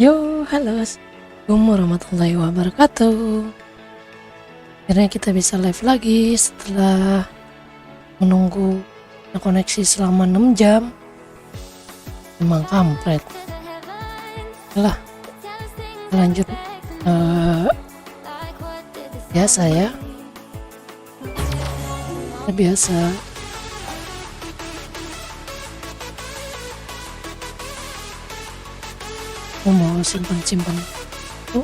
Yo, halo, Assalamualaikum warahmatullahi wabarakatuh. Akhirnya kita bisa live lagi setelah menunggu koneksi selama 6 jam. Emang kampret. Lah, lanjut biasa ya. Biasa. Aku mau simpan tuh.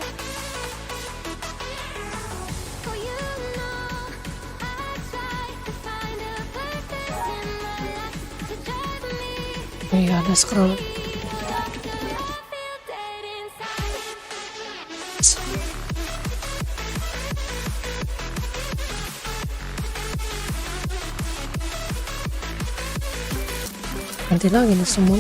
Iya, ada scroll. Nanti lagi nih semua.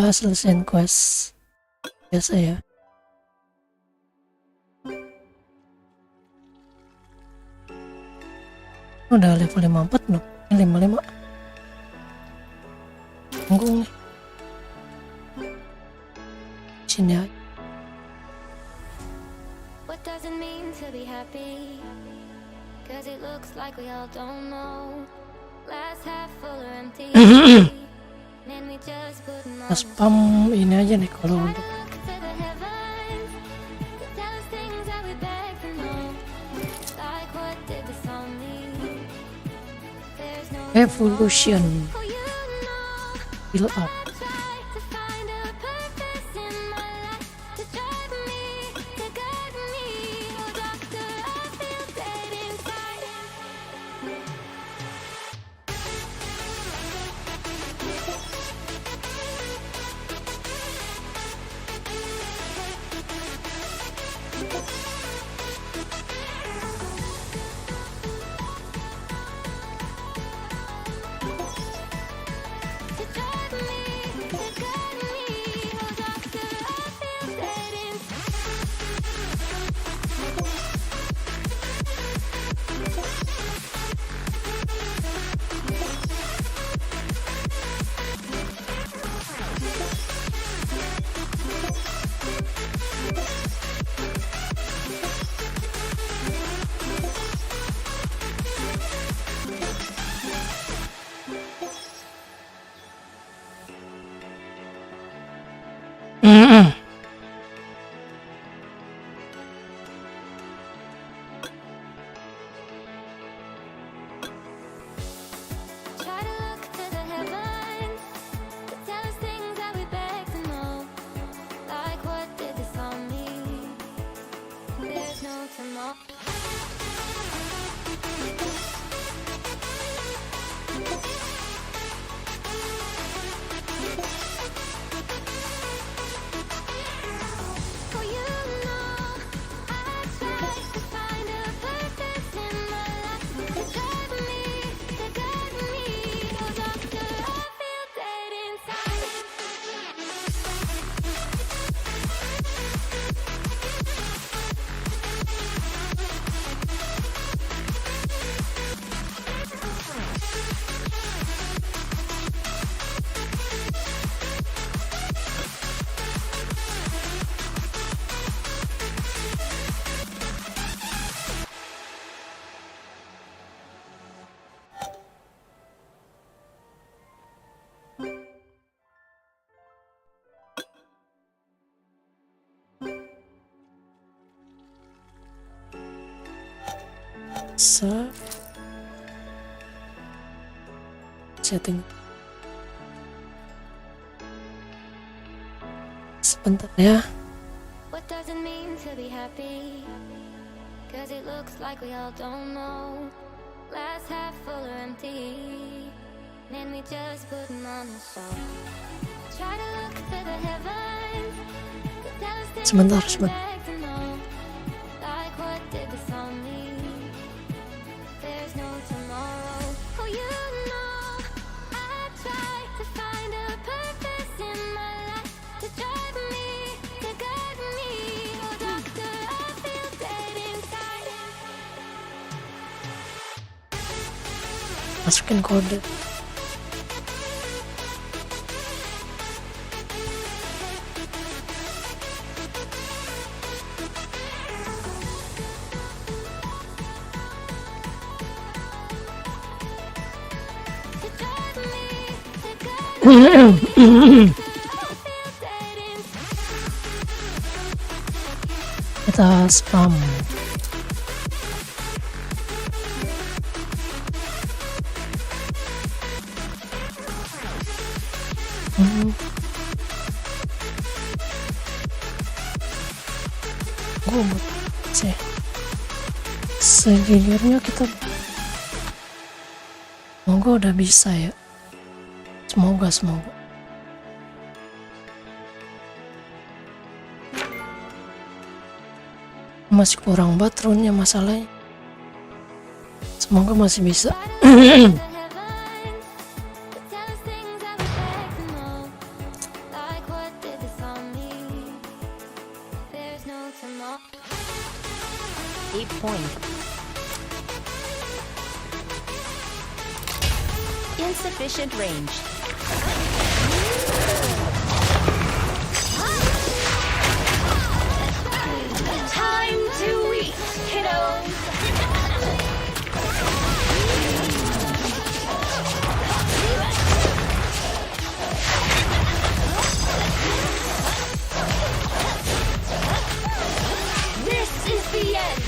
Kita selesaiin quest biasa ya. Udah level 54 belum? 55. Tunggu nih. Sini aja. What does it mean to be happy? Cause it looks like we all don't know. Glass half full or empty. And we just putting on Spam ini aja nih kalau Try untuk to look to the heavens to tell us things that we beg to know. Like what did the song mean? There's no evolution oh, you know build up. I try to find a purpose in my life to drive me, to guide me. Oh doctor, I feel dead inside. To drive me, to guide me. Oh doctor, I feel dead inside. Try to look to the heavens to tell us things that we beg to know. Like what did this all mean? There's no tomorrow. Oh, you know I try to find a purpose in my life to drive me, to guide me. Oh doctor, I feel dead inside. Setting sebentar ya. What does it mean to be happy? Cause it looks like we all don't know. Glass half full or empty. And we just putting on a show. Try to look to the heavens to tell us things Sebentar, that we sebentar. beg to know. Like what did the song mean? There's no tomorrow. Oh, you know I try to find a purpose in my life masukin kode. Kita spam. Gue buat sih sejujurnya kita semoga udah bisa ya, semoga masih kurang banget runnya masalahnya, semoga masih bisa. Point. Insufficient range. Time to eat, kiddos. This is the end.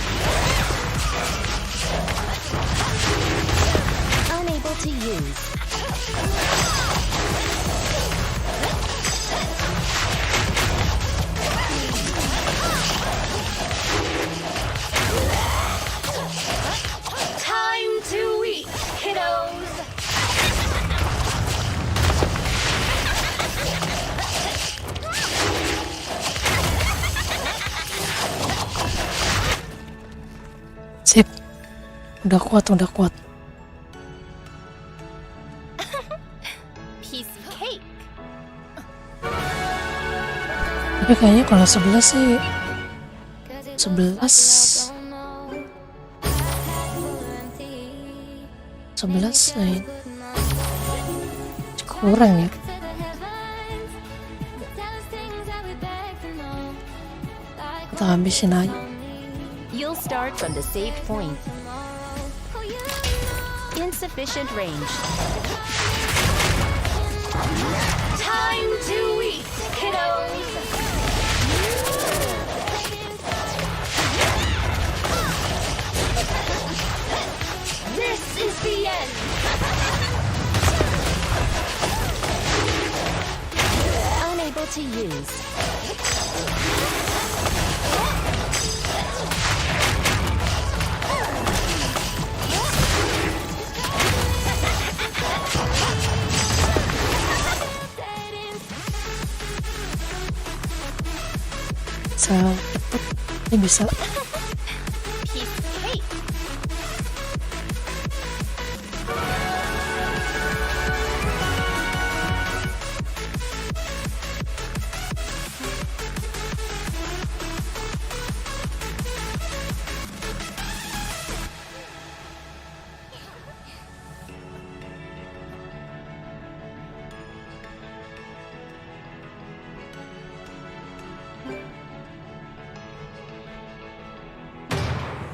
Unable to use. Time to eat, kiddos. Sip, udah kuat. Piece of cake. Tapi kayaknya kalau 11 sih 11 kurang ya. Kita habisin aja. You'll start from the saved point. Insufficient range. Time to eat, kiddos. This is the end. Unable to use. Cepet ini bisa. Piece of cake.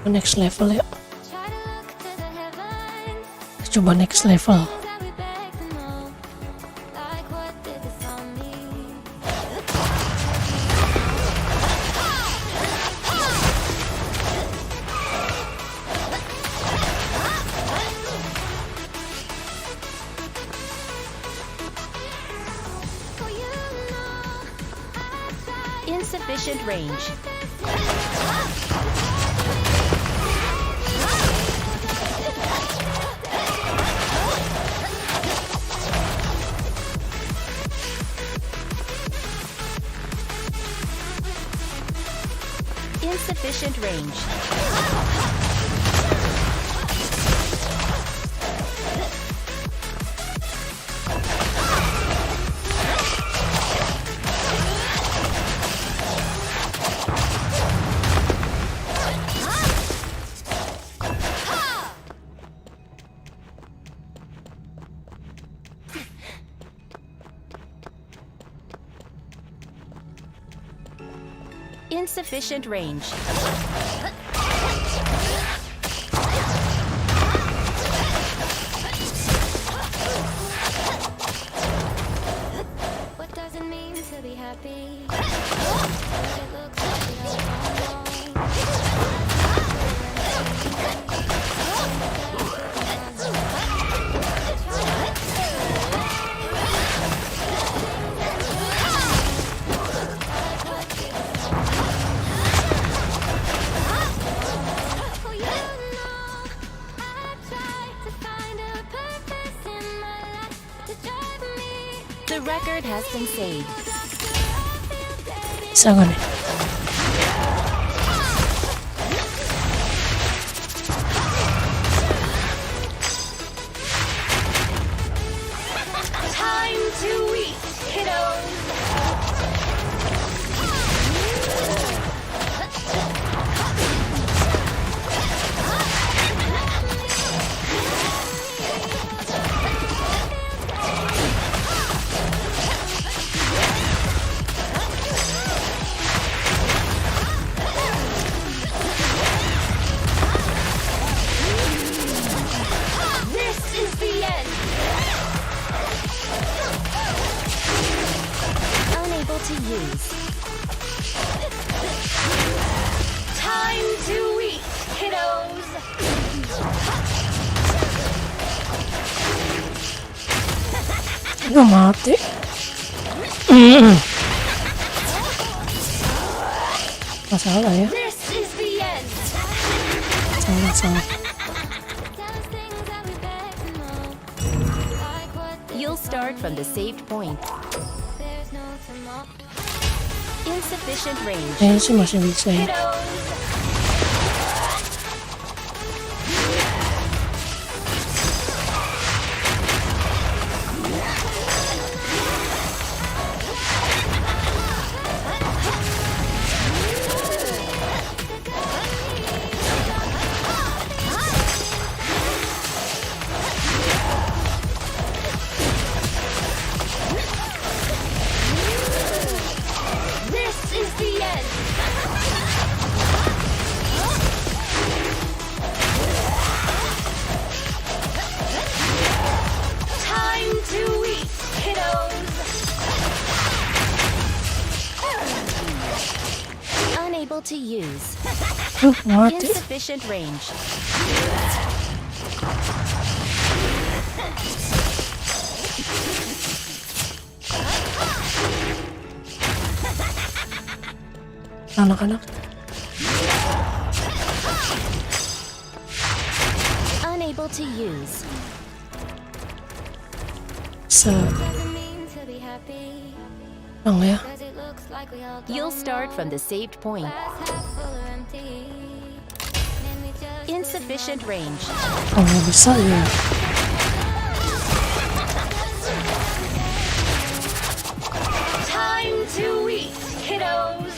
Next level ya. Coba next level. Insufficient range. Insufficient range. Insufficient range. What does it mean to be happy? It looks like we all don't know. Oh, you know, I try to find a purpose in my life to drive me. The record has been saved. 이상하네. Time to eat, kiddos. This is the end. Unable to use. Time to eat, kiddos. 이거 맞대? Masalah ya. This is the end. Salah. Tell us things that we beg to know. Like what You'll start from the saved point. there's no tomorrow. Insufficient range. Ayan masih bisa ya. Kiddos. This is the end. Time to eat, kiddos. Unable to use. Mati. Insufficient range. Anak-anak. Unable to use. Doesn't mean to be happy. Ya. Cause it looks like we all don't You'll start know. from the saved point. Glass half full or empty. And we just Insufficient range. Oh, nggak bisa ya. Time to eat, kiddos.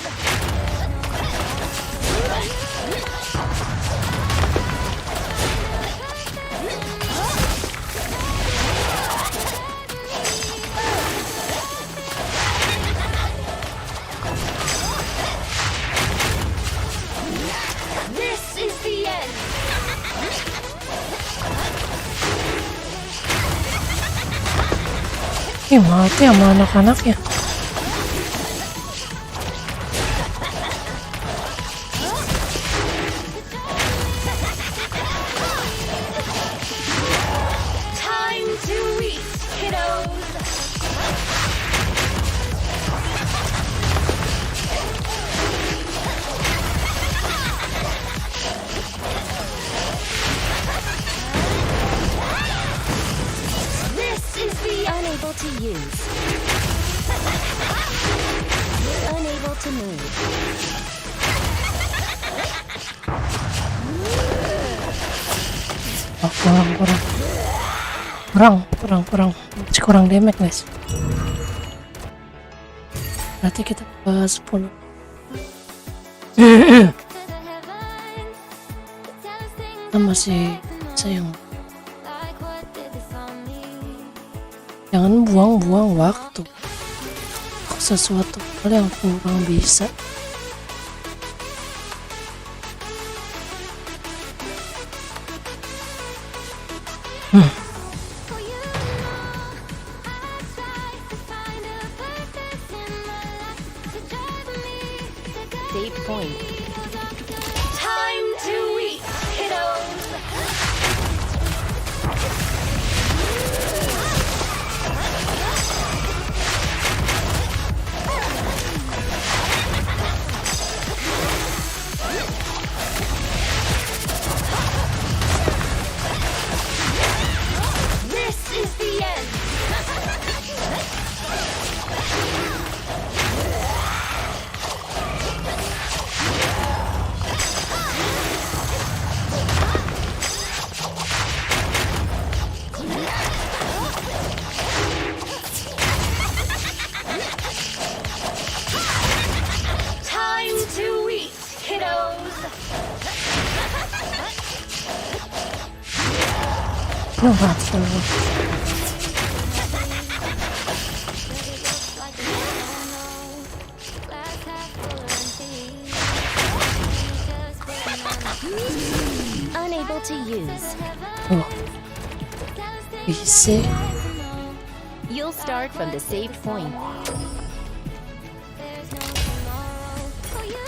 This is the end. Mati sama anak-anak ya. Time to eat, kiddos. This is the unable to use. Unable to move. Oh, kurang. Masih kurang damage guys. Berarti kita ke 10. to the heavens. Tell us things Kita masih sayang. like what did this all mean. Jangan buang-buang waktu untuk sesuatu hal yang kurang bisa. For you know, I tried to find a purpose in my life to drive me to go. Save point. Time to eat, kiddos. This is the end. Time to eat, kiddos. No battle. Glass half full or empty. Just putting on Unable to use. Oh, easy. You'll start from the saved point. There's no tomorrow for you.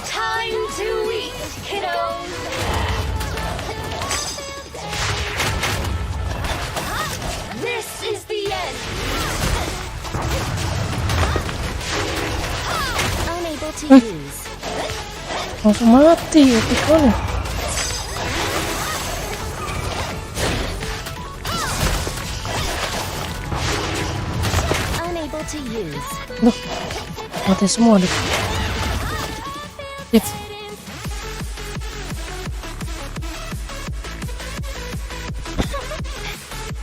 Time to eat, kiddos. This is the end. Unable to use. Langsung mati ya pikonnya. Unable to use. Loh, mati semua deh. Yep.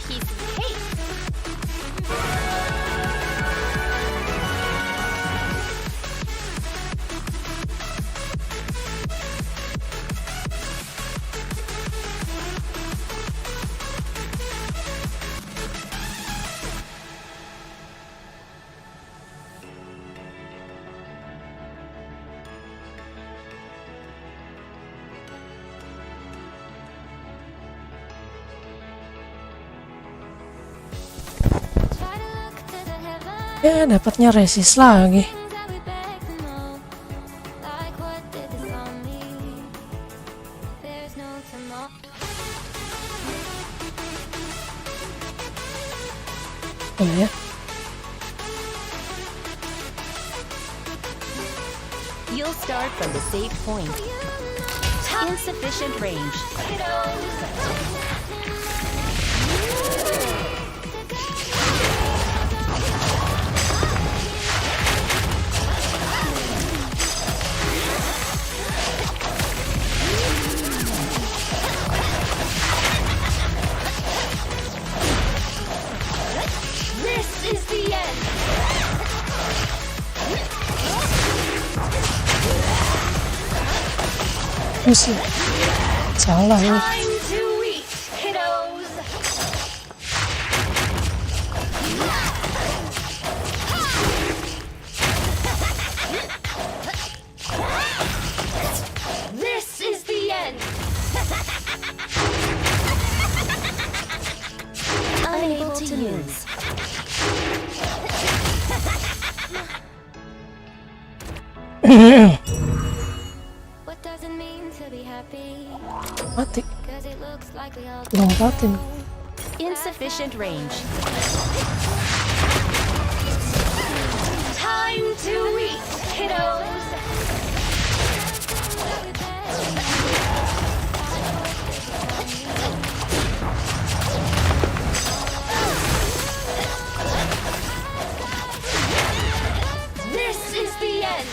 Piece of cake. Try to look to the heavens Ya, dapatnya resist lagi. that we beg to know. Like what did this on me? There's no tomorrow. Oh ya. You'll start from the saved point. Insufficient range. This is the end. Mesti salah ya. Time to eat, kiddos. This is the end. Unable to use. What does it mean to be happy? Mati. Cause it looks like we all Lompatin. Insufficient range. Time to eat, kiddos. This is the end.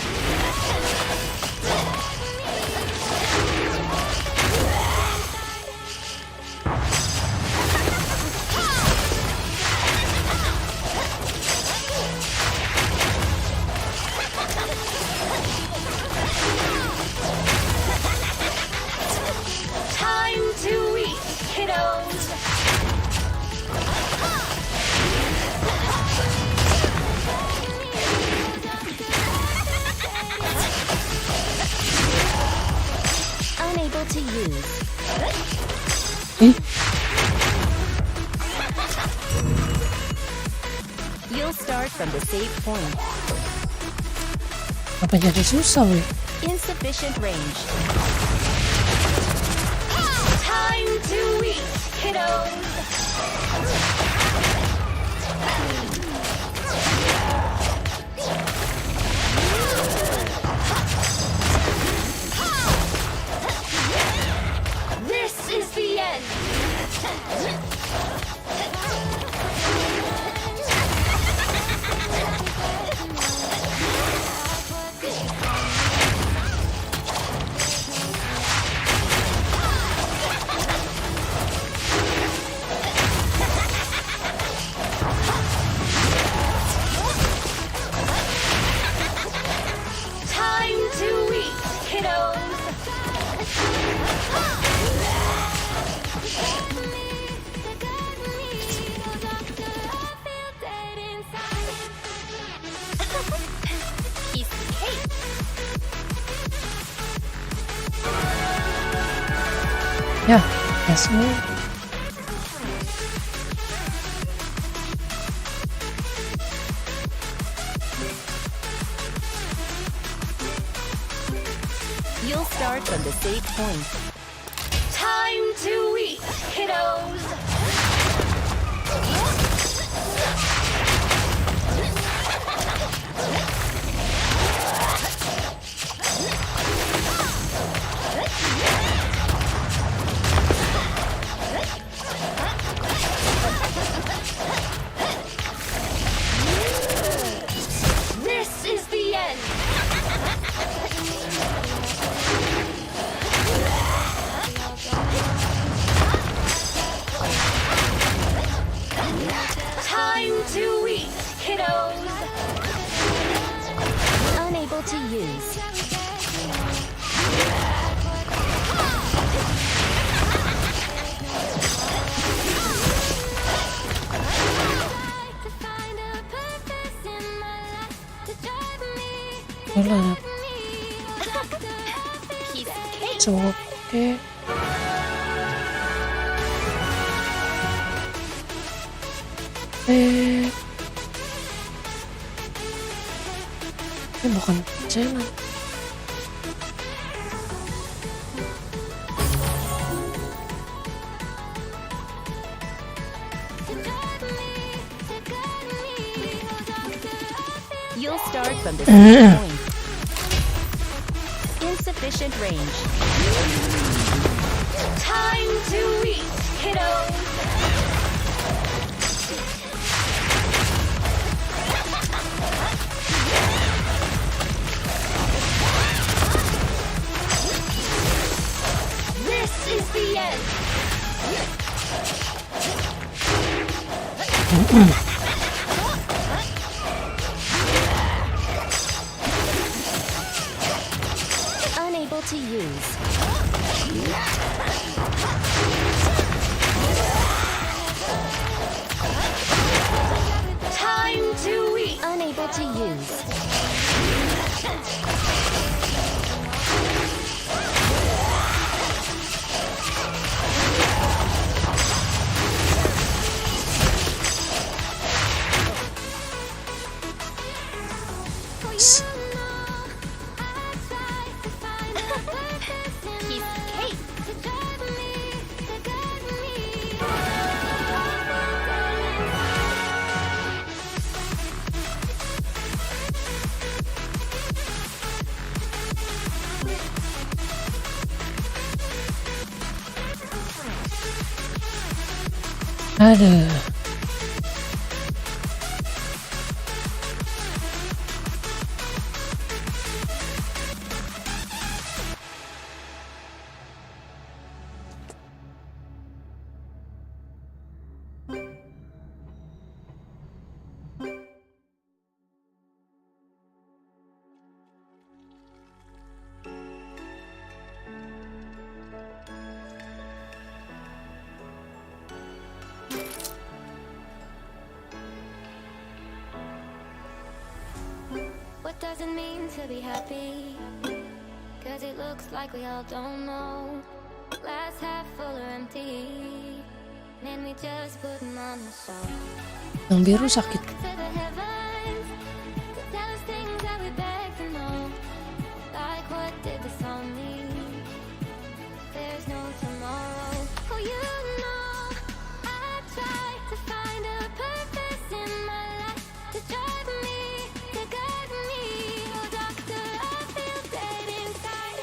Ih, You'll start from the save point. apa jadi susah weh? Insufficient range. Time to eat, kiddos. This is the end. Time to eat, kiddos. Piece of cake. Ya, ya semua. You'll start from the save point. Time to eat, kiddos. This is the end. Time to eat, kiddos. Unable to use. Wala, Piece of cake. so okay. Bukan jalan. You'll start from the same point. Insufficient range. Time to eat, kiddos. This is the end. Unable to use. Time to eat. Unable to use. S- Piece of cake. Aduh. What does it mean to be happy? Cause it looks like we all don't know. Glass half full or empty. we just put 'em on a show. Yang biru sakit. To the heavens, to tell us things that we beg to know. Like what did the song mean? There's no tomorrow. Oh, you know, I try to find a purpose in my life to drive me, to guide me. Oh, doctor, I feel dead inside.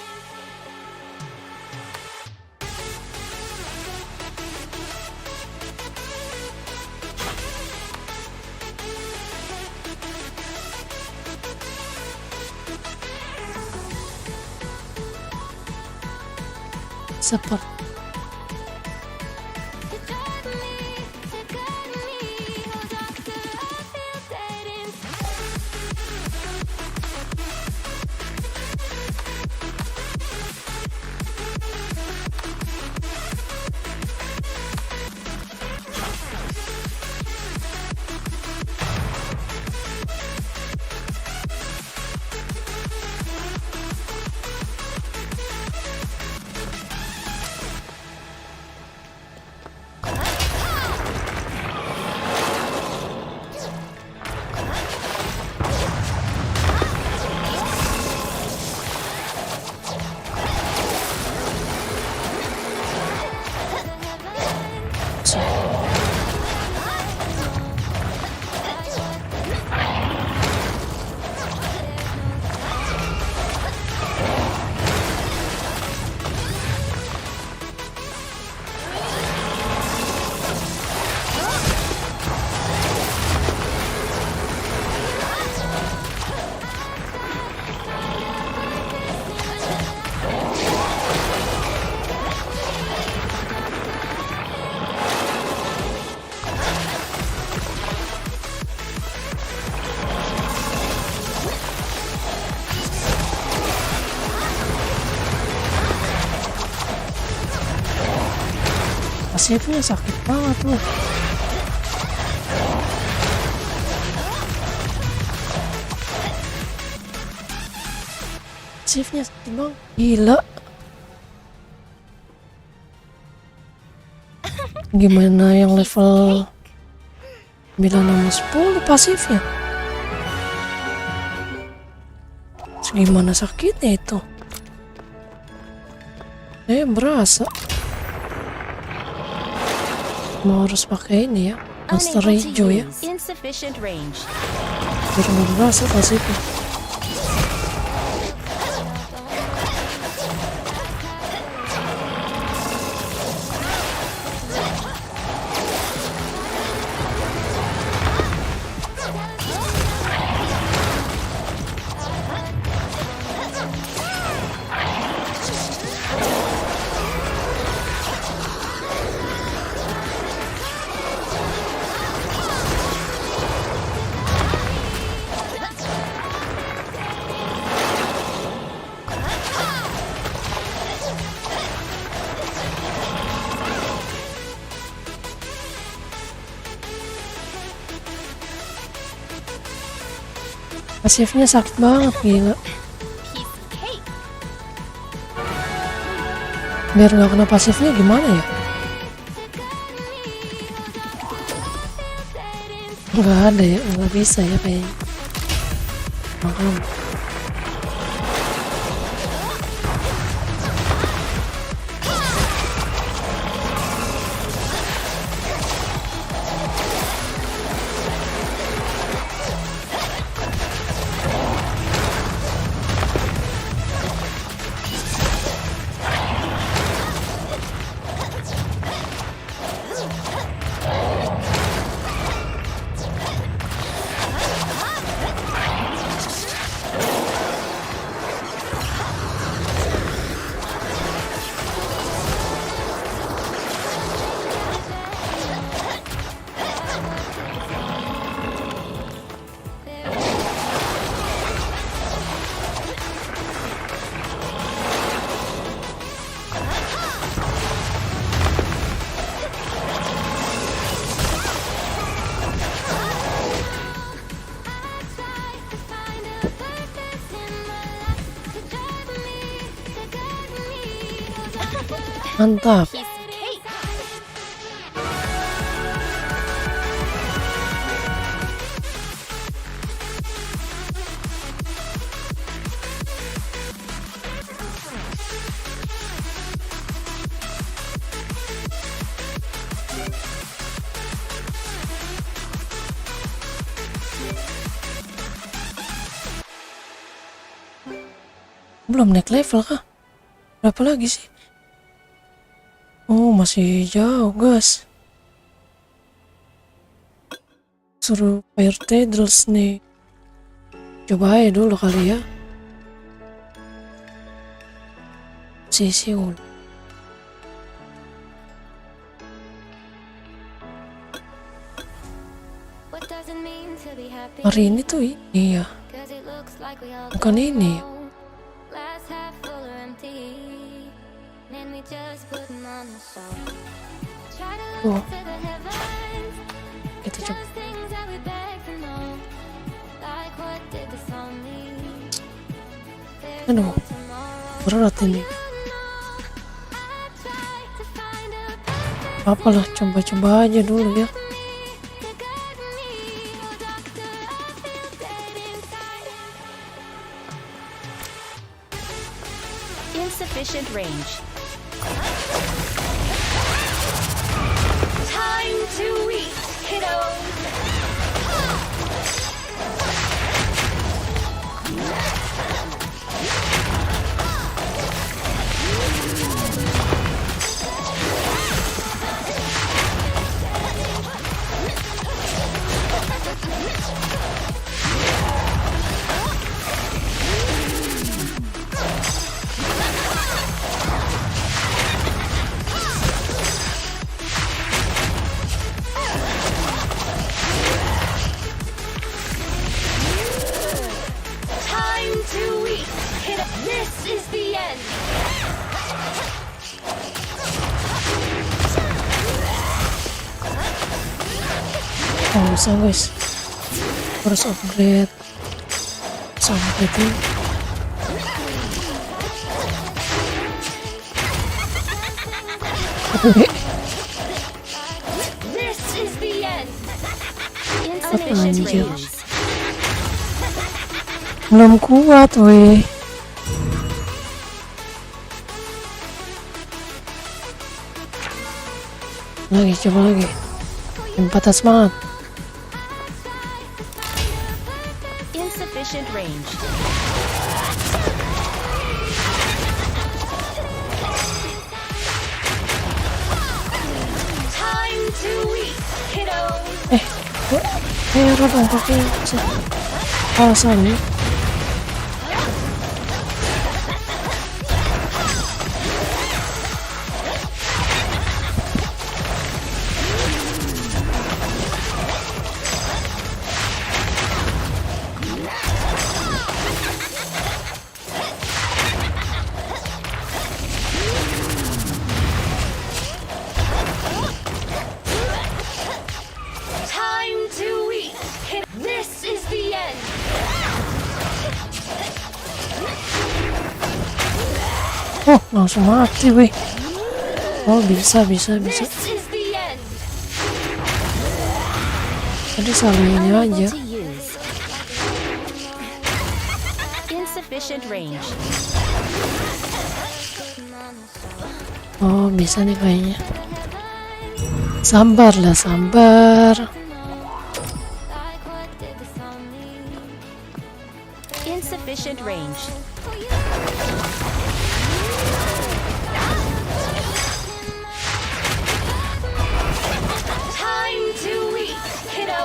Seperti To drive me, to guide me. Oh, doctor, I feel dead inside. pasifnya sakit banget loh. Pasifnya sakit banget. Gila. Gimana yang level 9 sama 10 pasifnya? Gimana sakitnya itu? Berasa. Mau harus pakai ini ya, monster Unable hijau to ya, use. Insufficient range. biar nggak berasa pasifnya. Pasifnya sakit banget, gila. Piece of cake. Biar nggak kena pasifnya gimana ya? Nggak ada ya, nggak bisa ya kayaknya. Makanya. Mantap. Piece of cake. belum naik level kah? Berapa lagi sih? Oh, masih jauh, guys. Suruh Fire Tendrils nih. Coba aja dulu kali ya. Siul. What does it mean to be happy? Hari ini tuh ini ya. 'Cause it looks like we all Bukan don't ini. know. Glass half full or empty. Man, we just put 'em on a show. Try to Oh, look to the heavens. kita coba. Just things that we beg for no. Like what did this all mean? There's Aduh, no tomorrow. berat ini. I try to find a purpose Apalah, coba-coba aja dulu ya. to guide me. Oh, doctor, I feel dead inside. Insufficient range. Time to eat, kiddo. Time to eat, kiddo. This is the end. Oh, bisa guys. Harus upgrade. Sampai tuh. This is the end. Insufficient anjir? range. Belum kuat, weh. Lagi, coba lagi. Patah semangat. Insufficient range. Time to eat, kiddo. Apa dong pakai alasan ya? Time to eat, kiddo. This is the end. Oh, langsung mati, weh. Oh, bisa. This is the end. Tadi salah ini Unable aja. to use. Insufficient range. Oh, bisa nih kayaknya. Sabar lah, sabar. Like what did this all mean? Insufficient range. Time to eat, kiddo.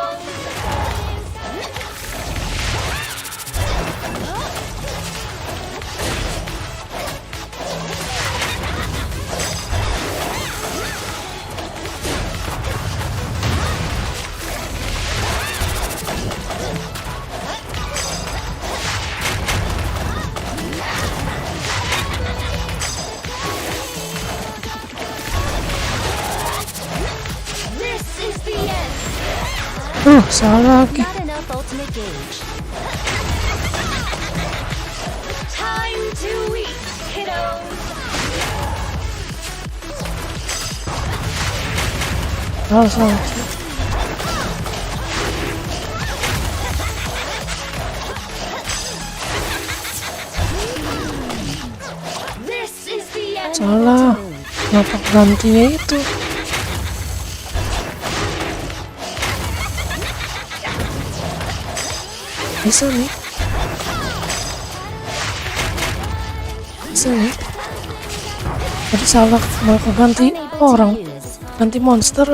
This is the end. Salah lagi. Not enough ultimate gauge. Time to eat, kiddo. Salah. This is the end. Salah. Kenapa gantinya itu? Bisa nih. sini. Tadi salah mau ganti Unable orang, to use. ganti monster,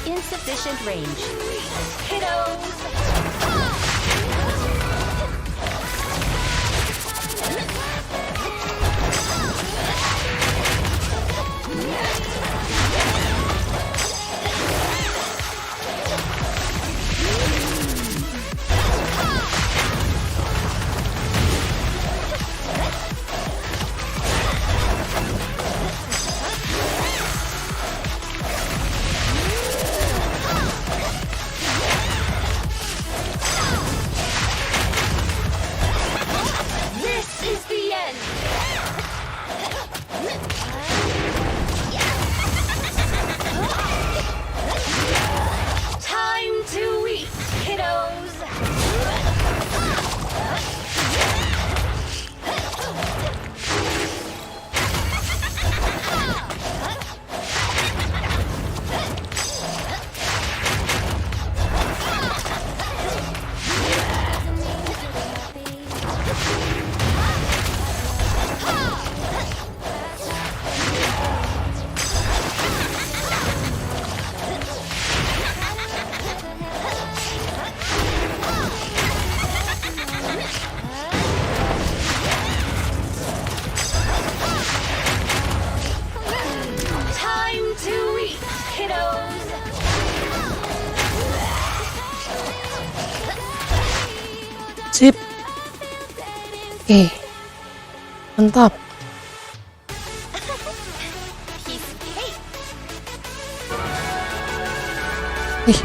Insufficient range. Kiddos. This is the end. Time to eat, kiddos. Time to eat, kiddos. sip. Oke, mantap. Piece of cake. Ih,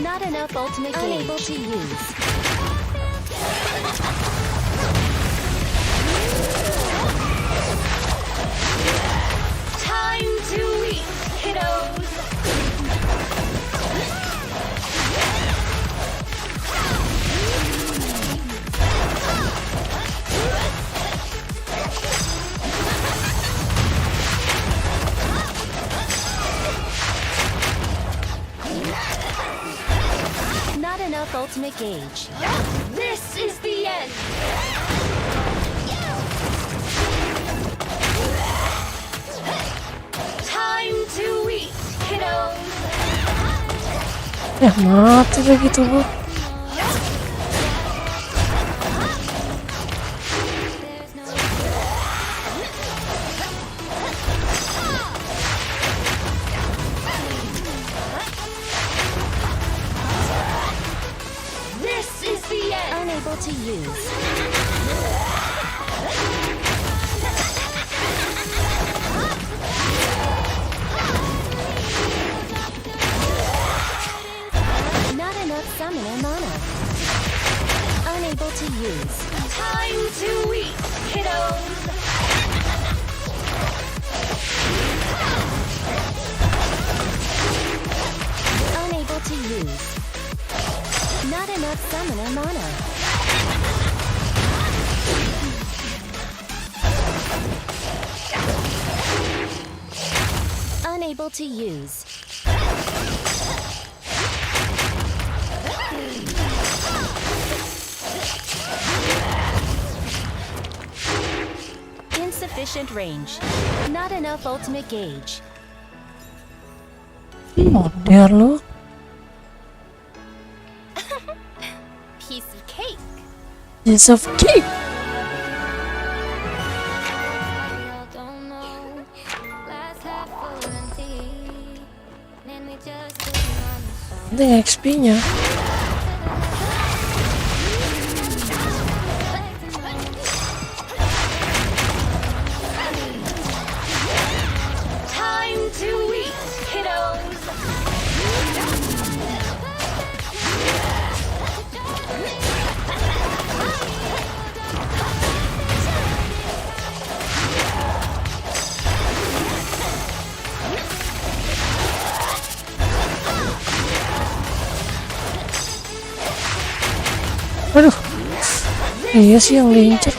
Not enough ultimate gauge. Unable to use. Time to eat, kiddos. Not enough ultimate gauge. This is the end. Time to eat, kiddos. ya mati begitu bu. This is the end. Unable to use. Not enough summoner mana. Unable to use. Time to eat, kiddos. Unable to use. Not enough summoner mana. Unable to use. Insufficient range. Not enough ultimate gauge. Modern lu. Piece of cake. Piece of cake. We all don't know. Glass half full or empty. And we just sitting on the sofa. Penting XP-nya. Time to eat, kiddos. Iya sih yang diincer.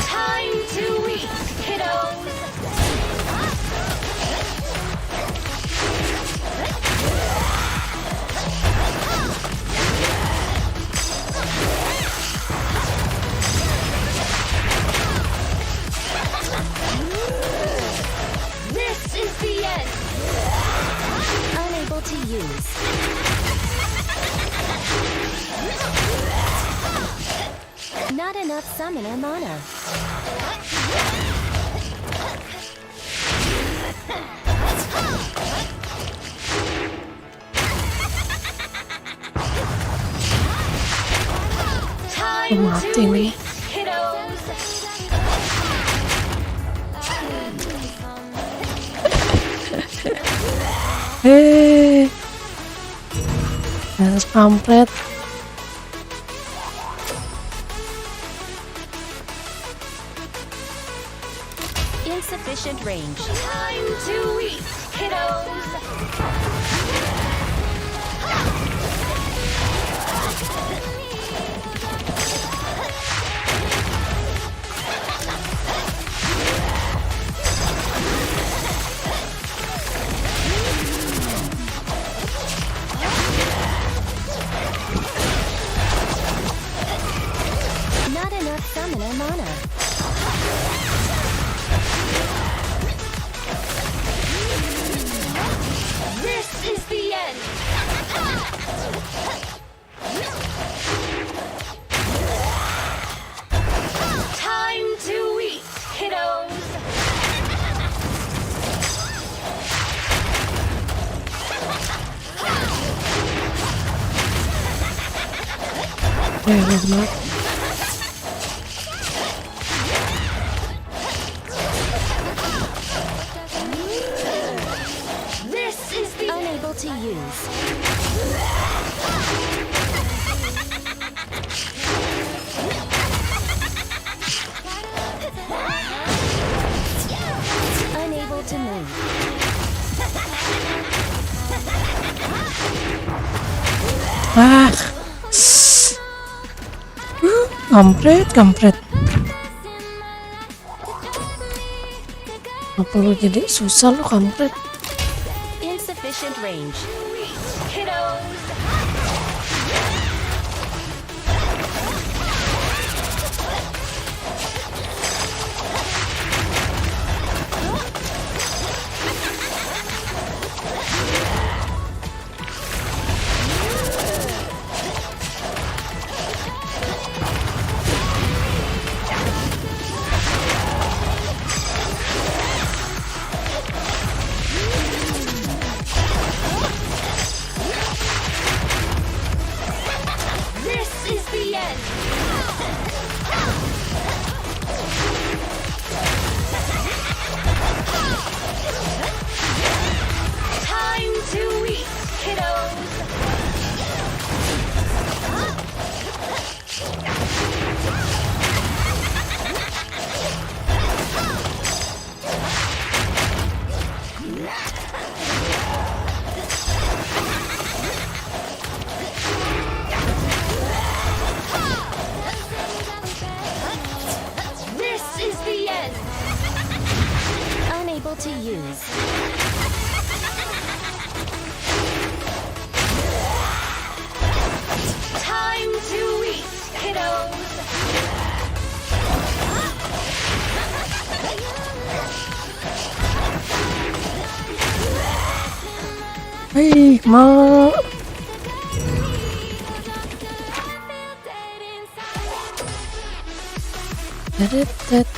Time to eat, kiddos. This is the end. Unable to use. Not enough summoner mana. Time Mati to nih. eat, kiddos. Harus kampret. Insufficient range. Time to eat, kiddos. Not enough summoner mana. This is the end. Time to eat, kiddos. Benar. This is the unable to use. Unable to move. Ah. Kampret. Apa lu jadi susah lu kampret? Insufficient range. Kiddos. This is the end. Time to eat, kiddos. This is the end. Unable to use. Time to eat, kiddos. Hei, ma.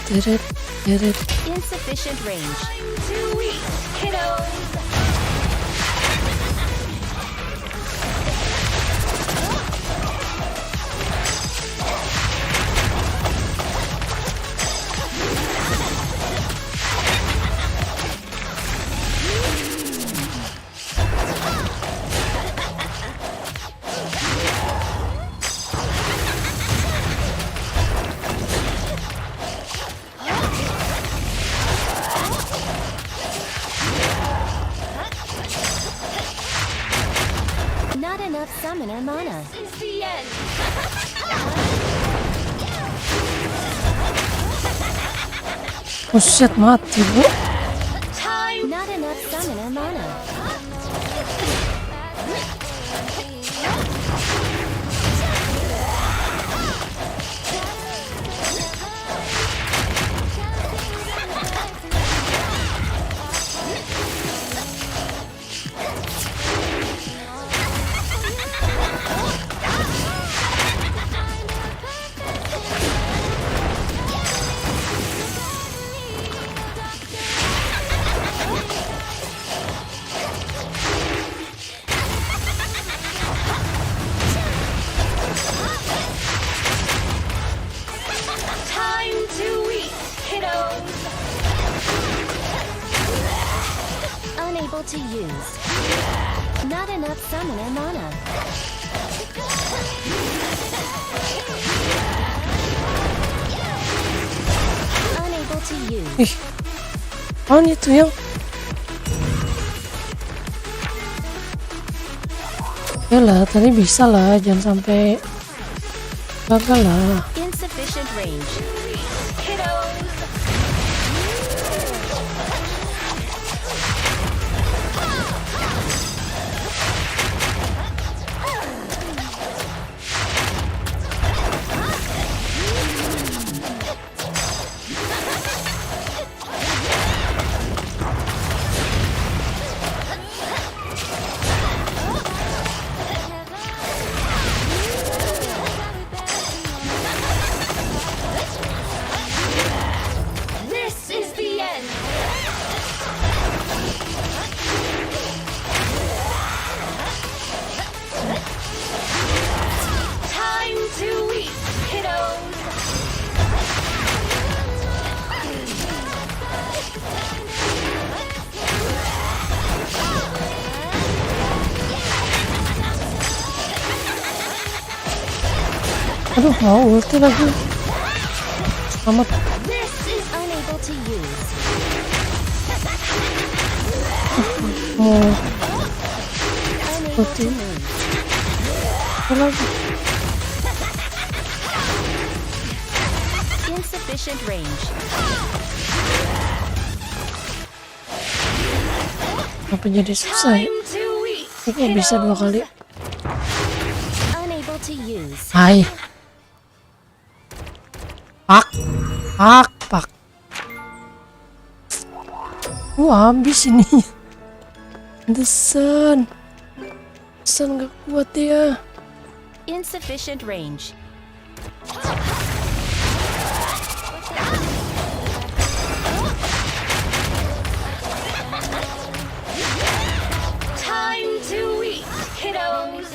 Teret. Insufficient range. To eat, kiddos. enough summoner mana. This is the end. Buset, mati bu. Not enough summoner mana. Time to eat, kiddos. Unable to use. Not enough summoner mana. Unable to use. Ih, apaan itu yang? Ya lah, tadi bisa lah, jangan sampai gagal lah. Insufficient range. Kiddos. This is the end. Time to eat, kiddos. Aduh, mau ulti lagi. Selamat. This is Unable to use. Mau Unable to ulti move. lagi. Insufficient range. Apa jadi susah ya? time to eat, Kok bisa 2 kali? Unable to use. Hai. Pak. Habis ini. Desan gak kuat ya. Insufficient range. time to eat, kiddos.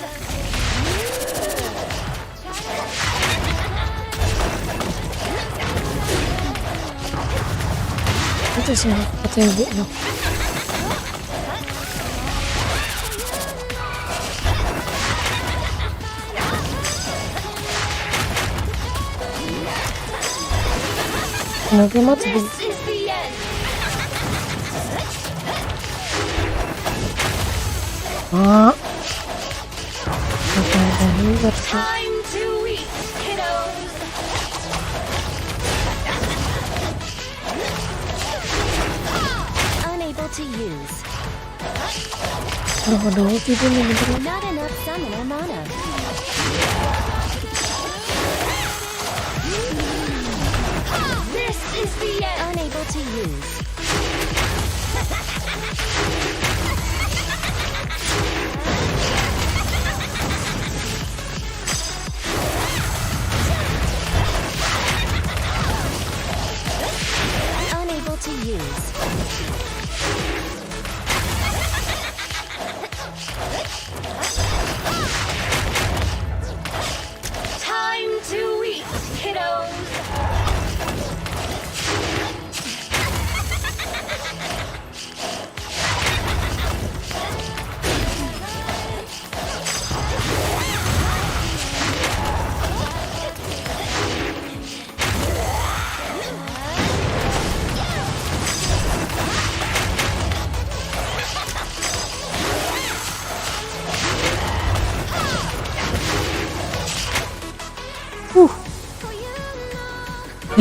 Itu sih kata ibu loh. Kenapa mati bu? This is the end. Apa hebat tuh. Time to eat, kiddos. Unable to use. Ada ulti pun nih bener. Not enough summoner mana. This is the end. Unable to use. Unable to use. Time to eat, kiddos.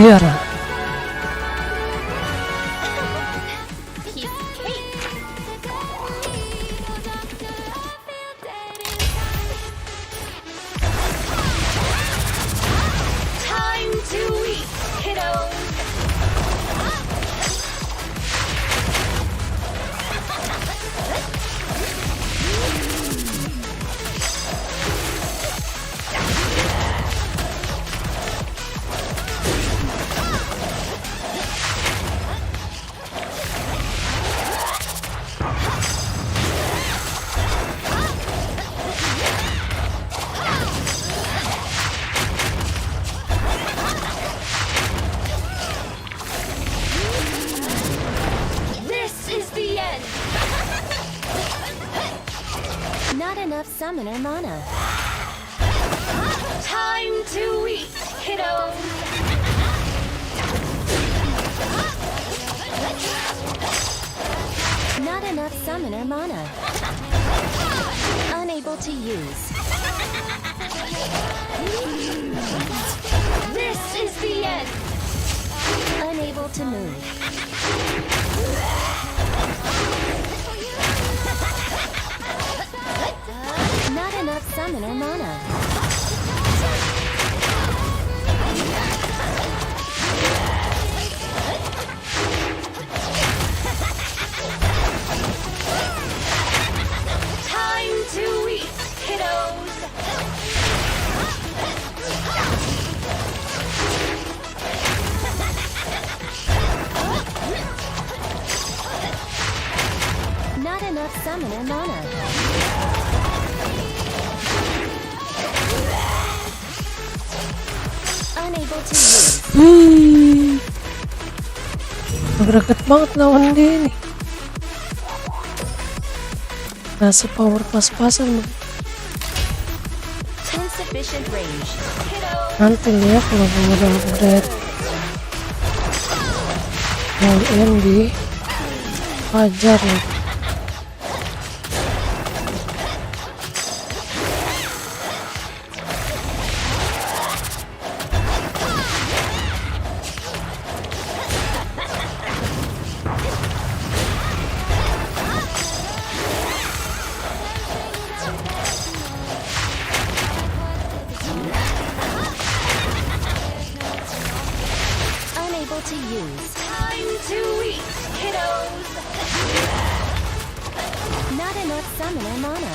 Yara. Time to eat, kiddos. This is the end. Not enough summoner mana. Time to eat, kiddos. Not enough summoner mana. Unable to use. This is the end. Unable to move. Not enough summoner mana. Time to eat, kiddos. Not enough summoner mana. Unable to use. Nagreget banget lawan dia nih. Nasa power pas-pasan. Insufficient range. Nanti ya kalau gue udah upgrade. All in di Fajar nih. Unable to use. Time to eat, kiddos. Not enough summoner mana.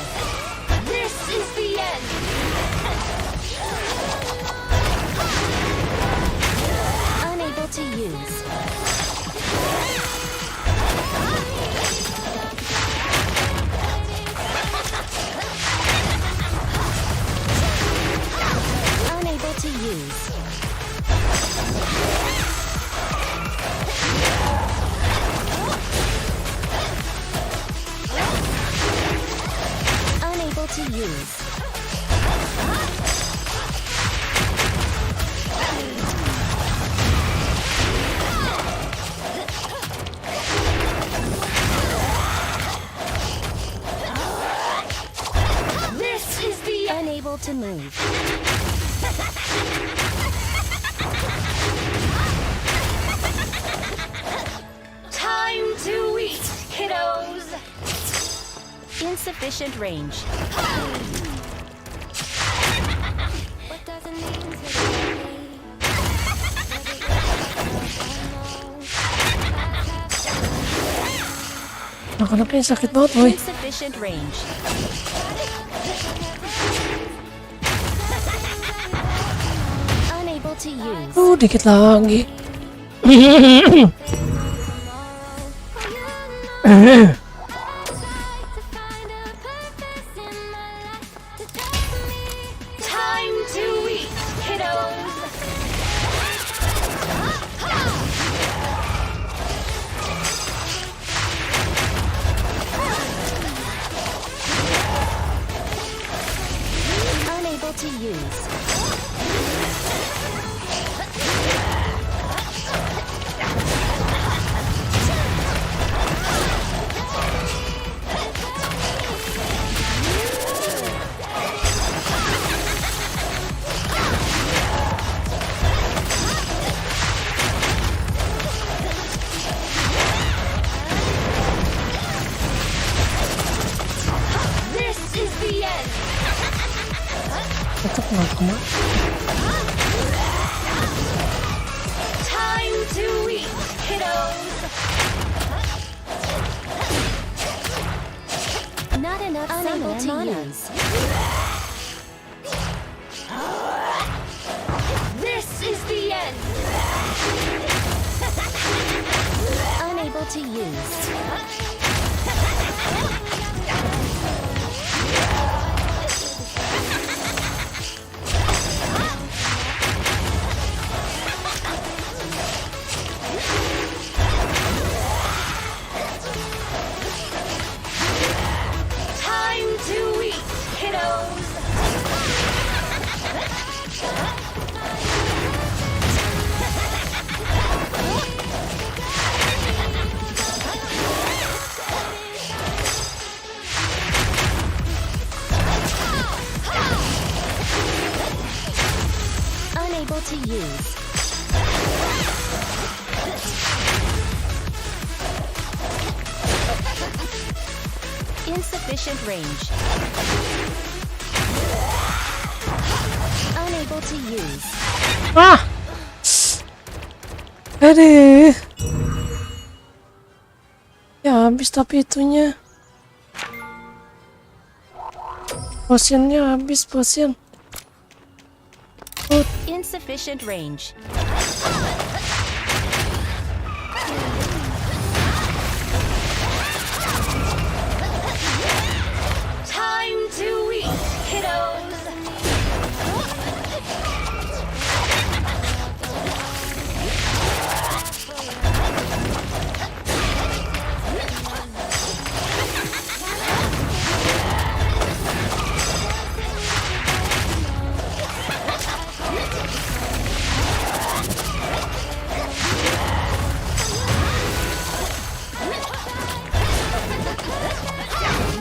This is the end. Unable to use. Unable to use. Unable to use. This is the unable to move. Time to eat, kiddos. Insufficient range. What does it mean to be happy? Nakalap yung sakit banget boy. Insufficient range. Unable to use. Dikit lagi. Time to eat, kiddos. Unable to use. Tetap nggak kemana. Time to eat, kiddos. Not enough unable to use. This is the end. Unable to use. Time to eat, kiddos. Unable to use. Insufficient range. Unable to use. Ah! Aduh. Ya habis tapi itunya. Potionnya habis, potion. Insufficient range. Time to eat, kiddos.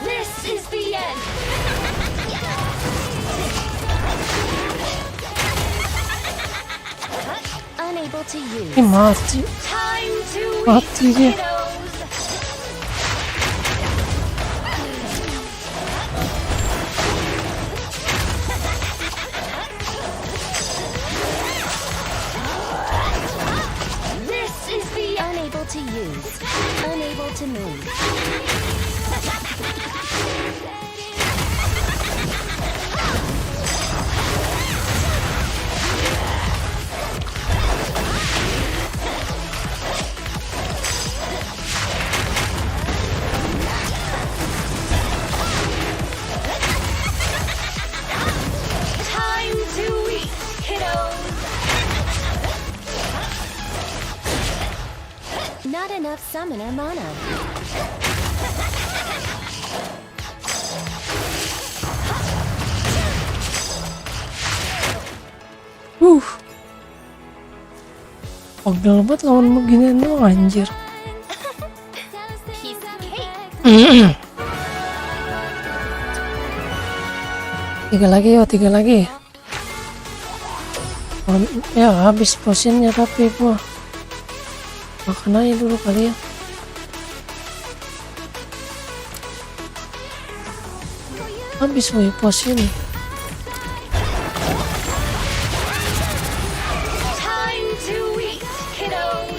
This is the end. Unable to use. Mati. Time to Mati eat, dia. kiddos. This is the unable to use. Unable to move. Time to eat, kiddos. Not enough summoner mana. Pegel banget lawan beginian doang anjir. Piece of cake. Tiga lagi yo, tiga lagi. Ya habis potionnya tapi gua makan aja dulu kali ya. Habis woy potion. Time to eat, kiddos.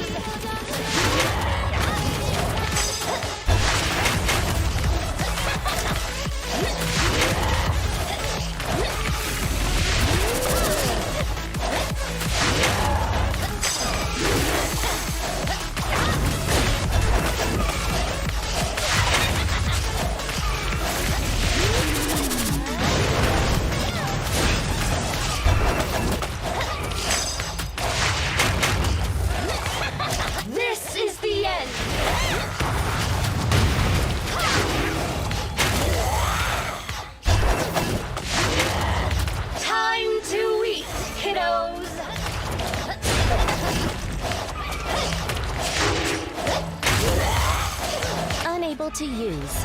This is the end. Time to eat, kiddos. Unable to use.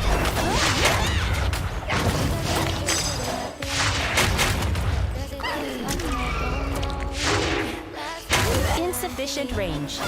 Insufficient range.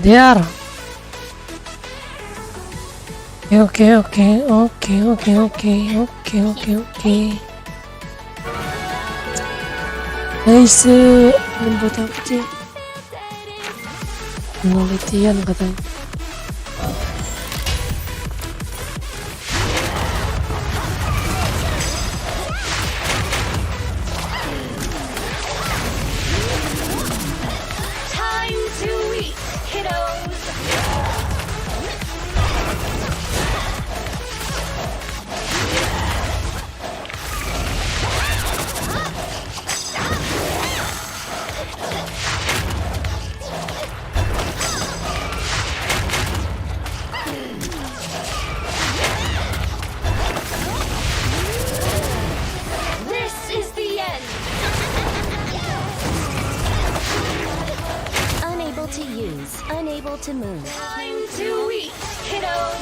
there. Okay, okay, okay, okay, okay, okay, okay, okay. Nice. Lembut apa sih? Penelitian katanya. Time to eat, kiddos. This is the end. Unable to use, unable to move. Time to eat, kiddos.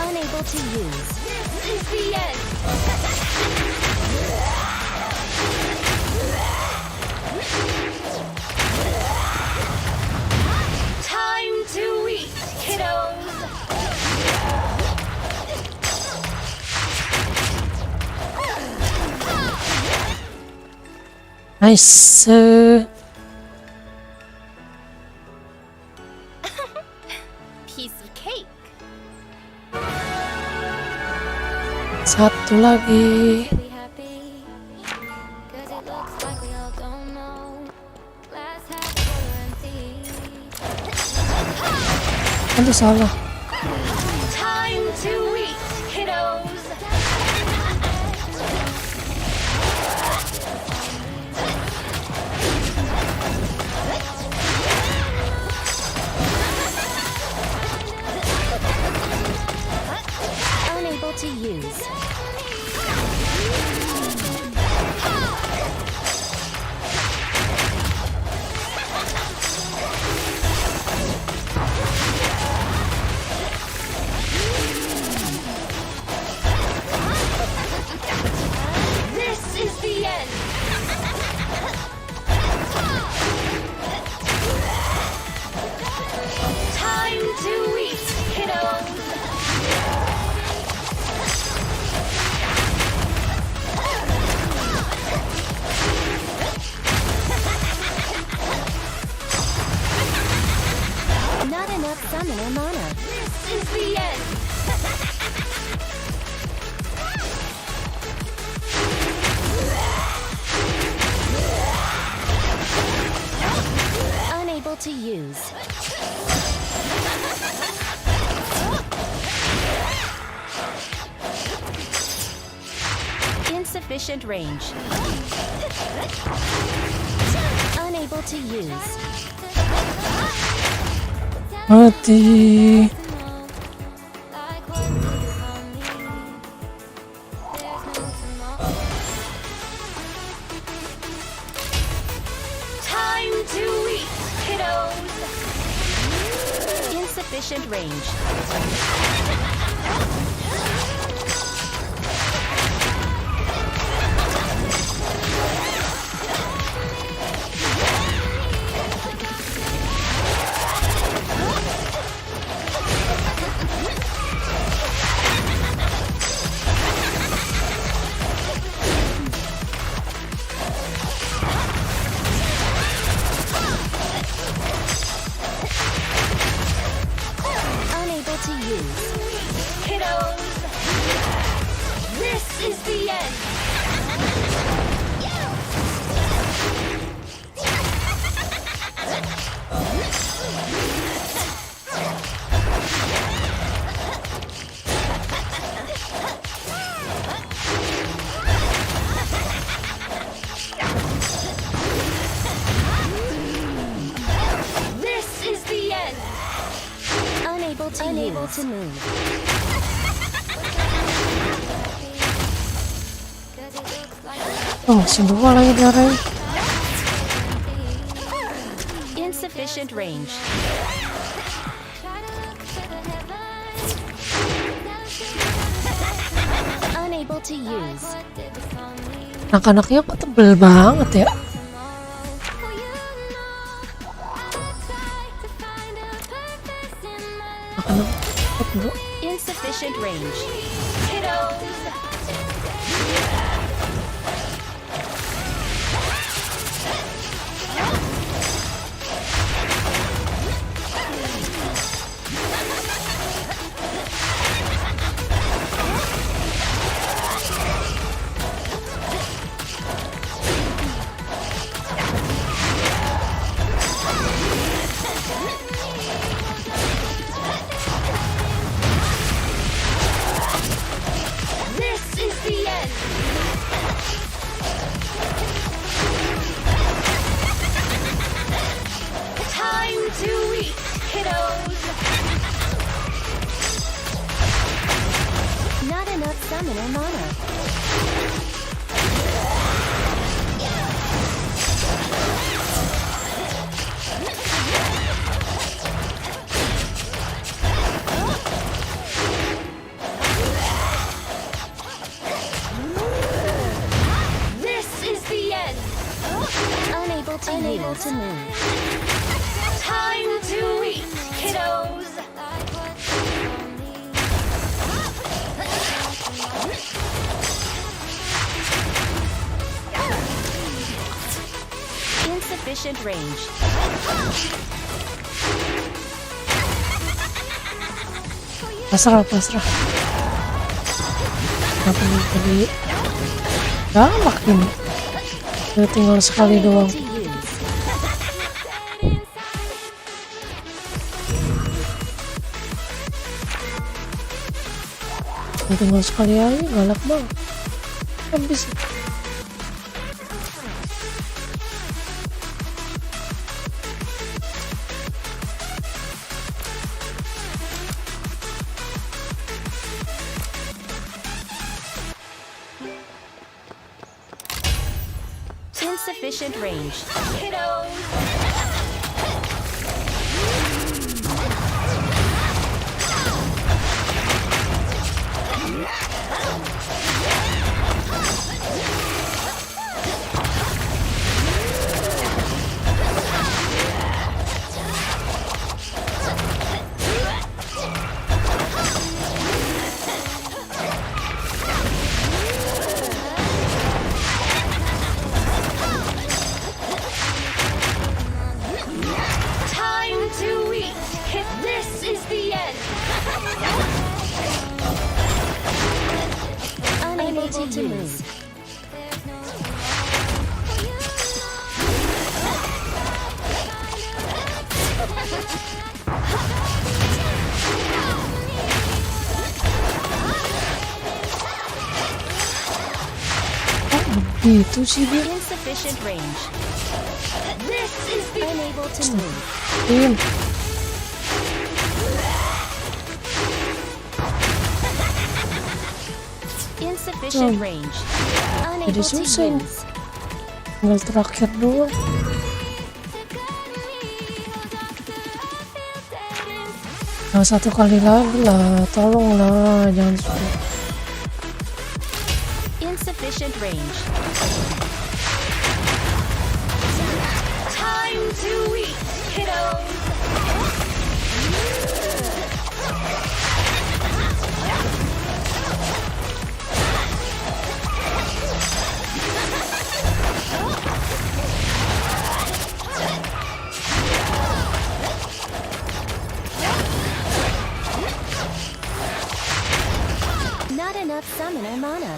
Unable to use. This is the end. Time to eat, kiddos. Nice. Piece of cake. Satu lagi. Be happy, 'cause it looks like we all don't know. Glass half full or empty. Aduh salah. Time to eat, kiddos. Unable to use. This is the end. Time to eat, kiddos. Not enough summoner mana. This is the end. Unable to use. Insufficient range. Unable to use. Mati. Like what do you call me? There's no tomorrow. Time to eat, kiddos. Insufficient range. Unable to use. Kiddos. unable to move. Cause it looks like we all Oh, masih 2 lagi darahnya. Insufficient range. try to look to the heavens. Never seen Unable to use. what did this on me Anak-anaknya kok tebel banget ya. tomorrow. Well, you know, I try to find a purpose in my life. Anak-anak tebel. Insufficient range. Kiddos. This is the end. Time to eat, kiddos. Not enough summoner mana. This is the end. Unable to move. Time to eat, kiddos. Like what did this on me Insufficient range. Pasrah. Apa nih tadi? Galak ini. Udah tinggal sekali doang. To use. Udah tinggal sekali aja, galak banget. Habis. Insufficient range. Kiddos. Time to eat. This is the end. Unable to move. there's no tomorrow. Well, you Gitu sih dia. Insufficient range. This is the unable to move. Tim. Insufficient range. Unable Jadi to susah ini. use. Tinggal terakhir doang. Nah, 1 kali lagi lah, tolonglah, jangan suka. Insufficient range. Time to eat, kiddos. Not enough summoner mana.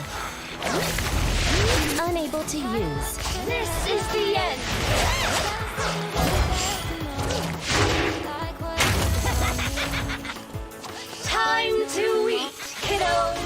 Unable to use. This is the end. like what did this on me Time to eat, kiddos.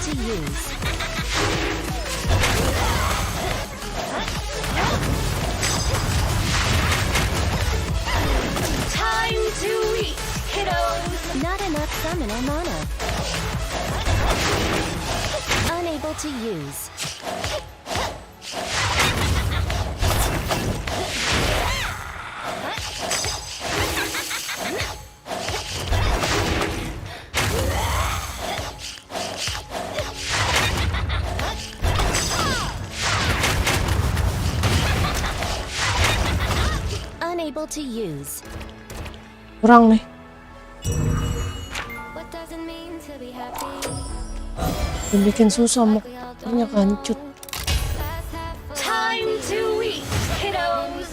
to use. Time to eat, kiddos! Not enough summoner mana. Unable to use. Unable to use. Kurang nih. What does it mean to be happy? Bikin susah Like mau we all punya don't kancut. know. Glass half full. Time to eat, kiddos!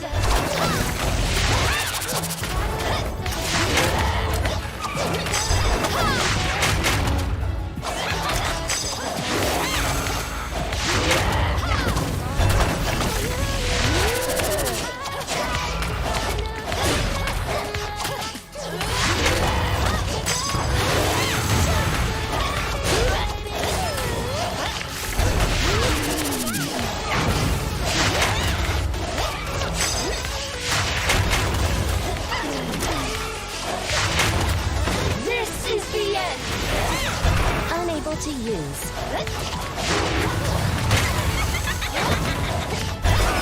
This is the end! Unable to use.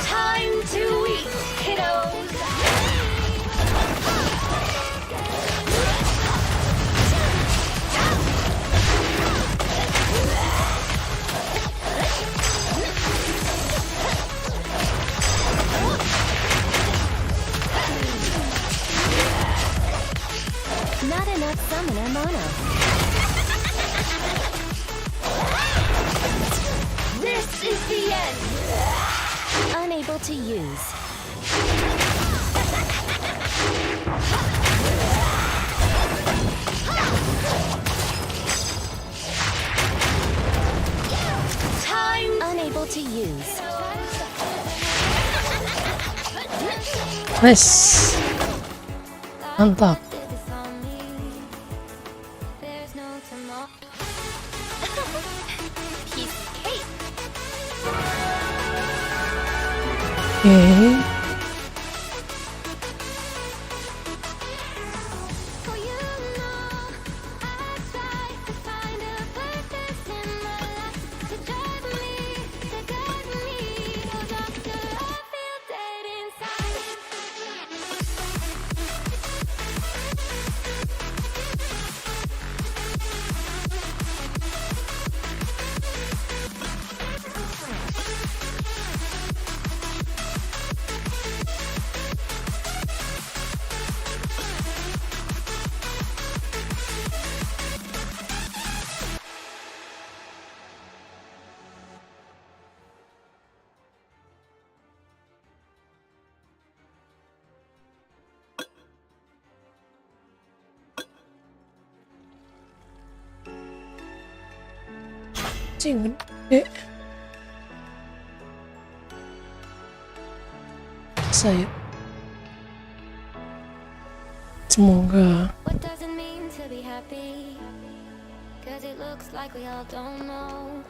Time to eat, kiddos! Not enough summoner mana. This is the end! Unable to use. Time unable to use. Nice. Mantap. Did this on me. There's no tomorrow. Piece of cake. Oke. For you know, I try to find a purpose in my life to drive me, to guide me. Oh, doctor, I feel dead inside. Cing gede. Saya. Semoga. What does it mean to be happy? 'Cause it looks like we all don't know.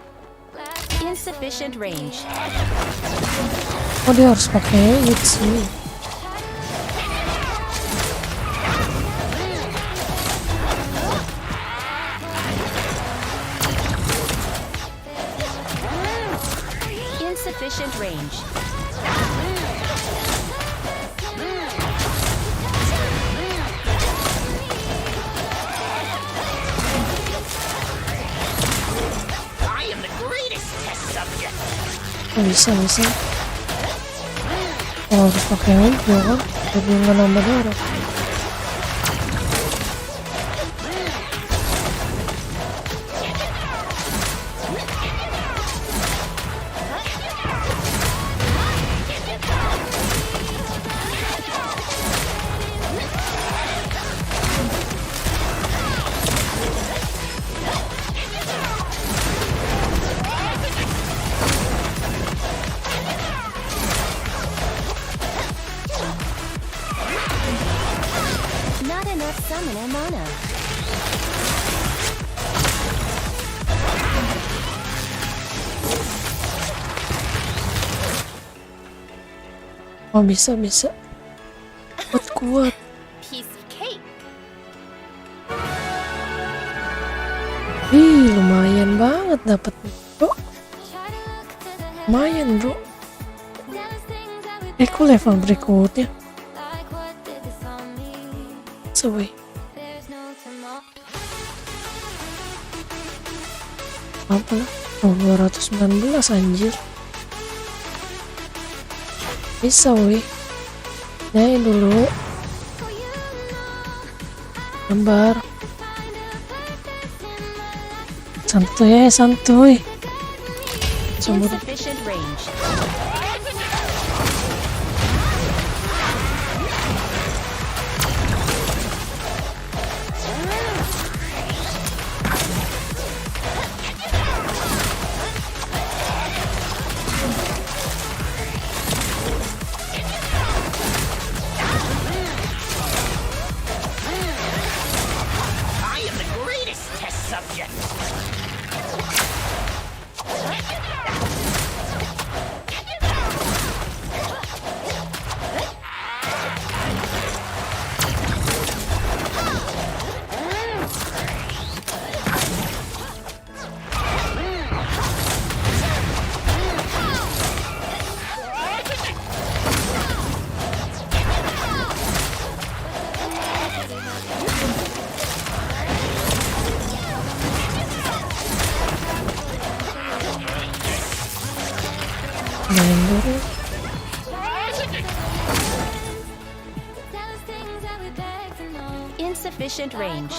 Glass half Insufficient full empty. range. Oh dia harus pakai Itzy. Insufficient range. I am the greatest test subject. Oh, bisa. Oh, harus pakai Itzy ya kan? Jadi nggak nambah darah. Not enough summoner mana. Oh bisa. Kuat. Piece of cake. Ih, lumayan banget dapat, bro. Lumayan, bro. Aku level berikutnya. Sesuai. Apa lah? Oh, 219 anjir. Bisa, weh. Nyai dulu. Gambar. Santuy. Sumber. Insufficient range. I am the greatest test subject. Main dulu. Insufficient range.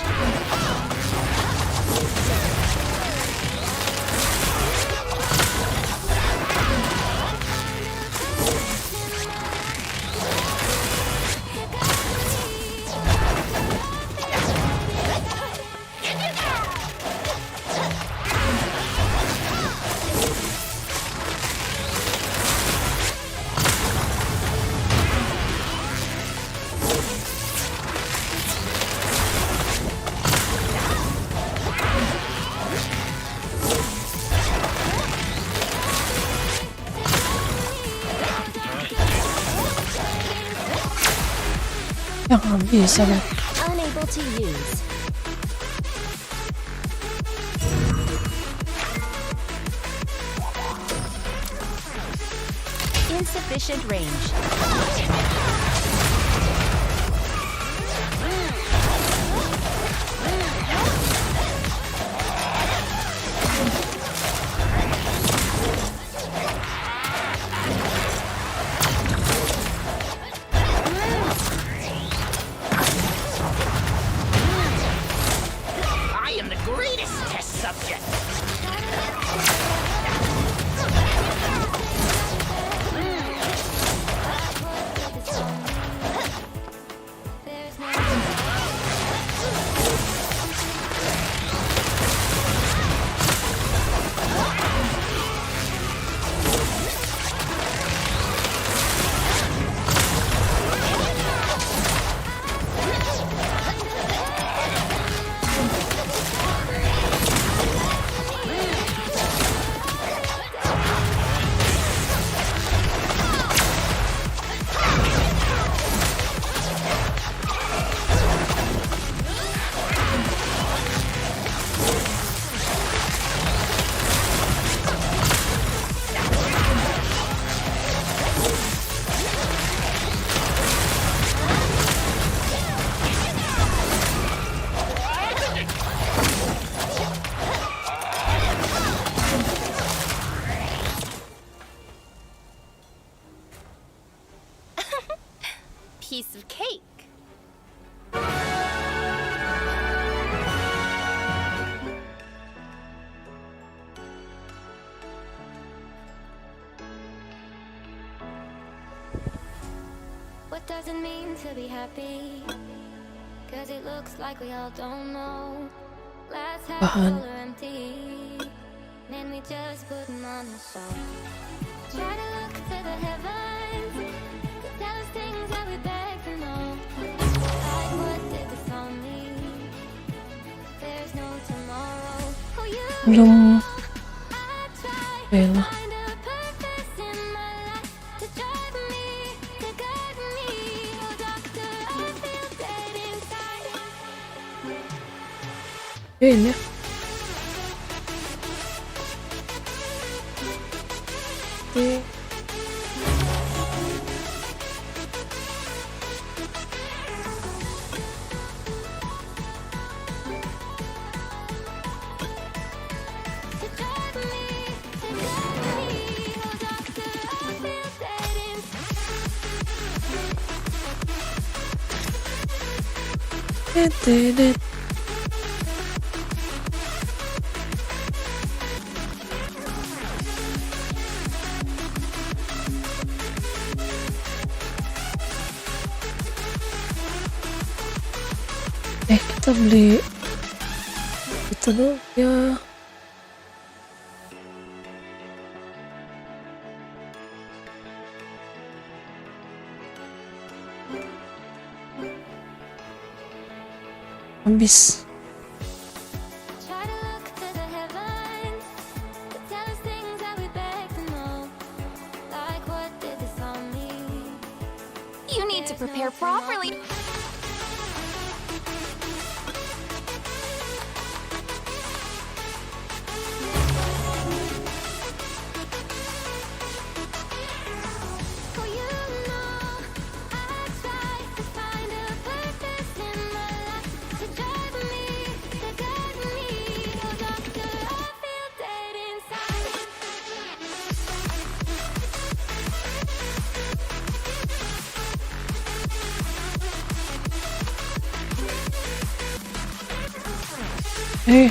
Yang habis ada. Unable to use. Insufficient range. I am the greatest test subject. Piece of cake. What does it mean to be happy? Cause it looks like we all don't know. Glass half Bahan. full or empty. Then we just put them on the shelf. Try to look to the heavens. To tell us things that we beg to know. Like what did this all mean? There's no tomorrow. Oh, you Belum know I try bela. find a purpose in my life to drive me to 여기 있네. 네. to drive me, oh doctor, I feel dead inside. 떼떼떼. Kita beli itu dulu ya. Habis. Try to look to the heavens to tell us things that we beg to know. Like what did this all mean? You need to prepare properly. Oh, you know, I try to find a purpose in my life to drive me, to guide me. Oh, doctor, I feel dead inside. Eh.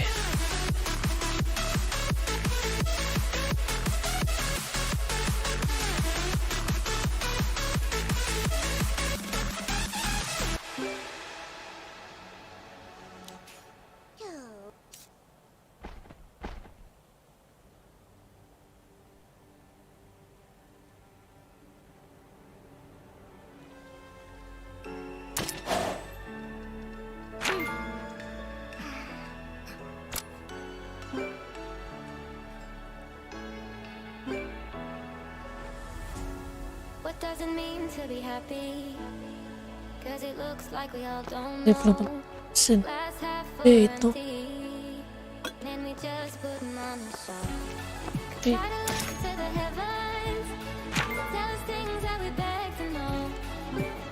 What does it mean to be happy? 'Cause it looks like we all don't 네, 그러면 know. 쓴 Glass half full 네, or 또. empty. Then we just put 'em on a shelf. 네. Try to look to the heavens to tell us things that we beg to know.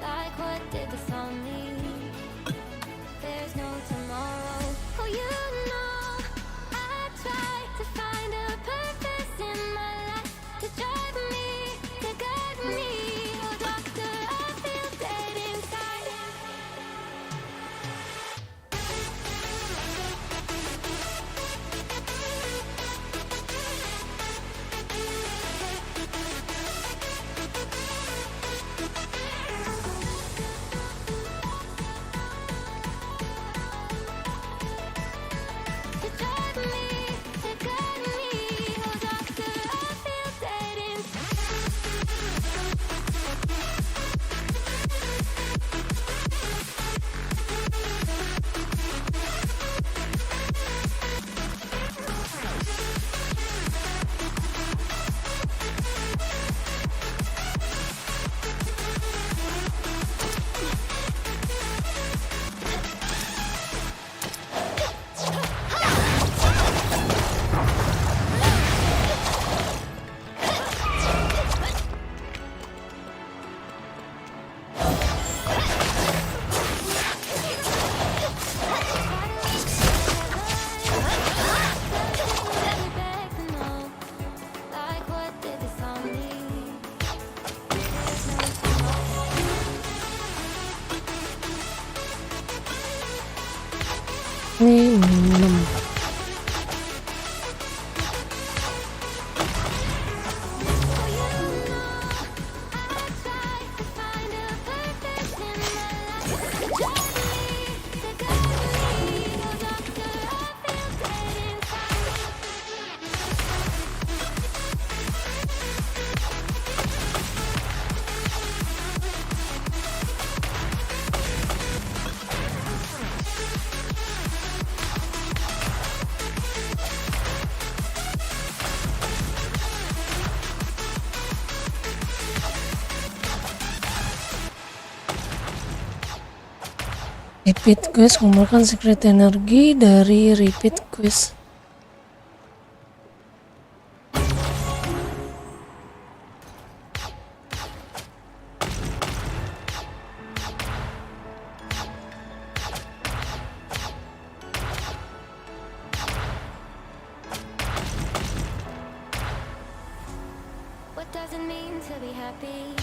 Like what did this all mean? There's no tomorrow. Oh, you know, I try to find a purpose in my life to drive me, to guide me. Oh, doctor, I feel dead inside. To drive me, to guide me. Oh, doctor, I feel dead inside. Like what did this all mean? There's no tomorrow. Oh, you know, I try to find a purpose in my life to drive me, to guide me. Oh, doctor, I feel dead inside. Repeat quest, kumpulkan secret energi dari repeat quest. What does it mean to be happy?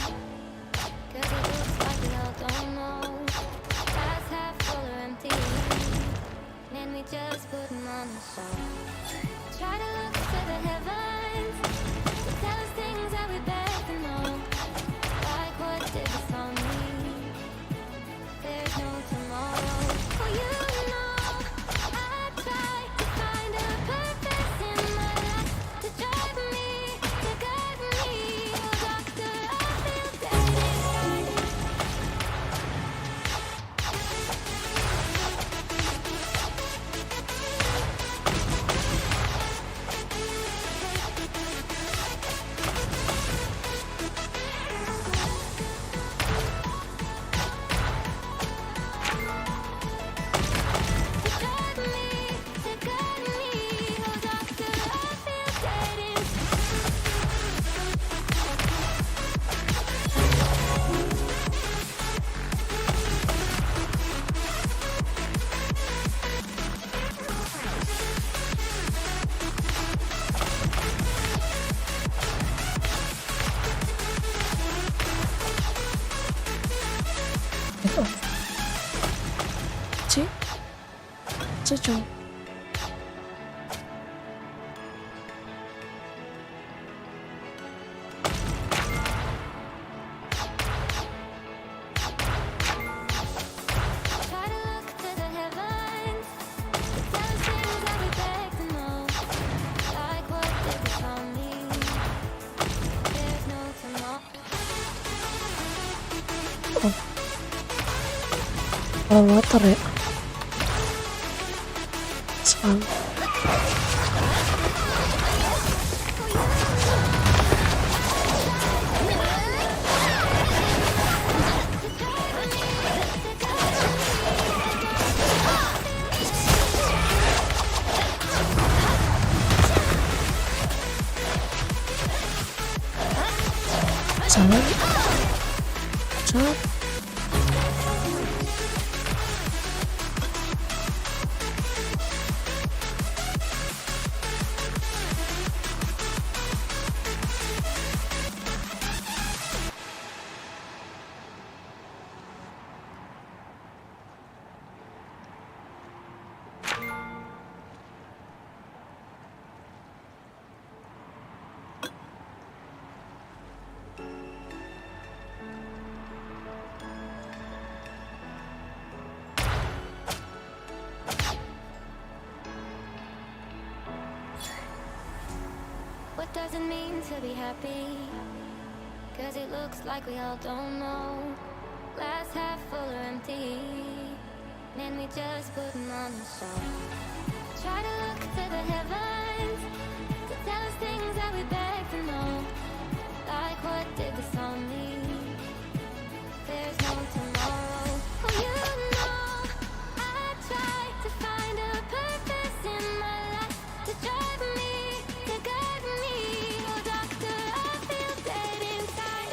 Cause it looks like we all don't know. Glass half full or empty. And we just put 'em on the show. Try to look to the heavens to tell us things that we beg to know. Like what did this all mean? There's no tomorrow. Oh, you know, I try to find a purpose in my life to drive me, to guide me. Oh, doctor, I feel dead inside. Itu sih cocok. Try to look to the heavens to tell us things that we beg to know. Like what did this all mean? There's no tomorrow. Kalau water ya sekali. Sana cak. What does it mean to be happy? Cause it looks like we all don't know. Glass half full or empty. And we just put 'em on the show. Try to look to the heavens to tell us things that we beg to know. Like what did this all mean? There's no tomorrow. Oh, you know, I try to find a purpose in my life to drive me, to guide me. Oh, doctor, I feel dead inside.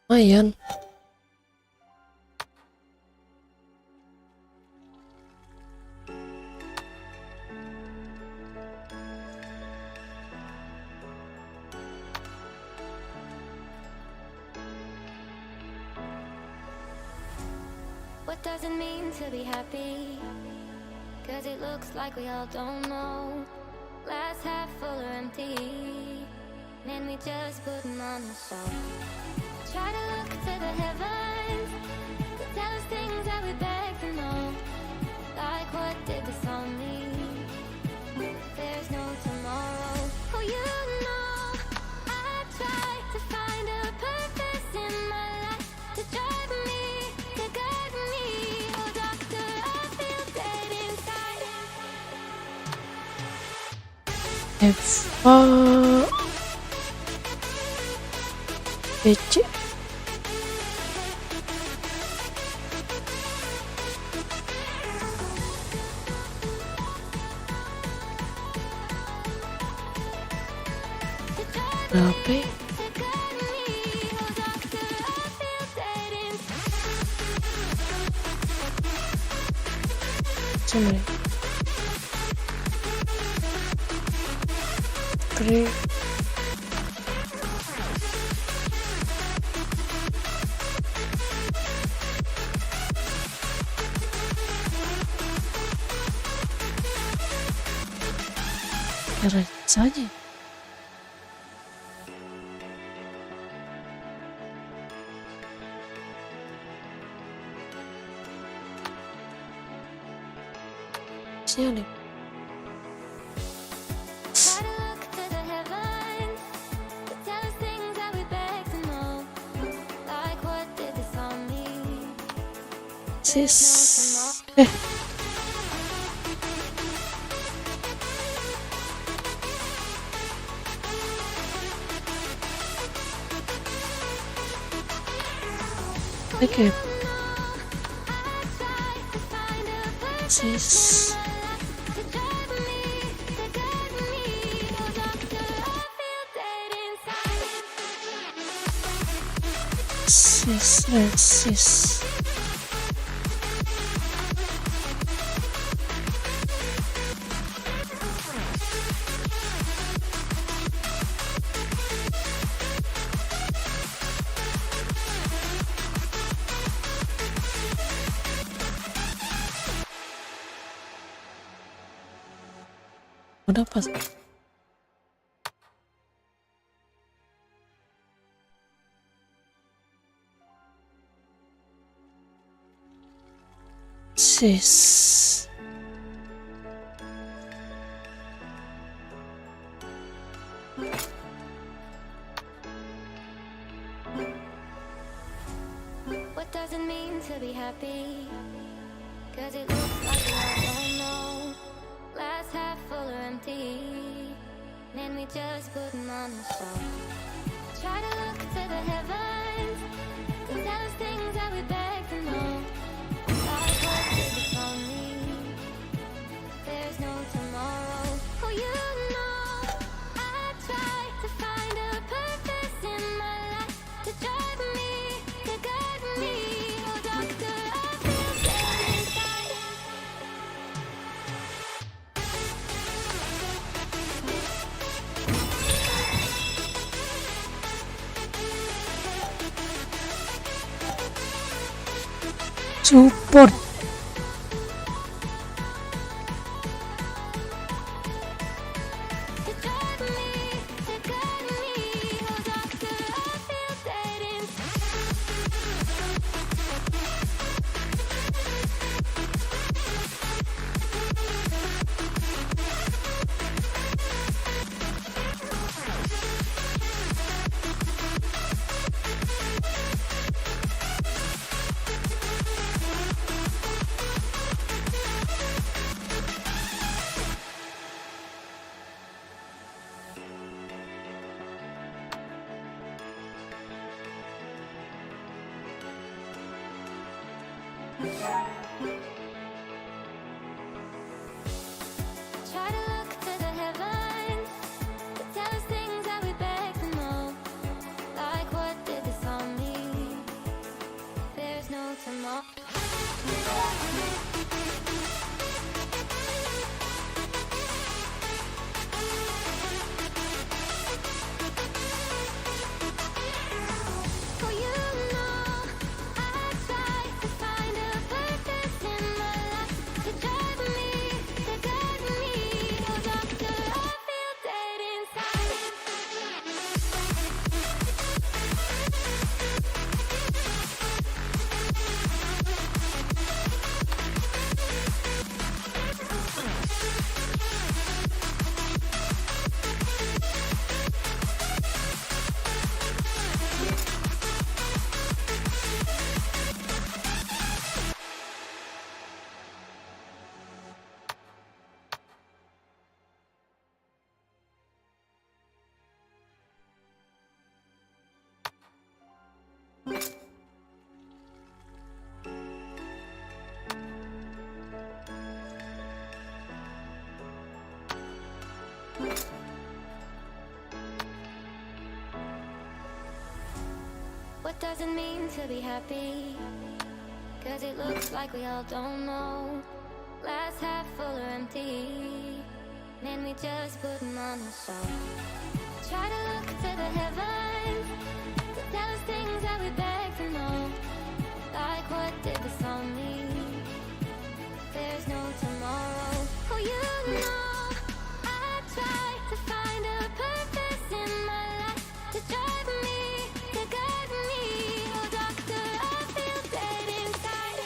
Lumayan. What does it mean to be happy? Cause it looks like we all don't know. Glass half full or empty. And we just putting on a show. Try to look to the heavens to tell us things that we beg to know. Like what did this all mean? There's no tomorrow. Oh, you know, I try to find a purpose in my life to drive me, to guide me. Oh, doctor, I feel dead inside. Eva BC. Berapa ya? Coba deh. Keren. Keren saja. Sini. Try to look to the heavens to tell us things that we beg to know. Like what did this all mean? Sis. Oke. Sis. Sis. Udah pas. Sis. What does it mean to be happy? Cause it looks like we all don't know. Glass half full or empty. And we just putting on a show. Try to look to the heavens to tell us things that we beg to know. Like what did this all mean? There's no tomorrow. Oh, you know, I try to find a purpose in my life to drive me, to guide me. Oh, doctor, I feel dead inside. Support. To drive me, to guide me. Oh, doctor, I feel dead inside. Try to look to the heavens to tell us things that we beg to know. Like what did this all mean? What does it mean to be happy? Cause it looks like we all don't know. Glass half full or empty. Man, we just putting on a show. Try to look to the heavens to tell us things that we beg to know. Like what did the song mean? There's no tomorrow. Oh, you know, I try to find a purpose in my life to drive me, to guide me. Oh, doctor, I feel dead inside.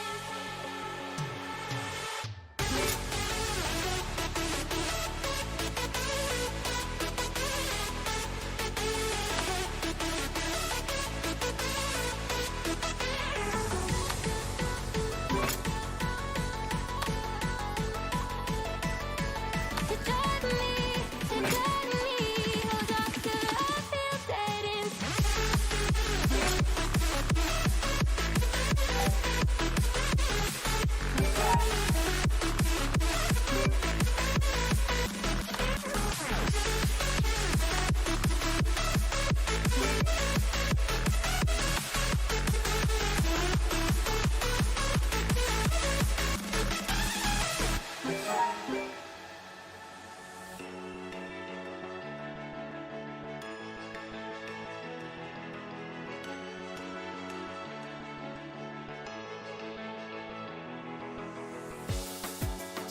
To drive me, to guide me. Oh, doctor, I feel dead inside.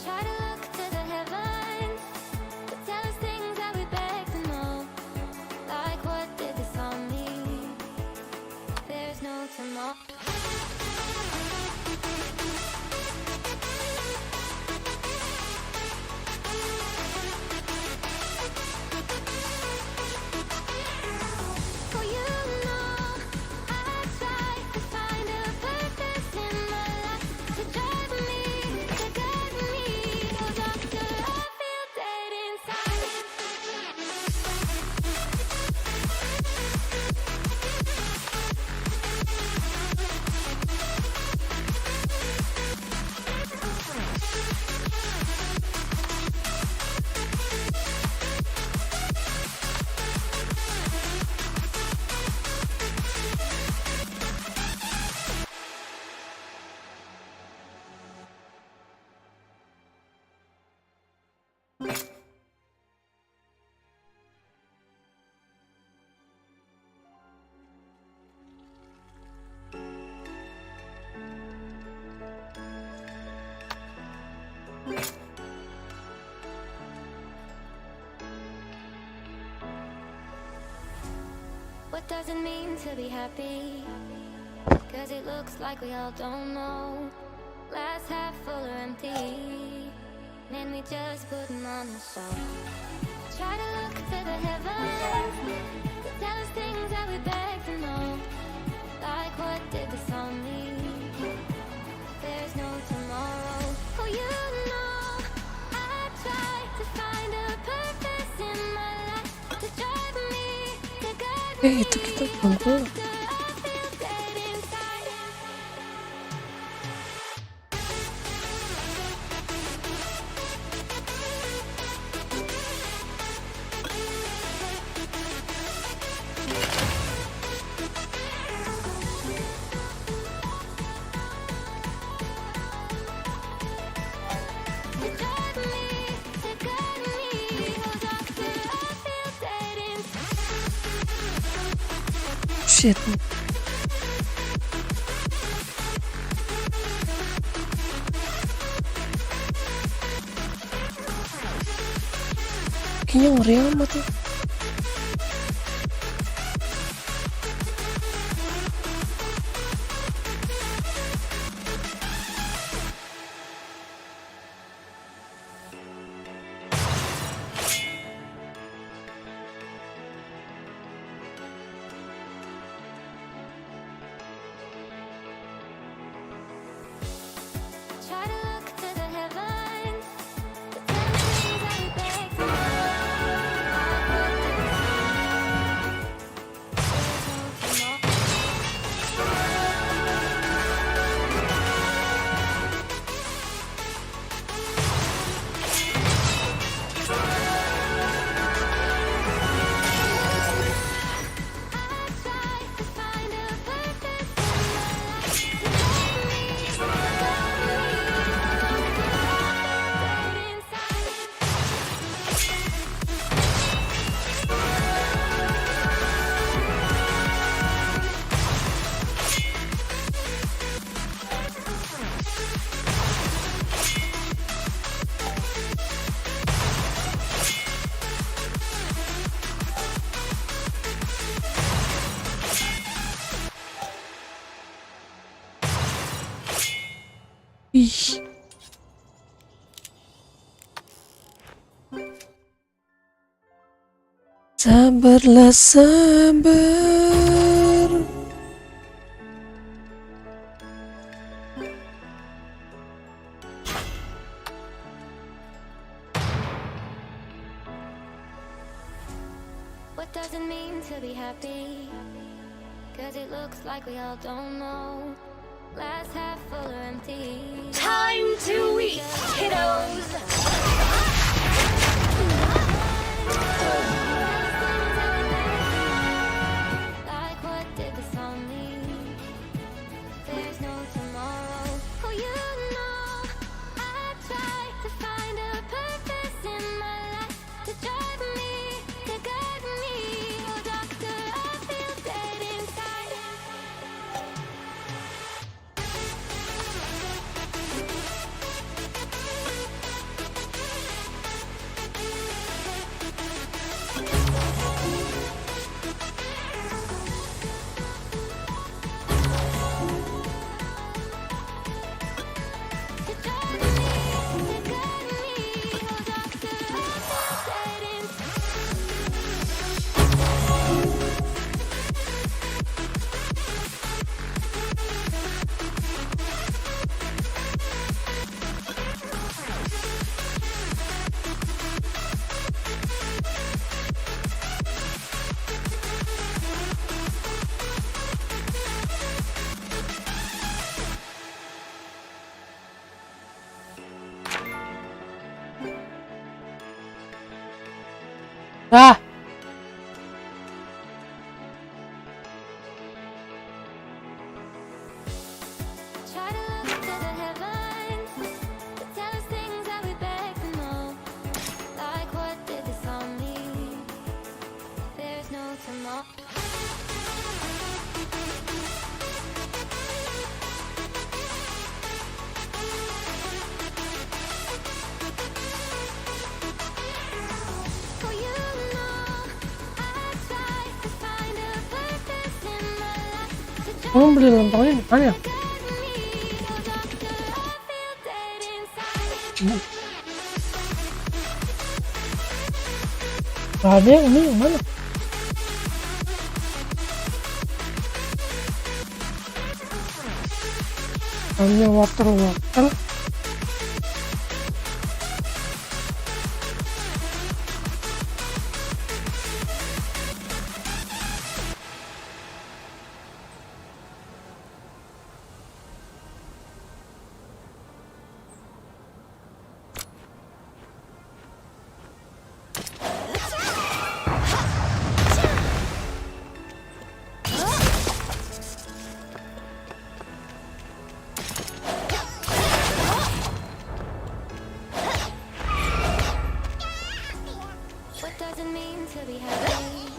Try to look to the heavens to tell us things that we beg to know. Like what did this all mean? There's no tomorrow. Oh, you know, I try to find a purpose in my life to drive me, to guide me. Oh, doctor, I feel dead inside. What does it mean to be happy? Cause it looks like we all don't know. Glass half full or empty. Man, we just putting on a show. Try to look to the heavens to tell us things that we beg to know. Like what did the song mean? There's no tomorrow. Oh, you know, I try to find a purpose in my life to drive me, to guide me. Itu kita belum Doctor, I feel dead inside. To drive me, to guide me. Oh, doctor, I feel dead inside. shit. Kayaknya ngeri amat ya. Try to look to the heavens to tell us things that we beg to know. Ih. Sabarlah sabar. What does it mean to be happy? Cause it looks like we all don't know. Glass half full or empty. Time to eat, kiddos! Like what did this all mean? There's no tomorrow. Oh, you know, I try to find a purpose in my life to drive me, to guide me. Oh, doctor, I feel dead inside. To drive me, to guide me. Oh, doctor, I feel dead inside. Ah. Try to look to the heavens to tell us things that we beg to know. Like what did this all mean? There's no tomorrow. Oh, you know, I try to find a purpose in my life to drive Kamu beli lontong ini mana ya? me. Oh, doctor, I feel dead inside. Gak ada ini yang mana? Hanya water. What does it mean to be happy?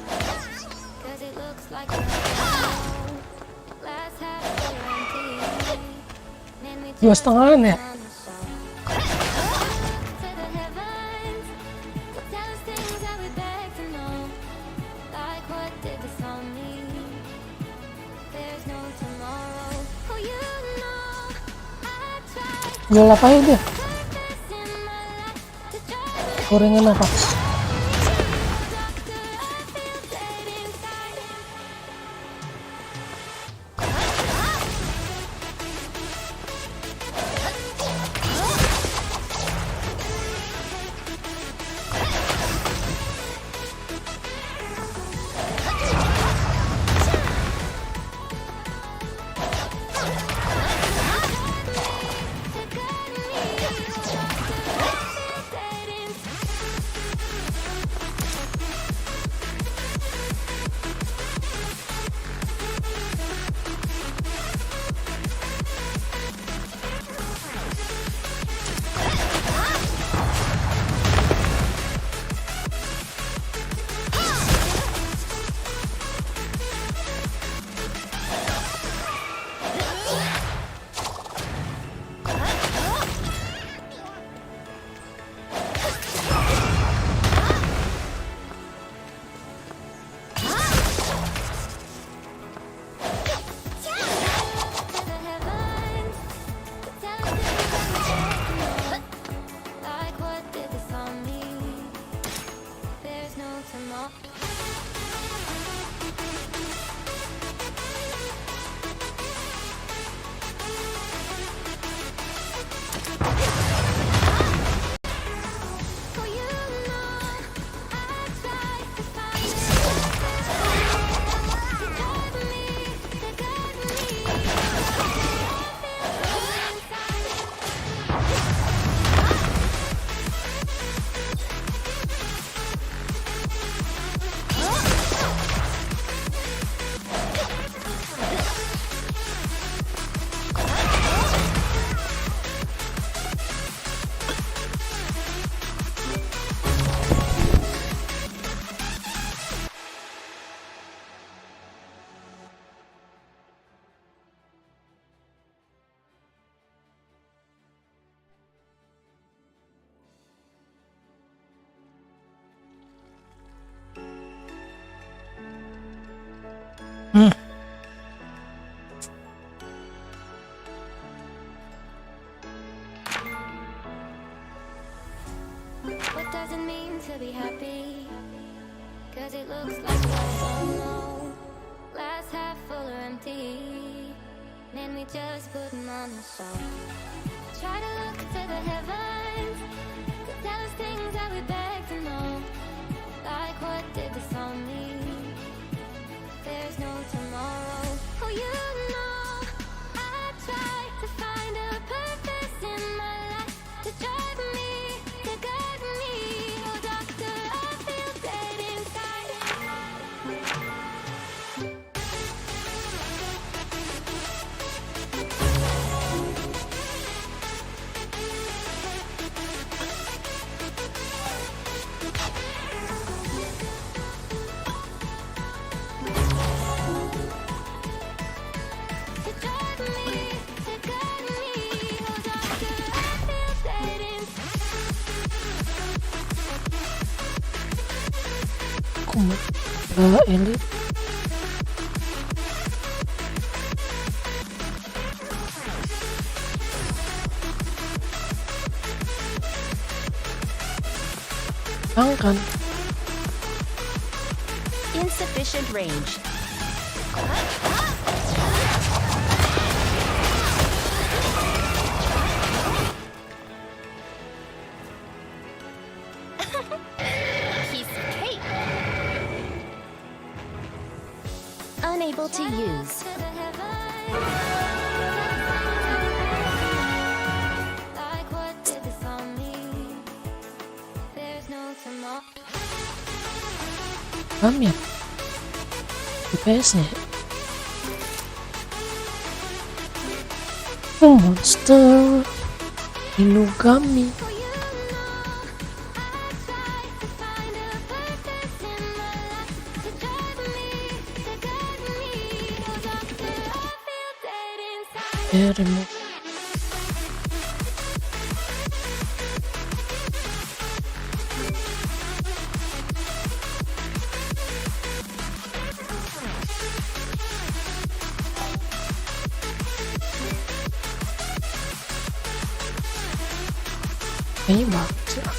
Cause it looks like we're all glass half full or empty. Then we Dua just setengahan ya? on the show. To the heavens to tell us things that we beg to know. Like what did this all mean? There's no tomorrow. Oh, you know, I try Jual apa ya dia? purpose in my life to drive me. Gorengan apa? Doctor, I feel dead inside. To guide me, oh, doctor, I feel dead inside. Hmm. What does it mean to be happy? Cause it looks like we all don't know. Glass half full or empty. Then we just put 'em on the shelf. Try to look to the heavens to tell us things that we beg to know. Like what did the song mean? There's no tomorrow. Oh, you know, I try to find a purpose in my life to drive me, to guide me. Oh, doctor, I feel dead inside. To drive me, to guide me. Oh, doctor, I feel dead inside. Kuma elit. Angkan. Insufficient range. Piece of cake. Unable to use. To the heavens. Like what did the song mean? There's no tomorrow. Paham ya? DPS-nya. Oh, monster. Inugami. Oh, you know, I try to find a purpose in my life to drive me, to guide me. Oh, doctor, I feel dead inside. Remove. Kayaknya bagus ya.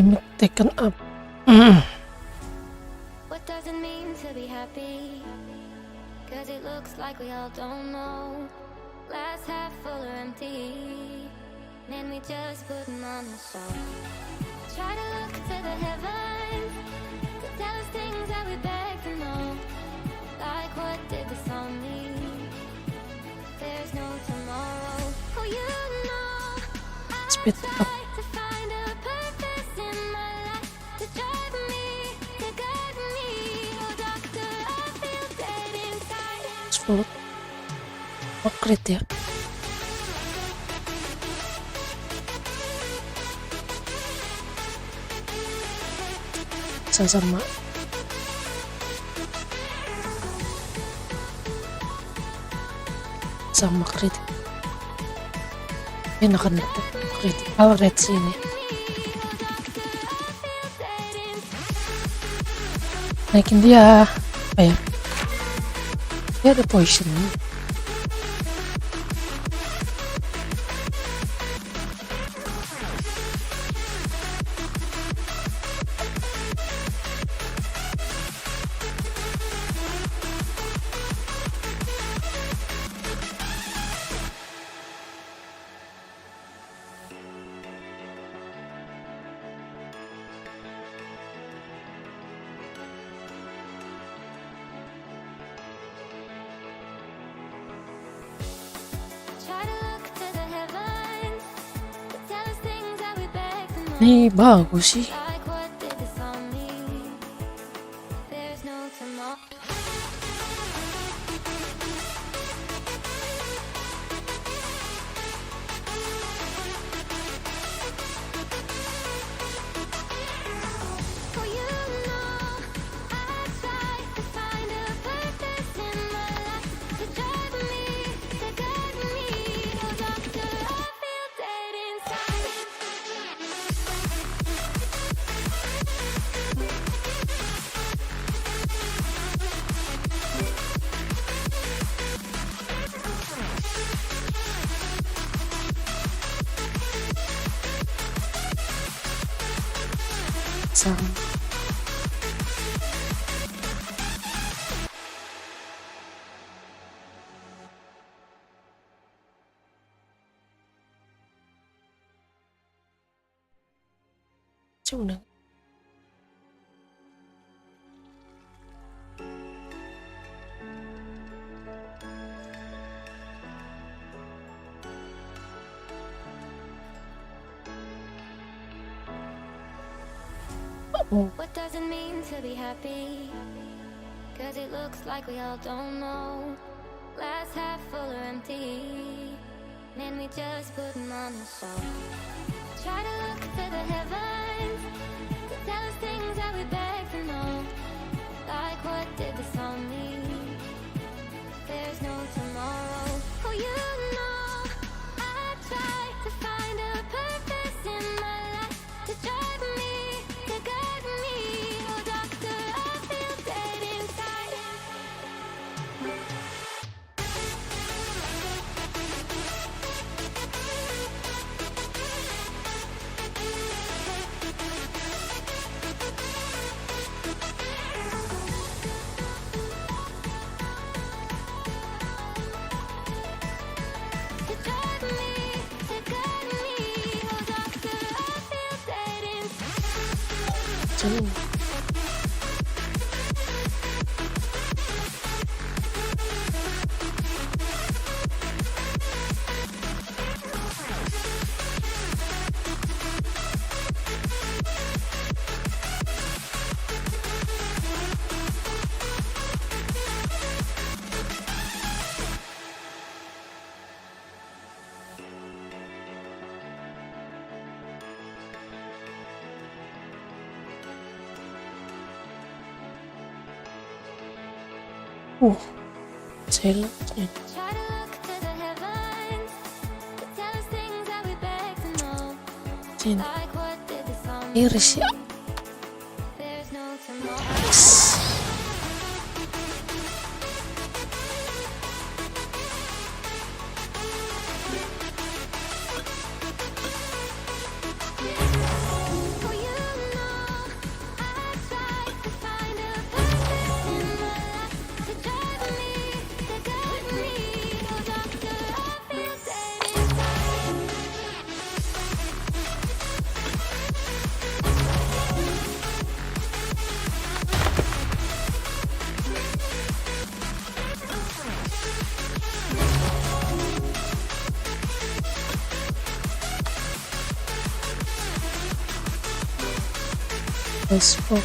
Limit taken up. What does it mean to be happy? Cause it looks like we all don't know. Glass half full or empty. Then we just put 'em on the shelf. Try to look to the heavens to tell us things that we beg to know. Like what did the song mean? There's no tomorrow. Oh, you know, I Speed up. try to find a purpose in my life to drive me, to guide me. Oh, doctor, I feel dead inside. Explode. Oh, crit ya. Bisa sama. Sama crit. Enakan itu critical rate sini. Naikin dia. Apa ya? Dia ada poison. Try to look to the heavens to tell us things that we beg to know. Ini bagus sih. Like what did the song mean? There's no tomorrow. sang. Chung nang What does it mean to be happy? Cause it looks like we all don't know. Glass half full or empty. Man, we just putting on a show. Try to look to the heavens to tell us things that we beg to know. Like what did the song mean? There's no tomorrow. Oh, you know, I try to find a purpose in my life to drive me, to guide me. Oh, doctor, I feel dead inside. To drive me, to guide me. Oh, doctor, I feel dead inside. chung. 제일 Try to look to the heavens to tell us things that we beg to know. 진 Like what did the song mean? 이르시아. There's no tomorrow. Oh, you know, I try to find a purpose in my life to drive me, to guide me. Oh, doctor, I feel dead inside. 페이스북.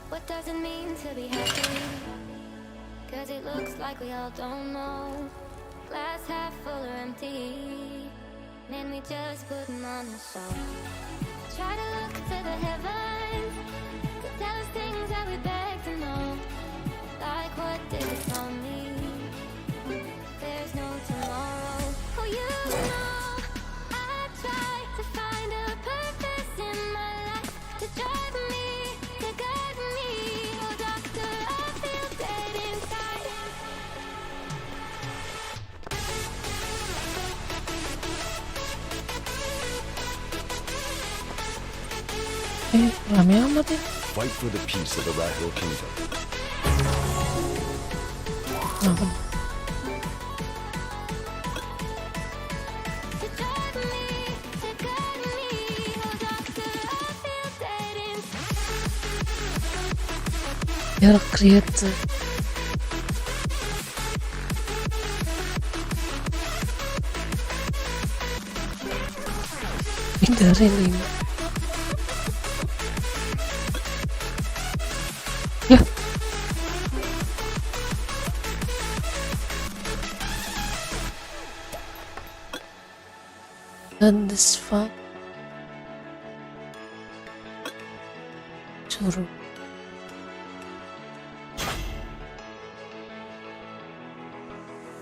What does it mean to be happy? Cause it looks like we all don't know. Glass half full or empty. Man, we just putting on a show. Try to look to the heavens to tell us things that we beg to know. Like what did the song mean? There's no tomorrow. Oh, you know, I try to find a purpose in my life to drive me, to guide me. Oh, doctor, I feel dead inside. 라면 한마디? Fight for the peace of the Rat Hill Kingdom. 나가. To drive me, to guide me. Oh, doctor, I feel dead inside. 여러 크리에이트. 민들레님. 야. Done this far. 주로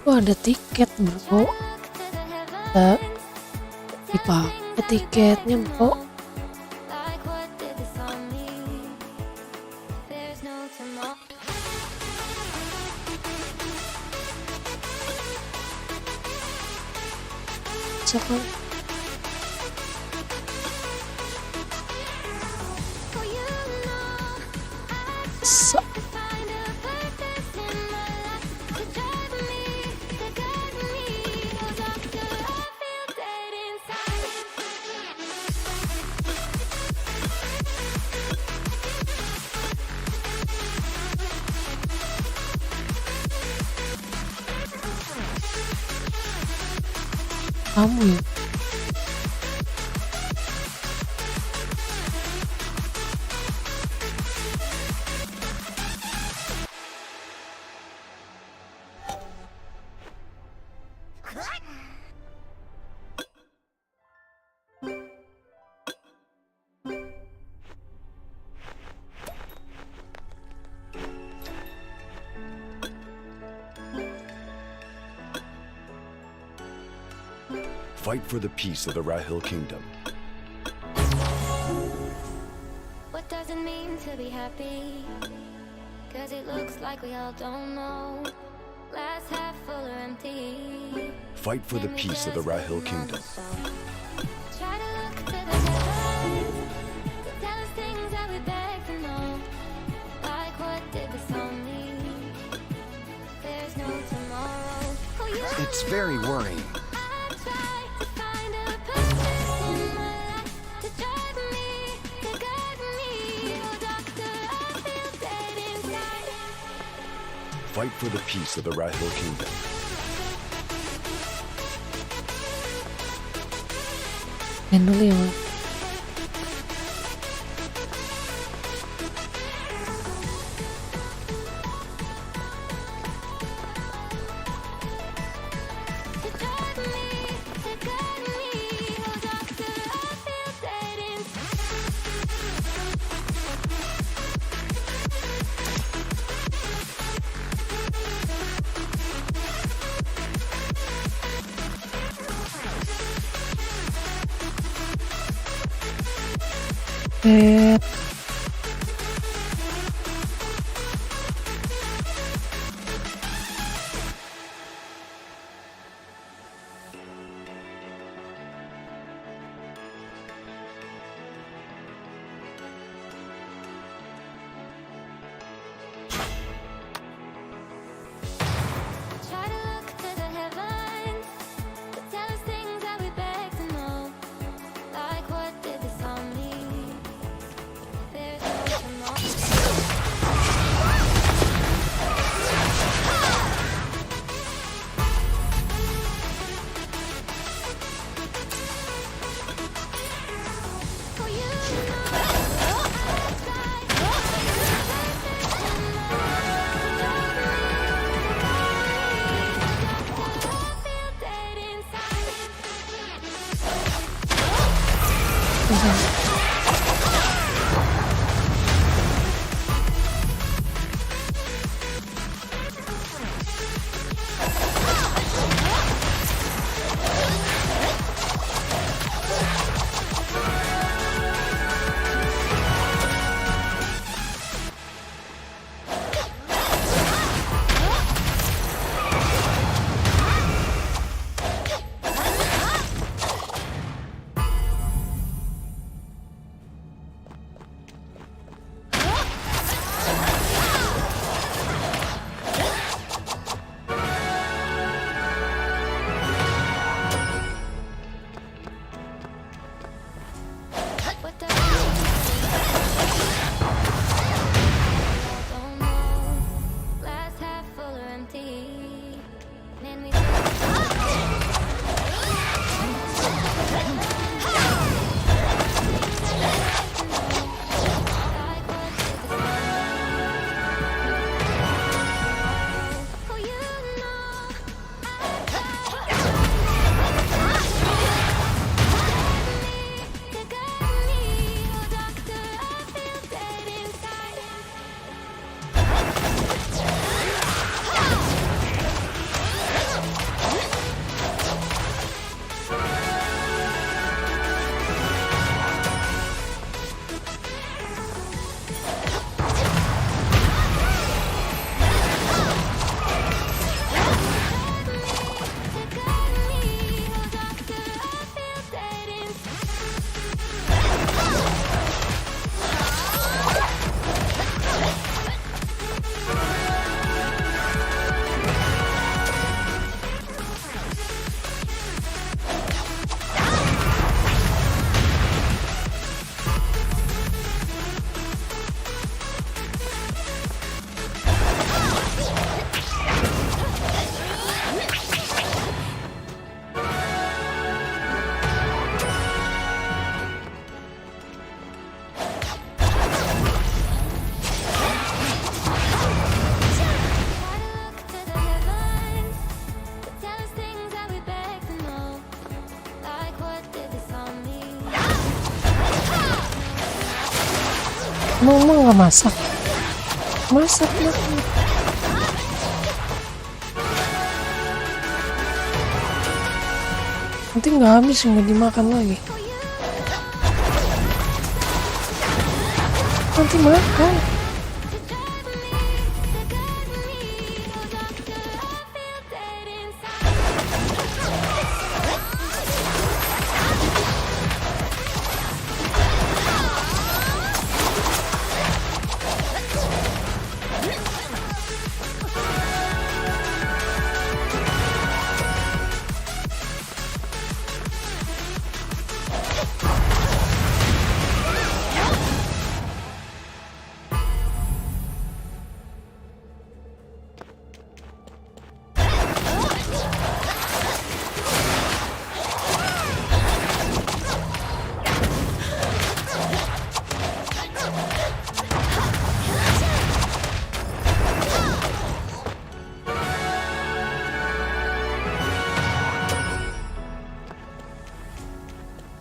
ada tiket bro. Dipakai tiketnya bro. Like what did this on me? There's no tomorrow. Siapa? Oh, you know Sa find a purpose in my life to drive me, to guide me. Oh, doctor, I feel dead inside. kamu ya? Fight for the peace of the Rahil Kingdom. What does it mean to be happy? Cause it looks like we all don't know. Glass half full or empty. Fight for the peace of the Rahil Kingdom. Try to look to the heavens to tell us things that we beg to know. Like what did this all mean? There's no tomorrow. Oh, you It's very worrying. I try to find a purpose in my life to drive me, to guide me. Oh, doctor, I feel dead inside. Fight for the peace of the Rahil Kingdom. Main dulu ya Bang. To drive me, to guide me. Oh, doctor, I feel dead inside. Try to look to the heavens to tell us things that we beg to know. Like what did this all mean? There's no tomorrow. Oh, you know I feel dead inside. Mama nggak masak. Masak lah. Nanti nggak habis, nggak dimakan lagi. Nanti makan.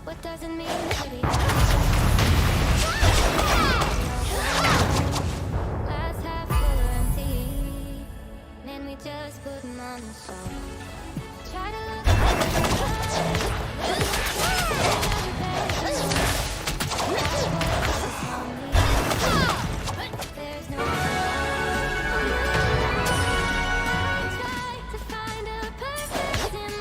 What does it mean to be glass half full or empty? Man, we just put 'em on the shelf. Try to look there's no try to find a purpose in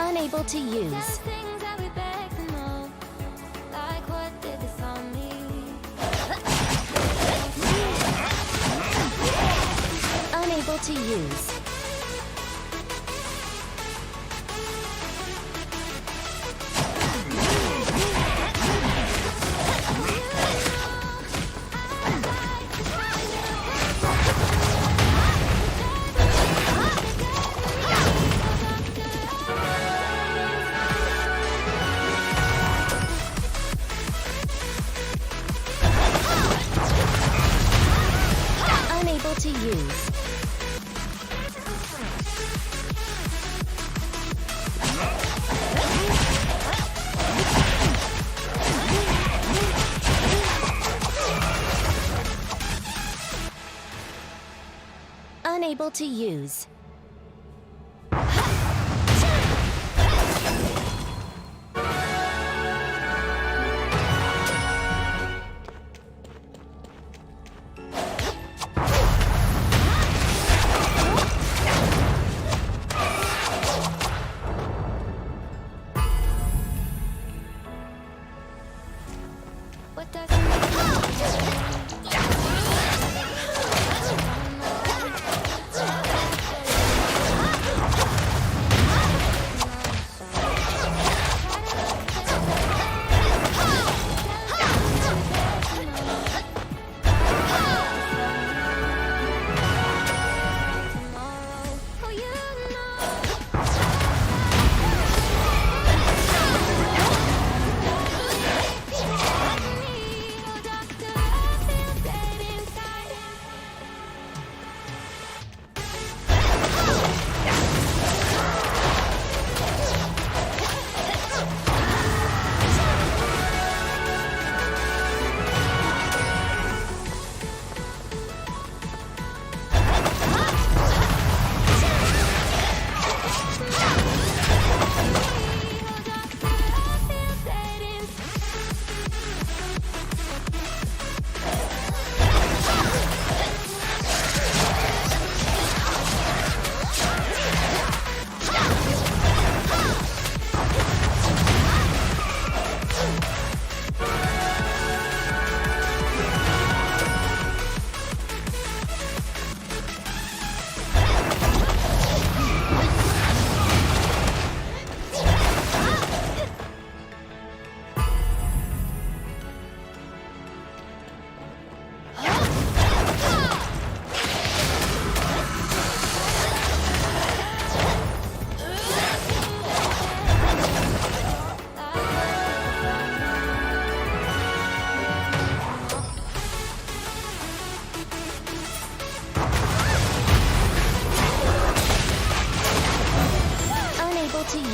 Unable to use. things that we beg to know, like what did this all mean? Unable to use. Unable to use. Unable to use. What does it mean?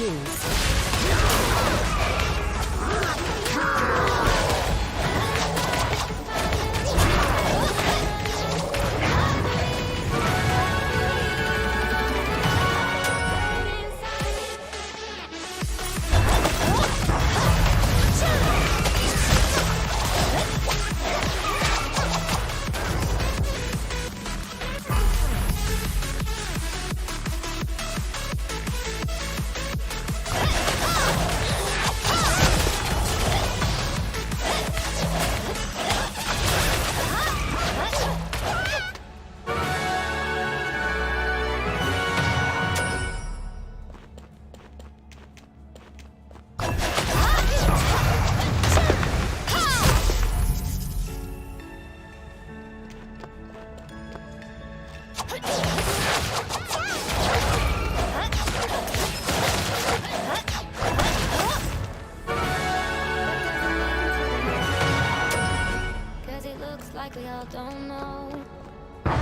use. Cause it looks like we all don't know. Try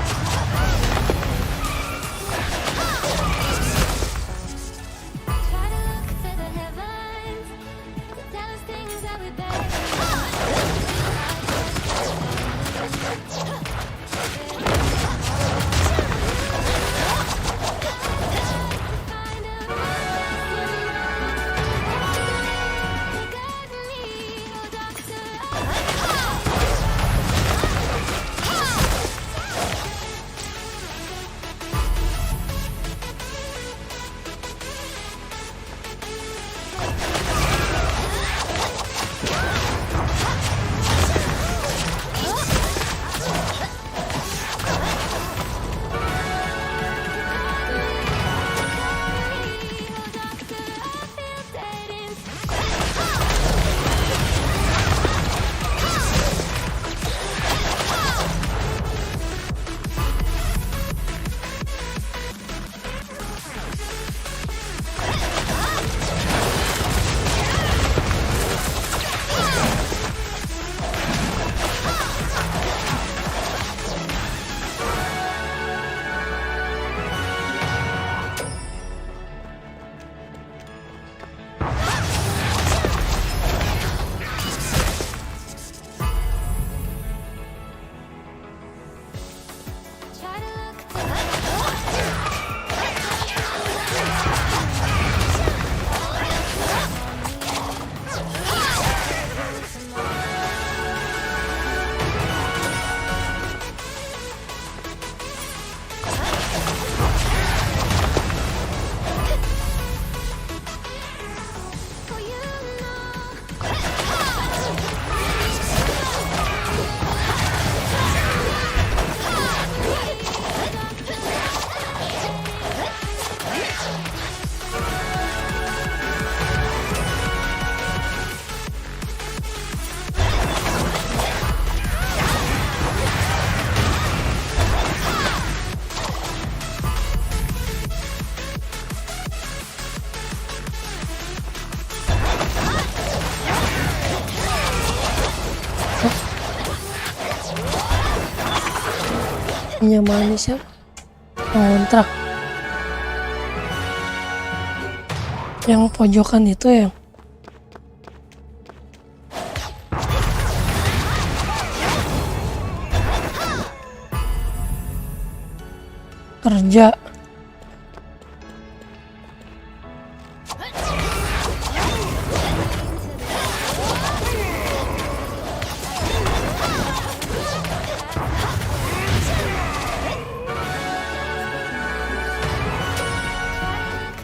to look to the heavens to tell us things that we Nyamanin siapa? Kontrak. Yang pojokan itu ya. Kerja.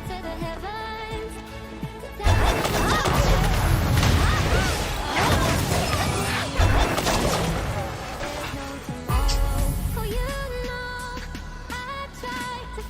to the heavens to tell us there's no tomorrow. Oh, you know, I tried to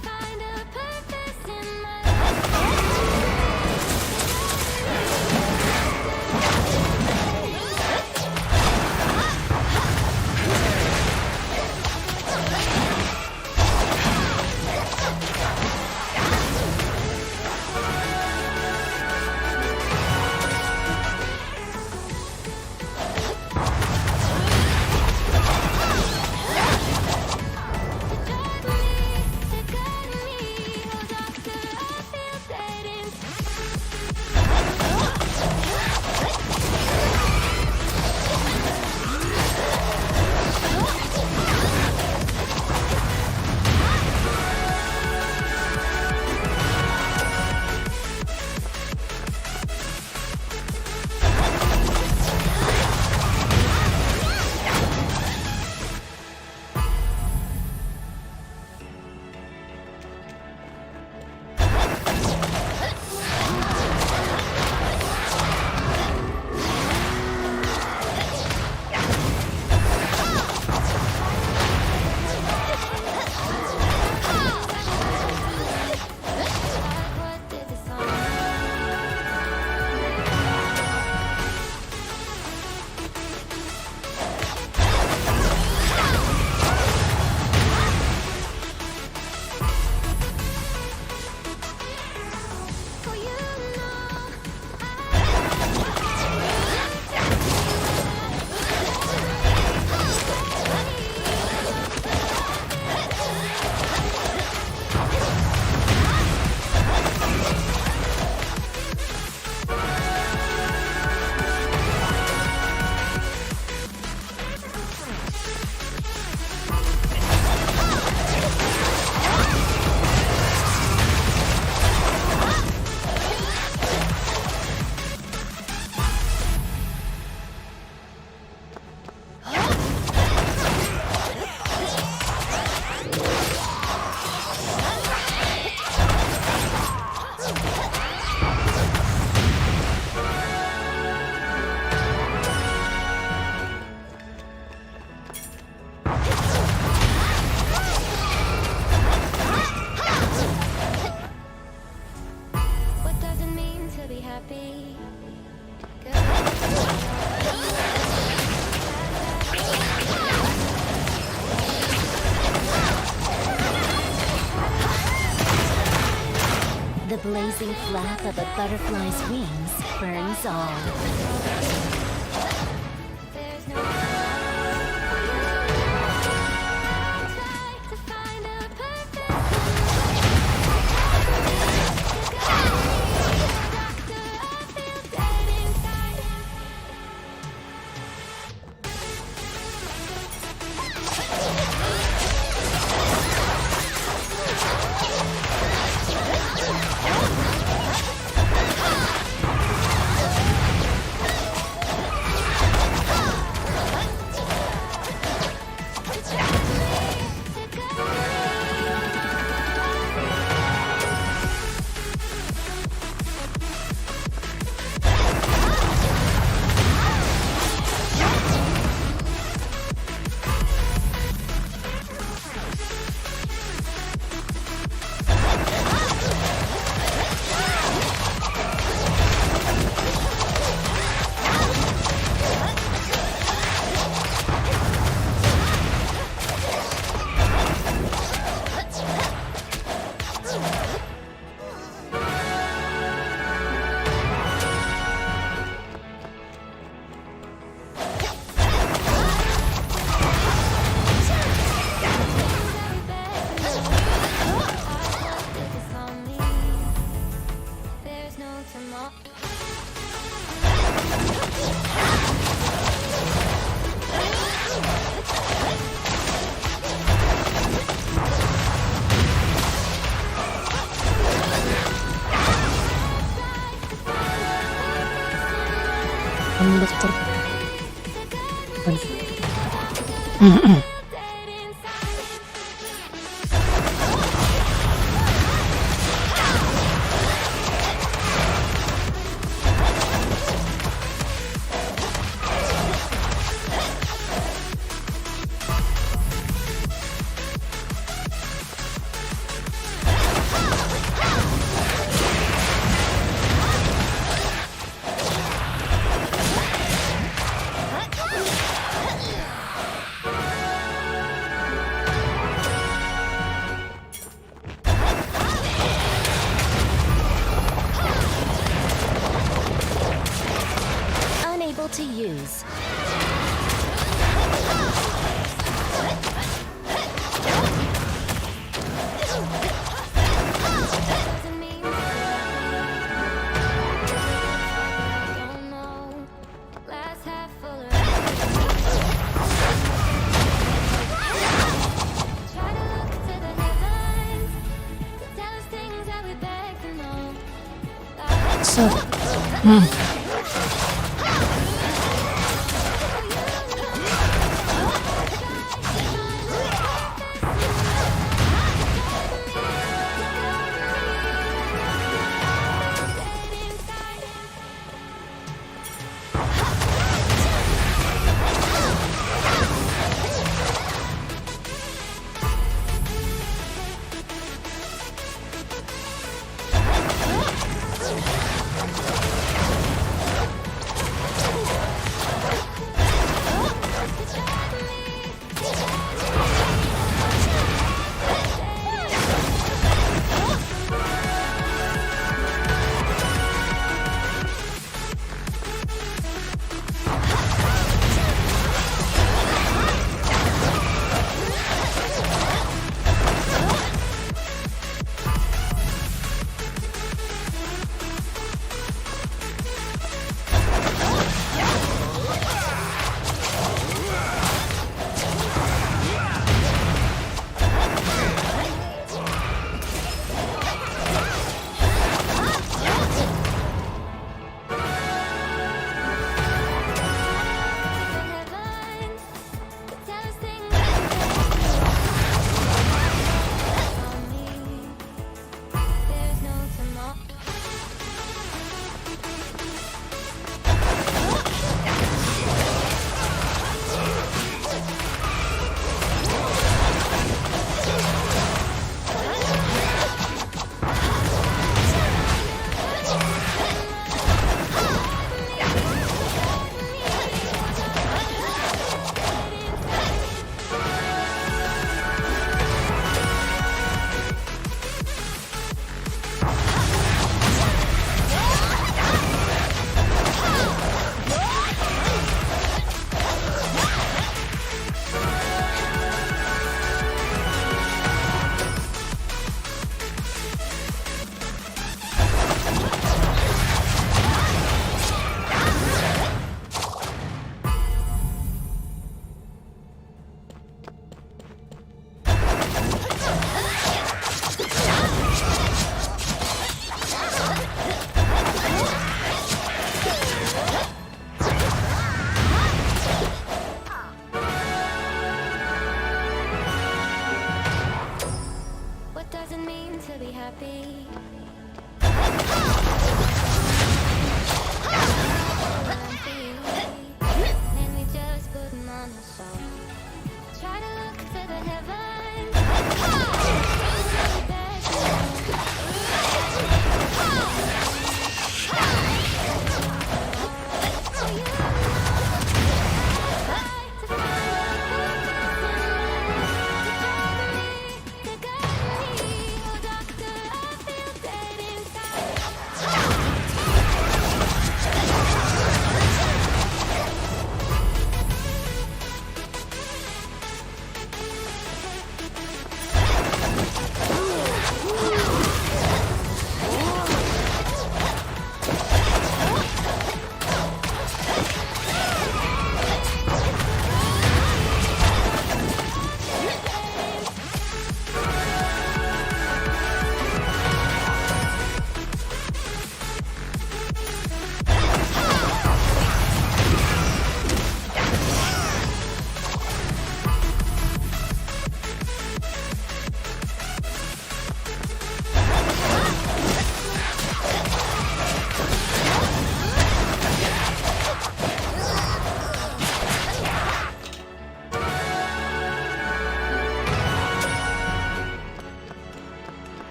blazing flap of a butterfly's wings burns all. There's no try to find a perfect doctor, I feel dead inside. There's no tomorrow. Ang doktor. Dead inside. Unable to use. Doesn't mean don't know. Glass half full or try to look to the heavens to tell us things that we beg to know. So,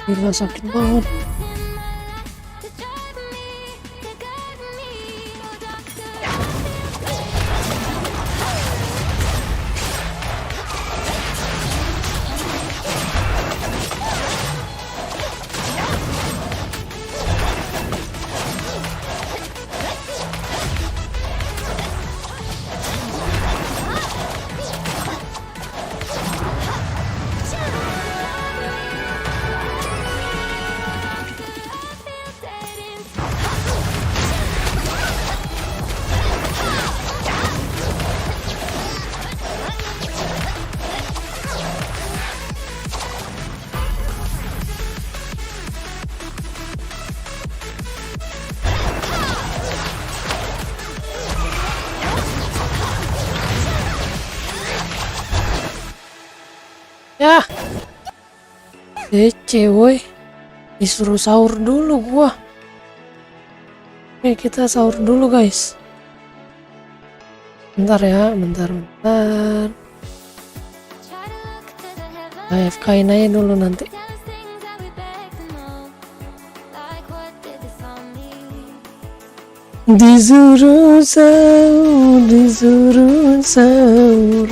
Gila sakit banget. Ya, cewek disuruh sahur dulu gua. Oke, kita sahur dulu guys. Bentar ya, bentar. AFK-in aja dulu nanti. Disuruh sahur. Disuruh sahur.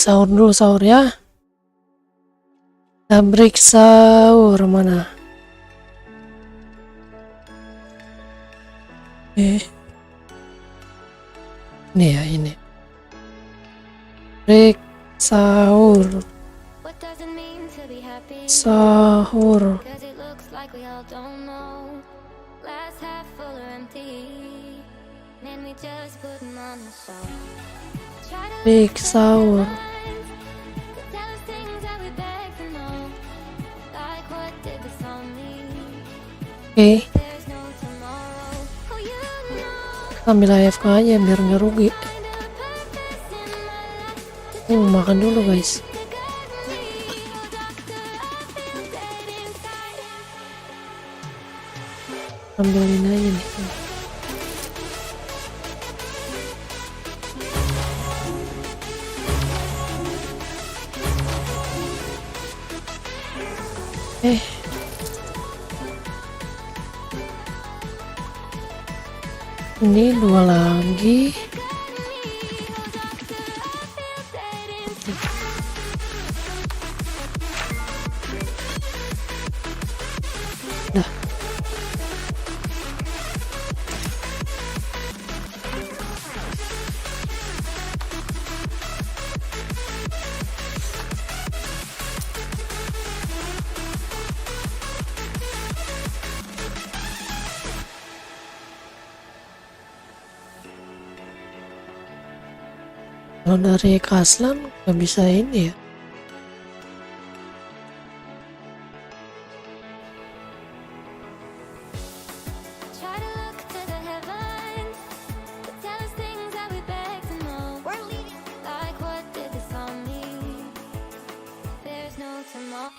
Sahur dulu, sahur ya. Kita break sahur mana? Ini ya, ini. Break sahur. Sahur. Break sahur. Oke, ambil AFK aja biar nggak rugi. Makan dulu guys. Ambilin aja nih. Ini 2 lagi. Dah. Kalau dari Kaslan nggak bisa ini ya. Try to look to the heavens to tell us things that we beg to know. We're leading like what did this all mean? There's no tomorrow.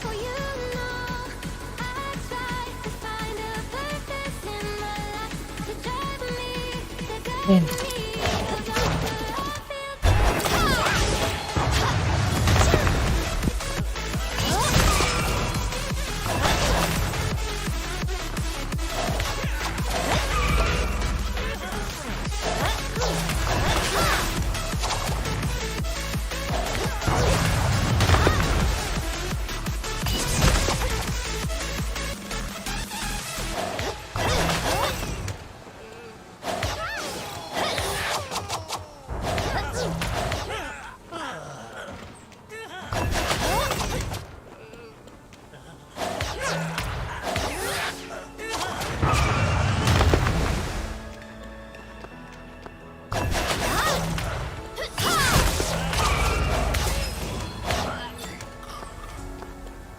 Oh, you know, I tried to find a purpose in my life to drive me, to guide Nih. me.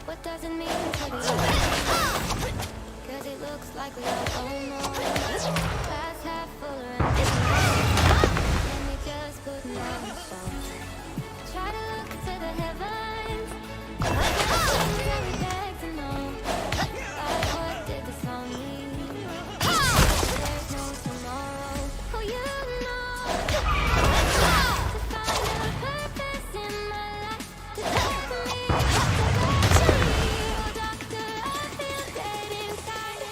What does it mean to be happy? 'Cause it looks like we all don't know. Glass half full or empty. Can we just put on a show? Try to look to the heavens. Things that we beg to know. Like what did this all mean? There's no tomorrow. Oh, you know. To find a purpose in my life. To take me. Oh, doctor, I feel dead inside.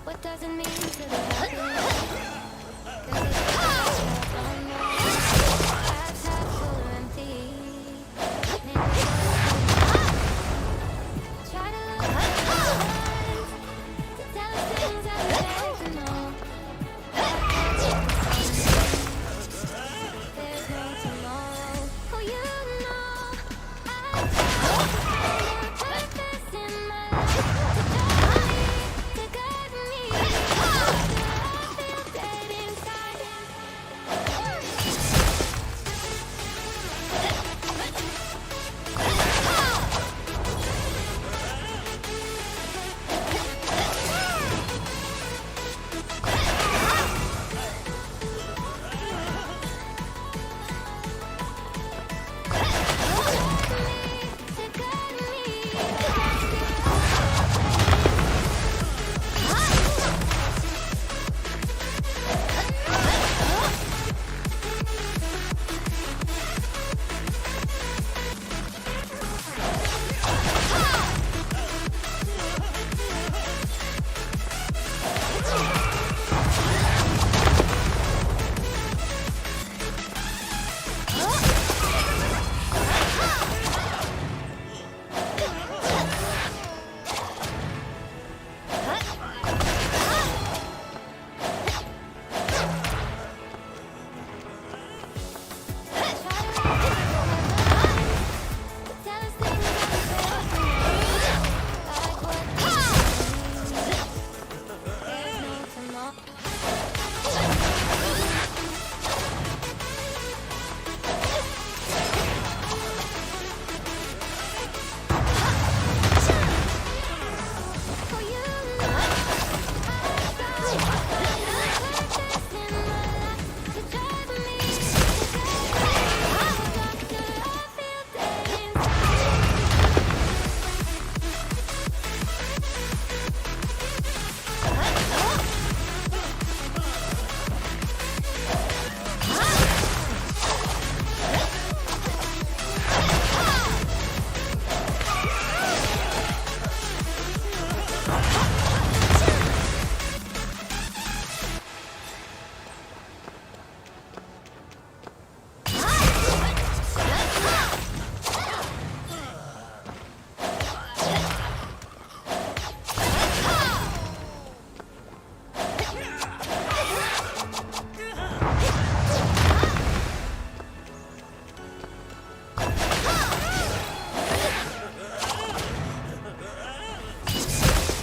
What does it mean to be happy? 'Cause it looks like I don't know. Glass half full or empty. Maybe try to look at the eyes to tell us things that we beg to know. There's no tomorrow. Oh, you know I try to find a purpose in my life to guide me, after I feel dead inside. To guide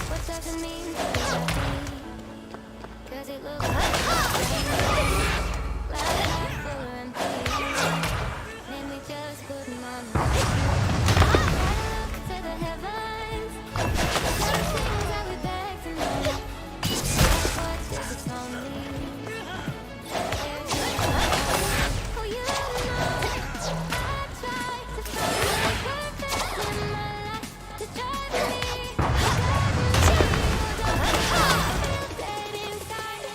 What does it mean to be happy? 'Cause it looks like glass half full or empty. Then we just put 'em on the try to look to the heavens. Tell us things that we beg to know. Like what does it tell me? There's no tomorrow. Oh, you know I try to find a purpose in my life to drive me, to guide me. Oh, don't you feel dead inside?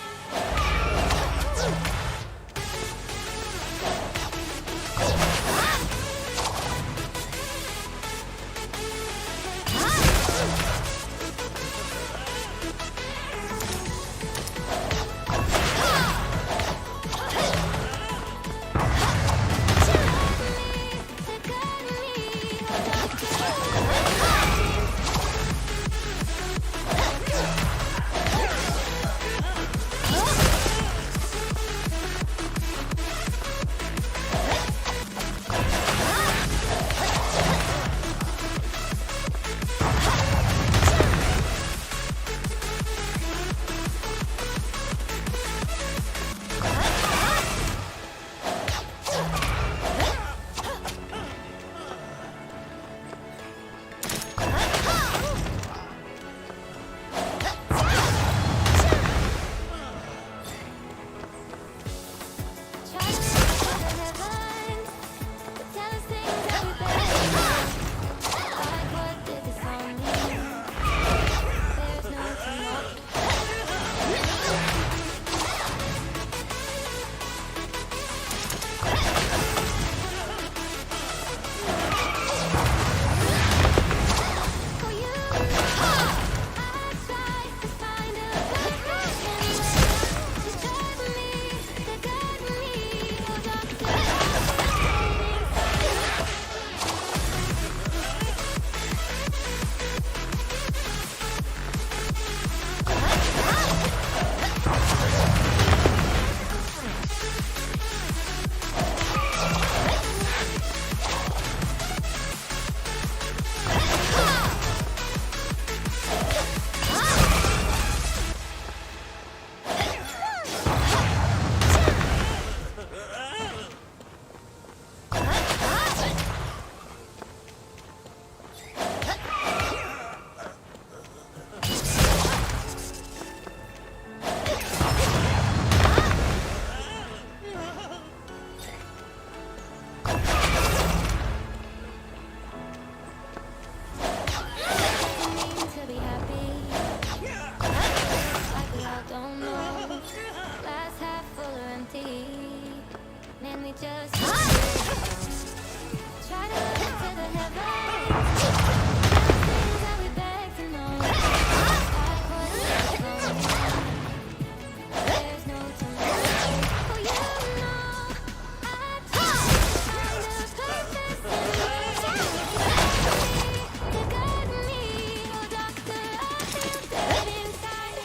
we just try to look to the heavens. Things that we beg to know. Like what's going. There's no tomorrow. Oh, you know I find a purpose in to guide me. Oh, doctor, I feel dead inside.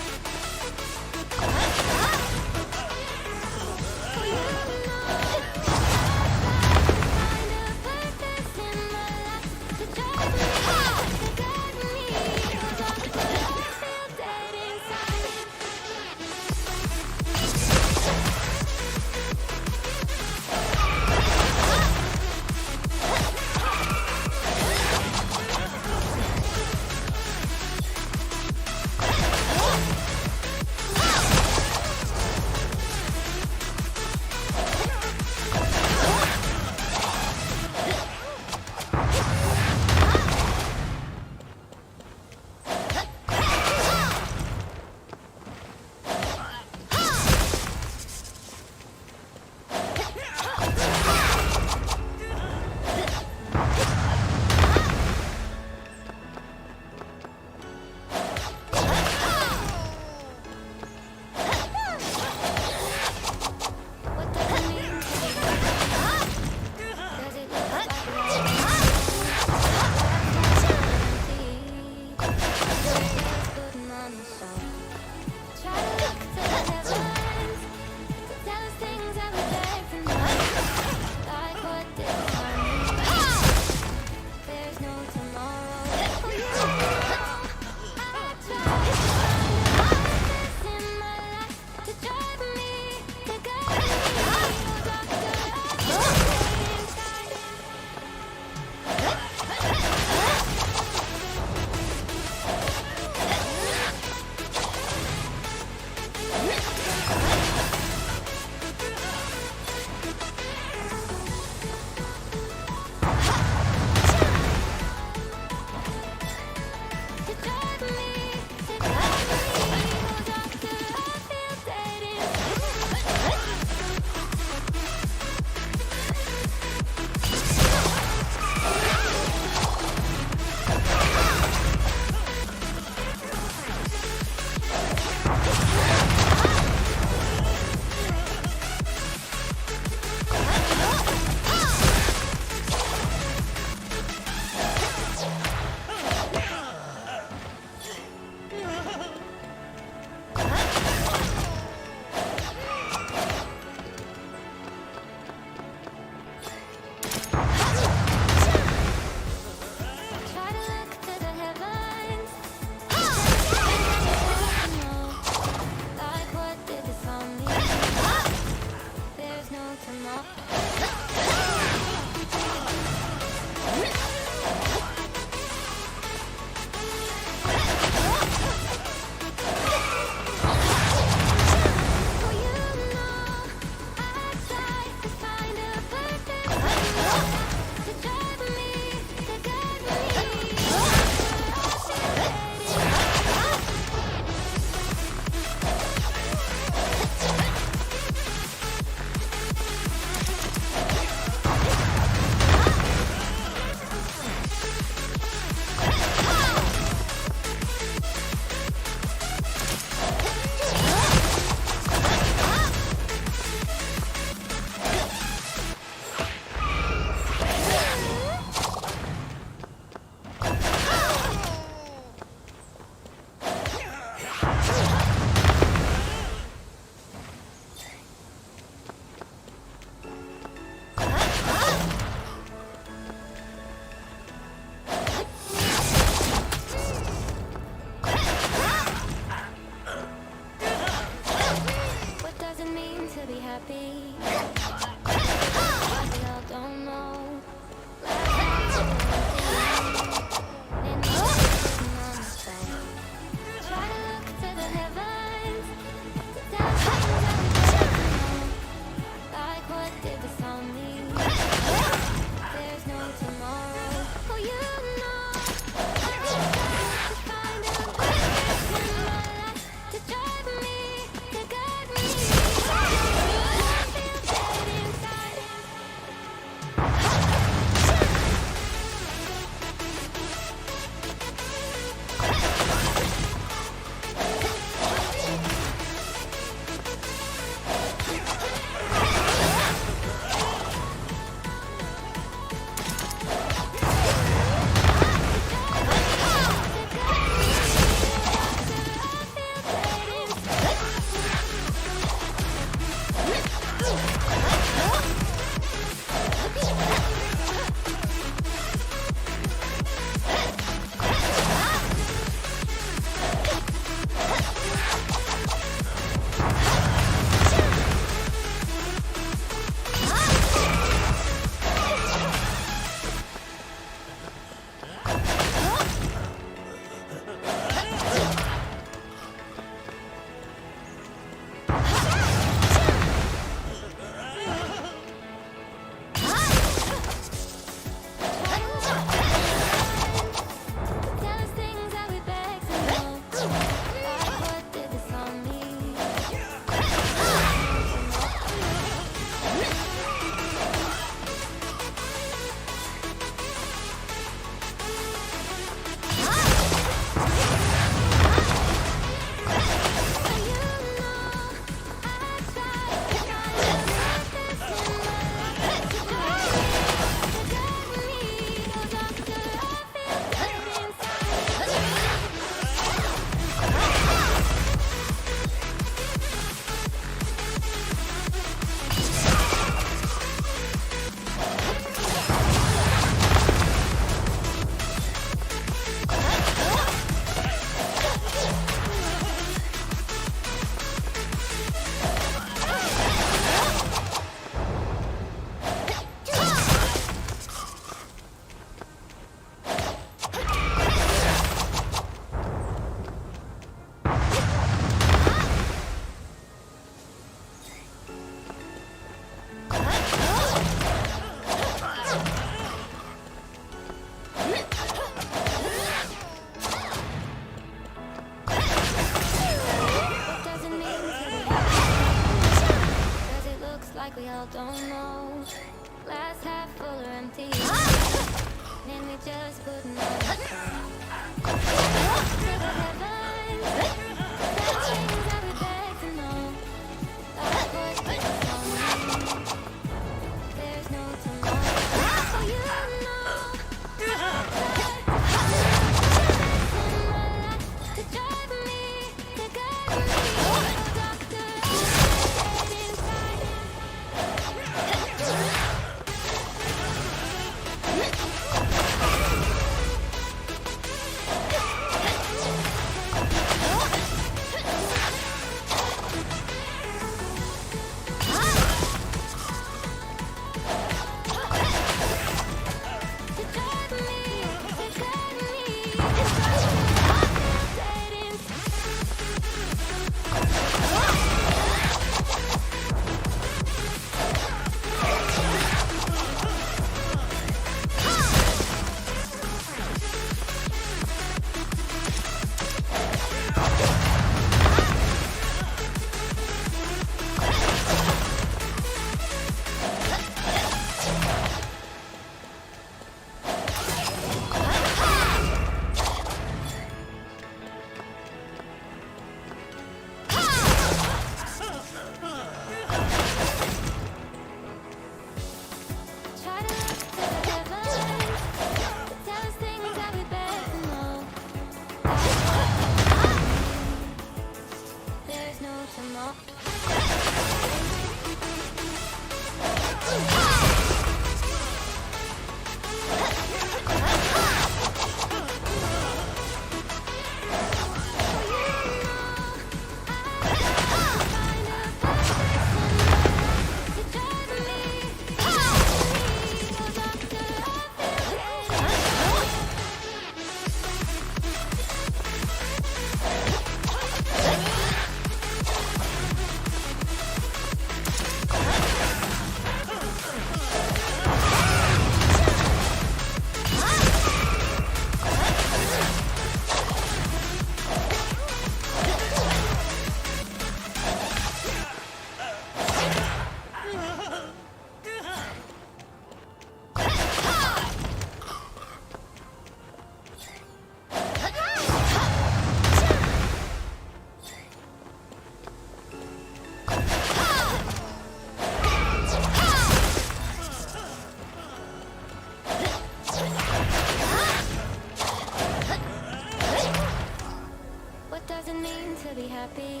to be happy.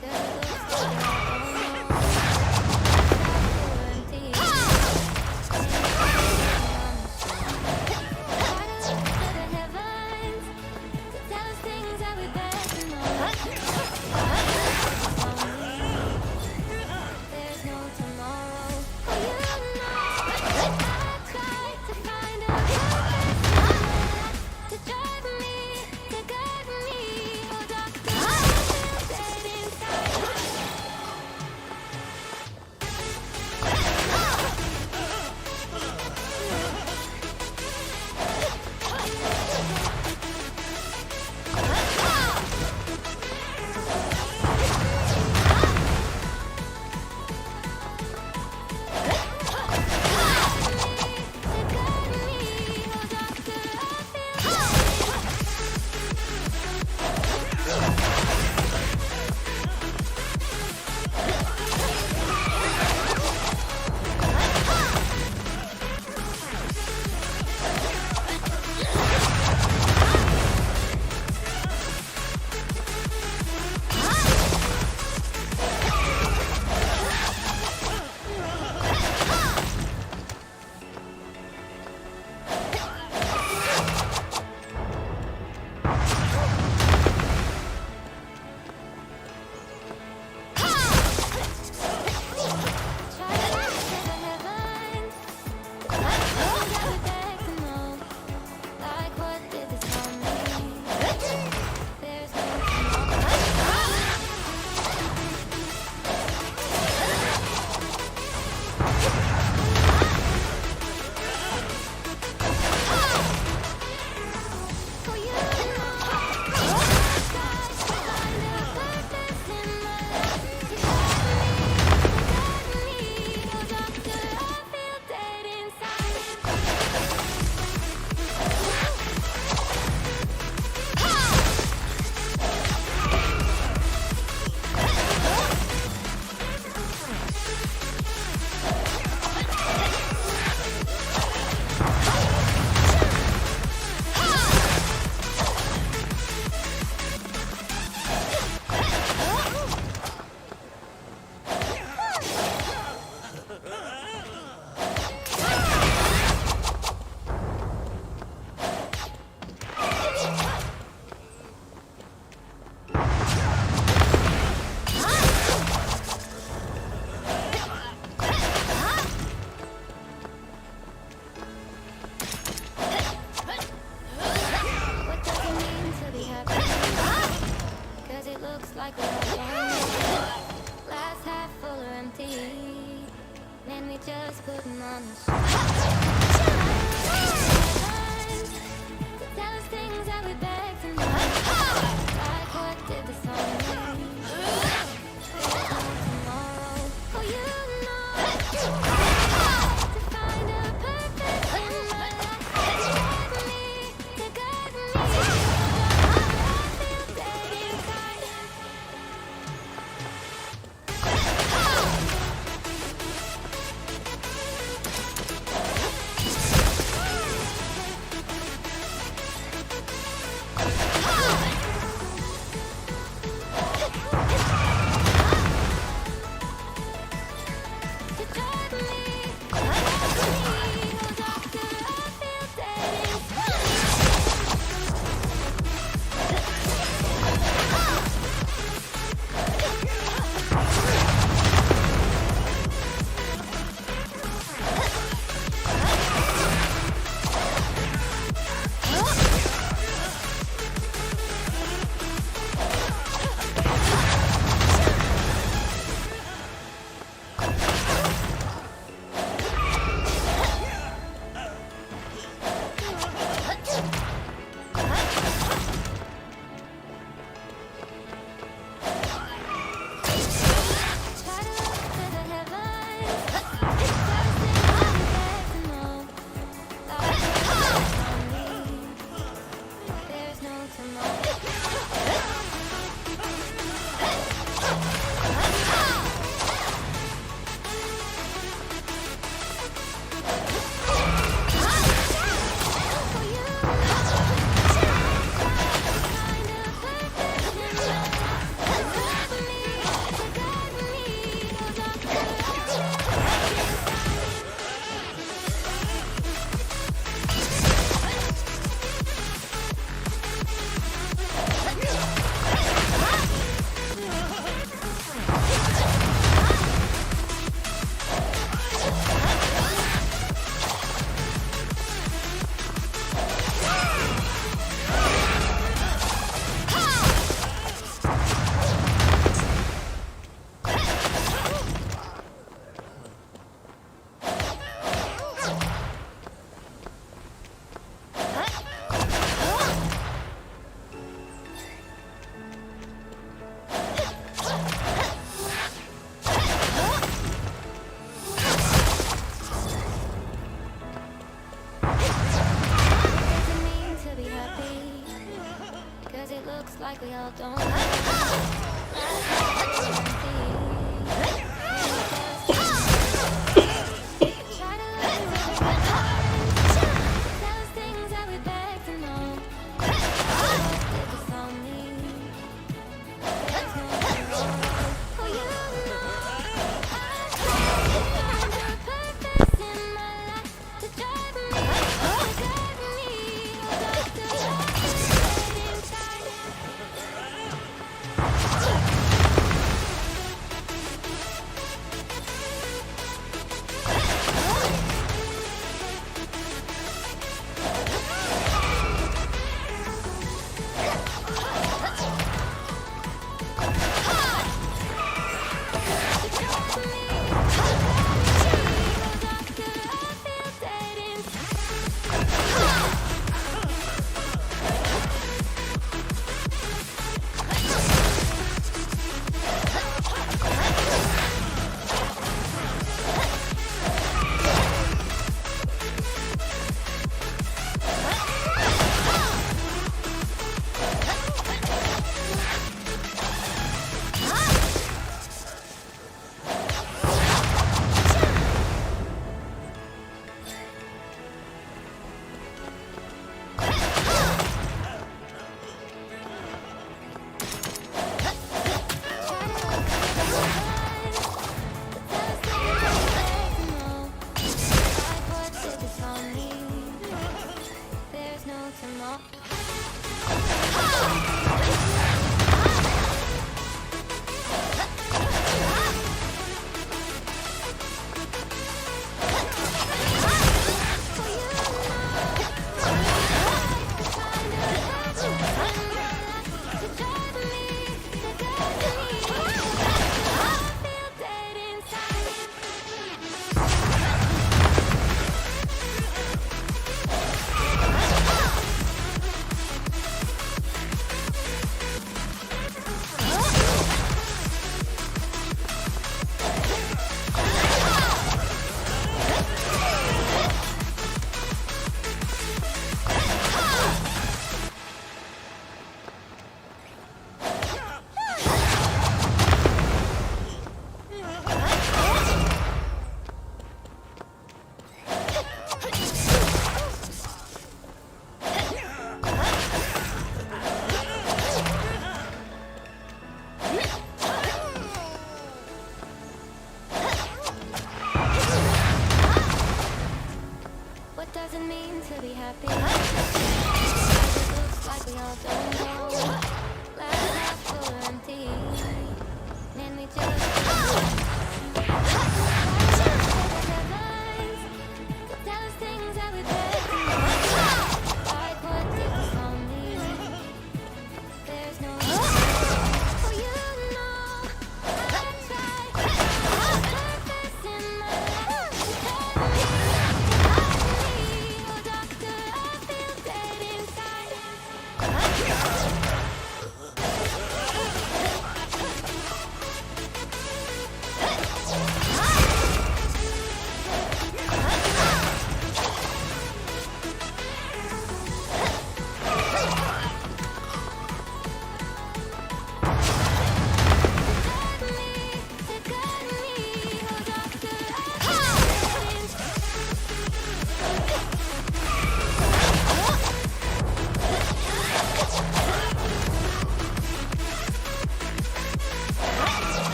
'Cause it looks like we all don't know. Empty. like we all don't know.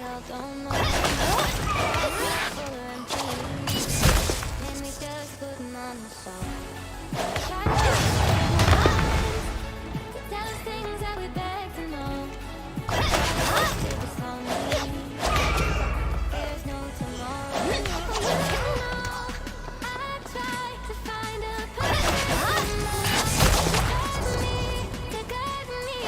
all don't know. It's not full or empty. And we just put them on the shelf. Try to tell us things that we beg to know. Save us lonely. There's no tomorrow. I try to find a person to guide me.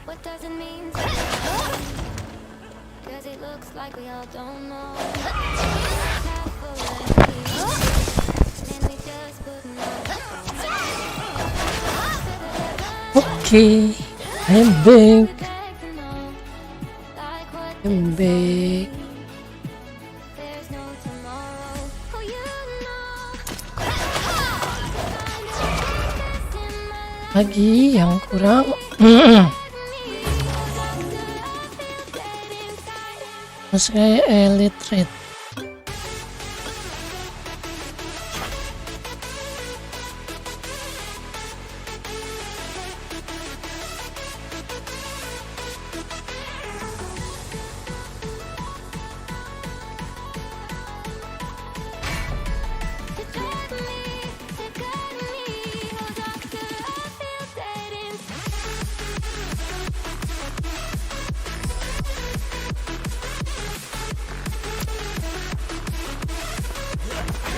What does it mean to be happy? 'Cause it looks like we all don't know. Half full of empty. And we just put them on the Okay, I'm back. beg to know. Like what I'm back. there's no tomorrow. Oh, you know. Lagi yang kurang. Maksudnya elite rate.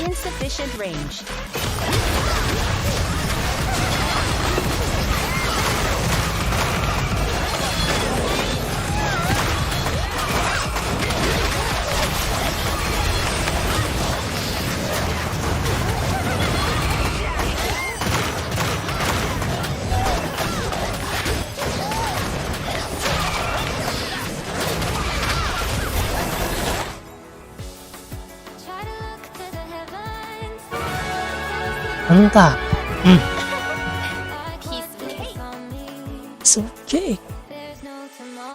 Insufficient range. Mantap. Piece of cake. It's okay. There's no tomorrow.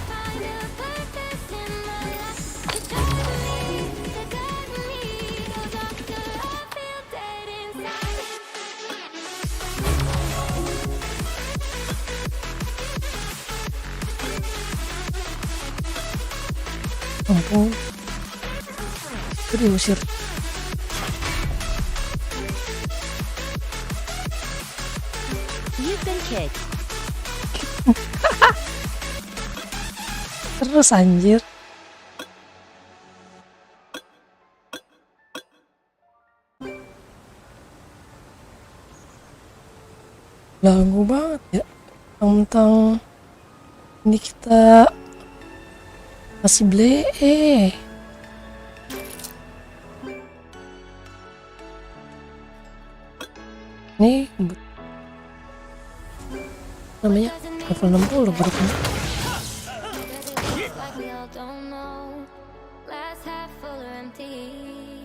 Find a purpose in my life. To guide me, Ampun. Itu diusir. You've been kicked. Terus anjir. Lagu banget ya. Tentang ini kita masih blee. Ini namanya level 60 baru kena. Like we all don't know. Glass half full or empty.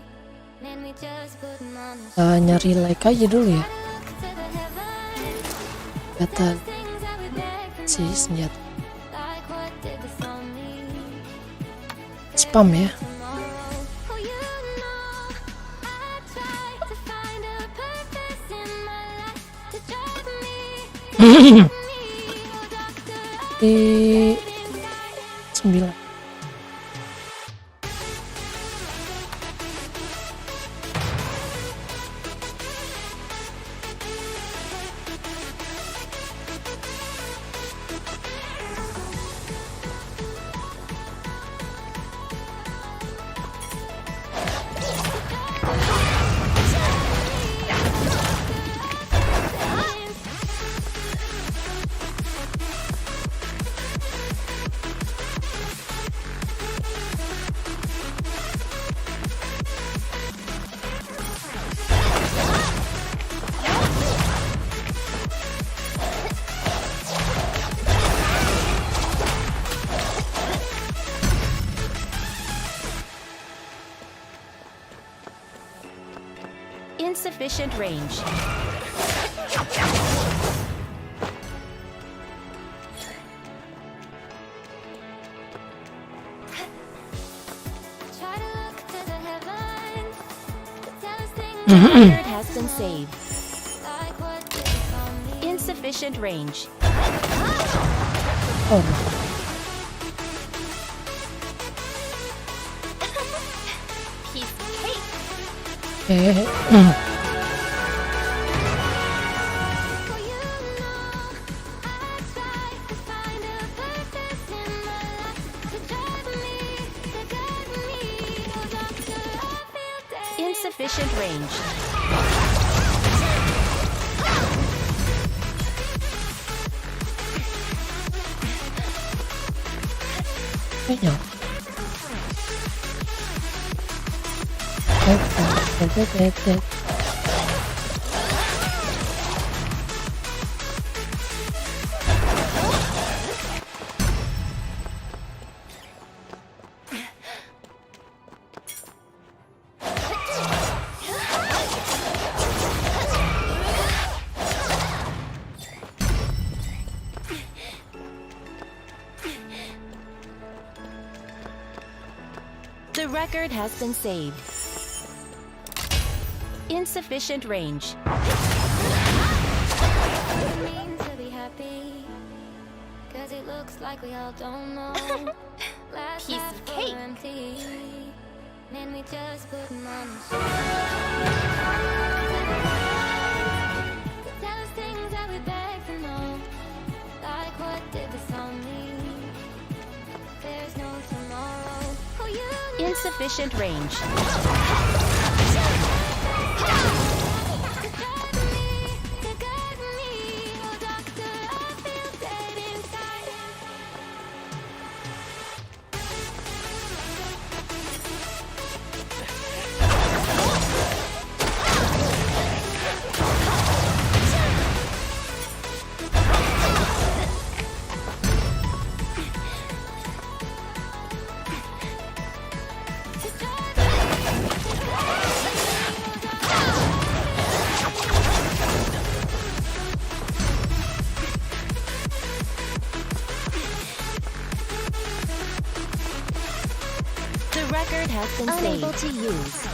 Man, we just put 'em on the Kita nyari like aja dulu ya. look to the heavens. Kata Things that we beg for si senjata like what did this on me? spam ya. Tomorrow, oh you know, I try to find a purpose in my life to drive me, oh doctor, Di inside. 9. Insufficient range. Try to look to the heavens to tell us things Record has been saved. like what did this on me? Insufficient range. Oh, Piece of cake. eh. Oh, you know, I try to find a purpose in my life to drive me, to guide me, oh doctor, I feel dead. Insufficient range. Kayaknya. The record has been saved. Insufficient range. It means to be happy, 'cause it looks like we all don't know. Glass Piece half of full or cake. empty. Man, we just put 'em on the shelf. To tell us things that we beg to know, like what did this on me? There's no tomorrow. Oh, you know. Insufficient range. To drive me, to guide me, oh doctor, I feel dead inside. The record has been Unable saved. to use.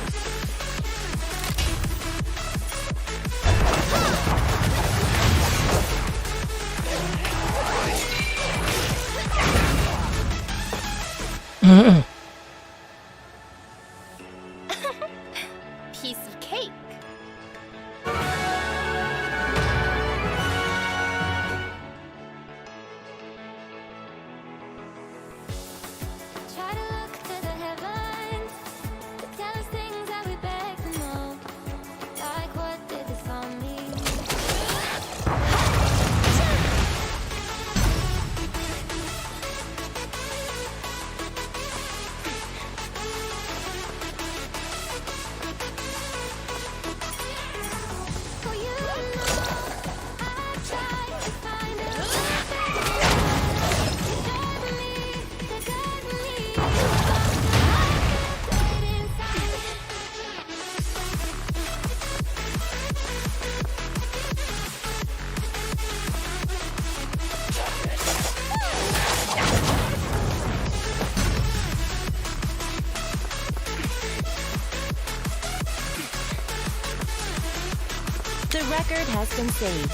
record has been saved.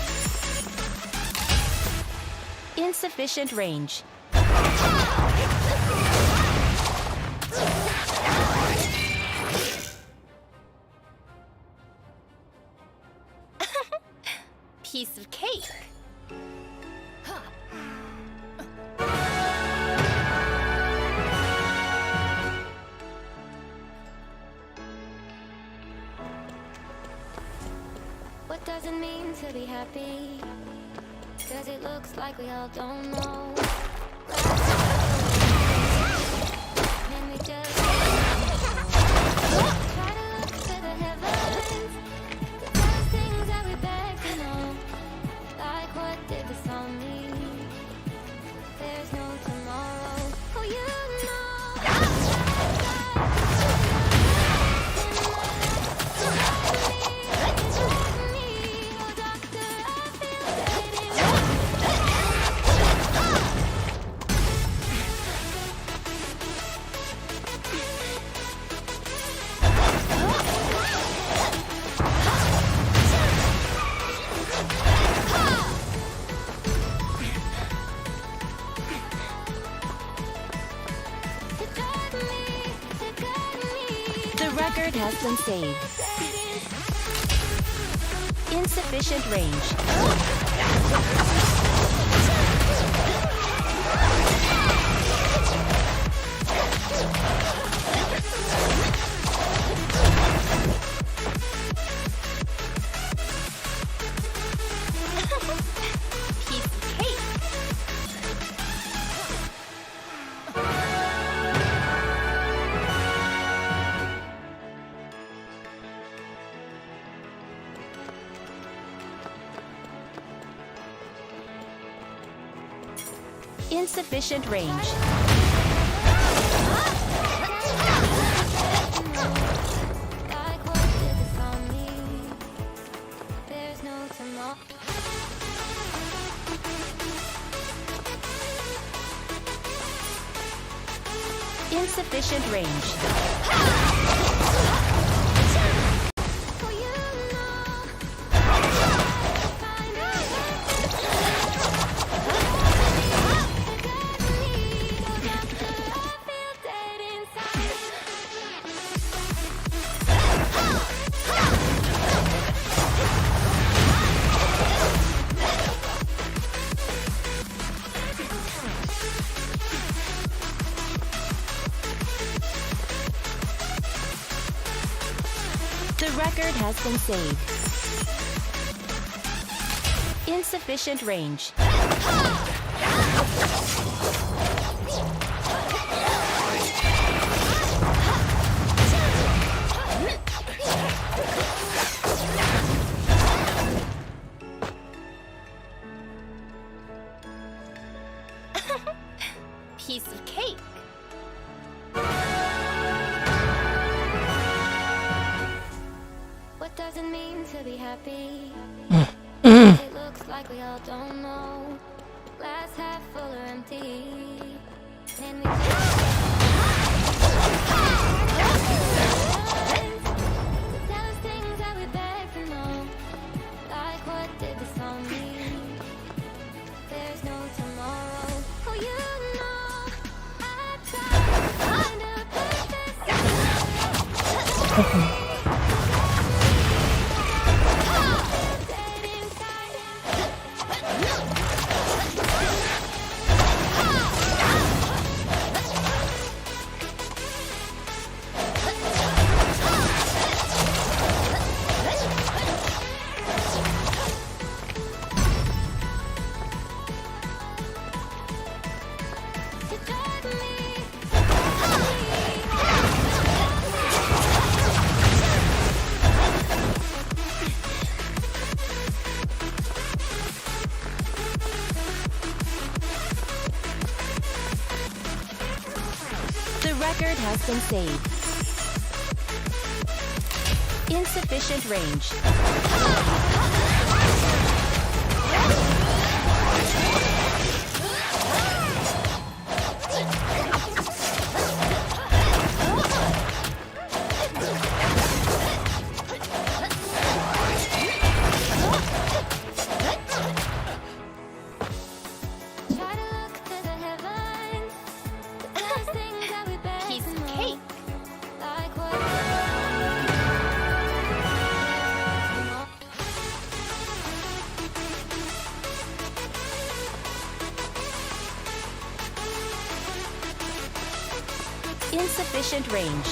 Insufficient range. Piece of cake. What does it mean to be happy? Cause it looks like we all don't know. And we just try to look to the heavens, 'cause those things that we beg to know, like what did the song mean? There's no tomorrow. Oh, you know. The record has been saved. Insufficient range. Piece of cake. Insufficient range. Like what did the song mean? There's no tomorrow. Insufficient range. Oh, you know. The record has been saved. Insufficient range. Piece of cake. What does it mean to be happy? It looks like we all don't know. Glass half full or empty. And we just tell us things that we beg to know. Like what did the song mean? There's no tomorrow. Oh, you know. I tried to find a purpose. The record has been saved. Insufficient range. Insufficient range.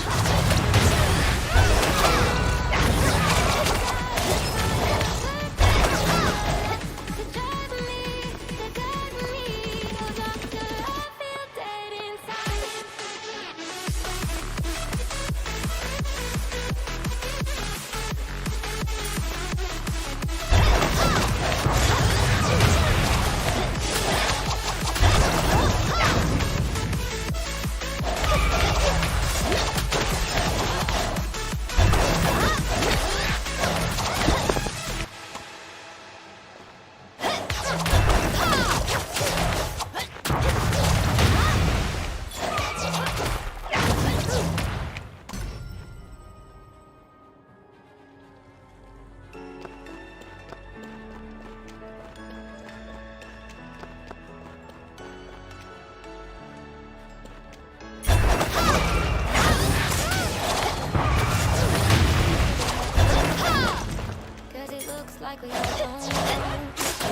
Cause it looks like we all don't know.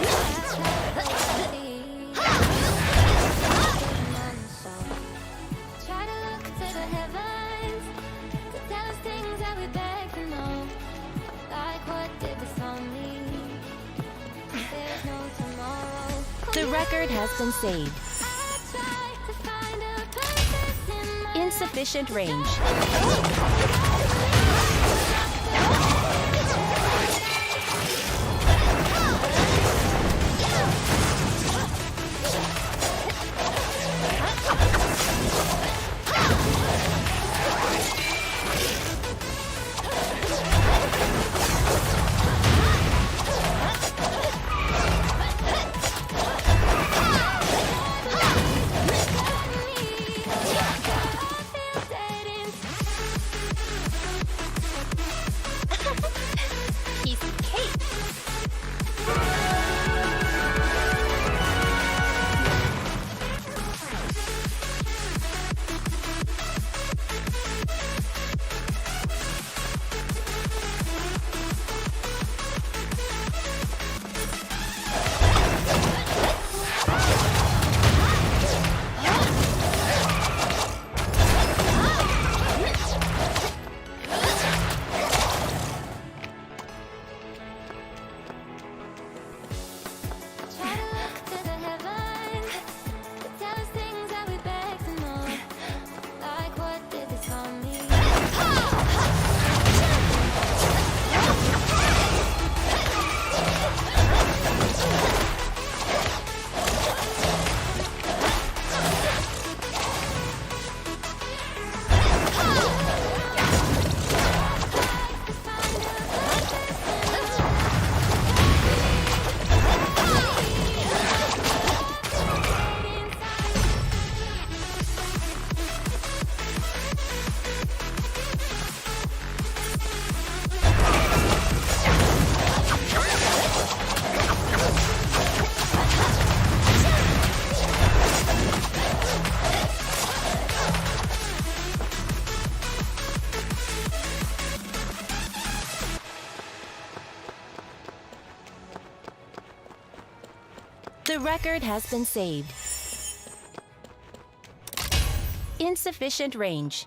That's how it feels. Try to look to the heavens to tell us things that we beg to know. Like what did this all mean? There's no tomorrow. The record has been saved. I try to find a purpose in my Insufficient range. Piece of cake. Try to look to the heavens to tell us things that we beg to know. Like what did this all mean? The record has been saved. Insufficient range.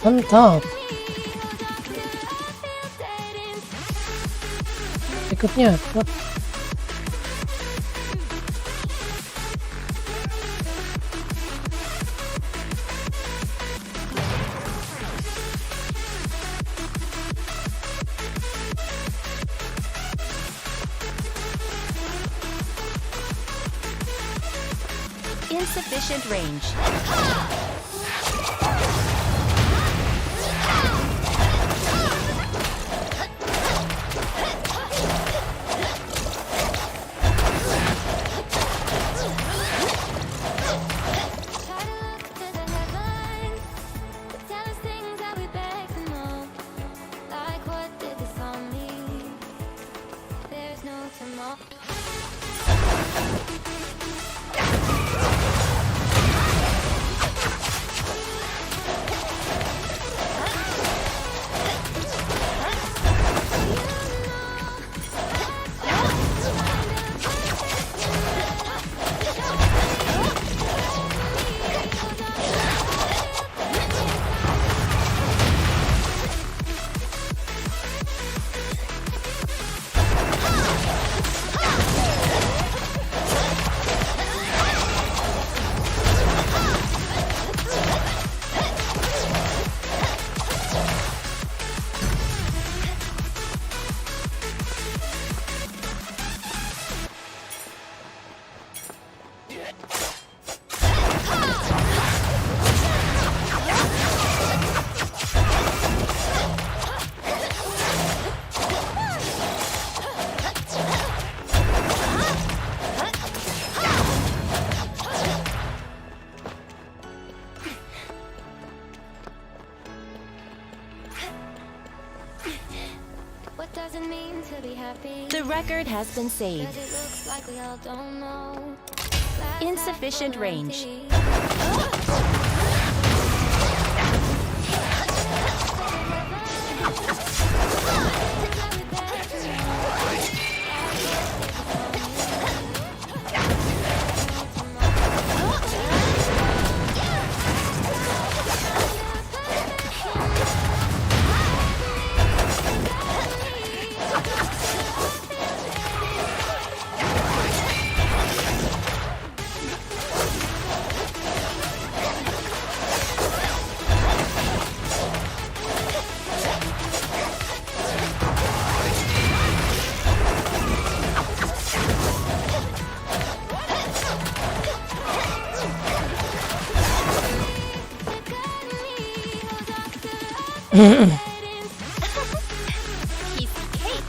Mantap. Ikutnya what? Insufficient range. Try to look to the heavens to tell us things that we beg to know. Like what did this all mean? There's no tomorrow. What does it mean to be happy? The record has been saved. 'Cause it looks like we all don't know. Insufficient range. Piece of cake.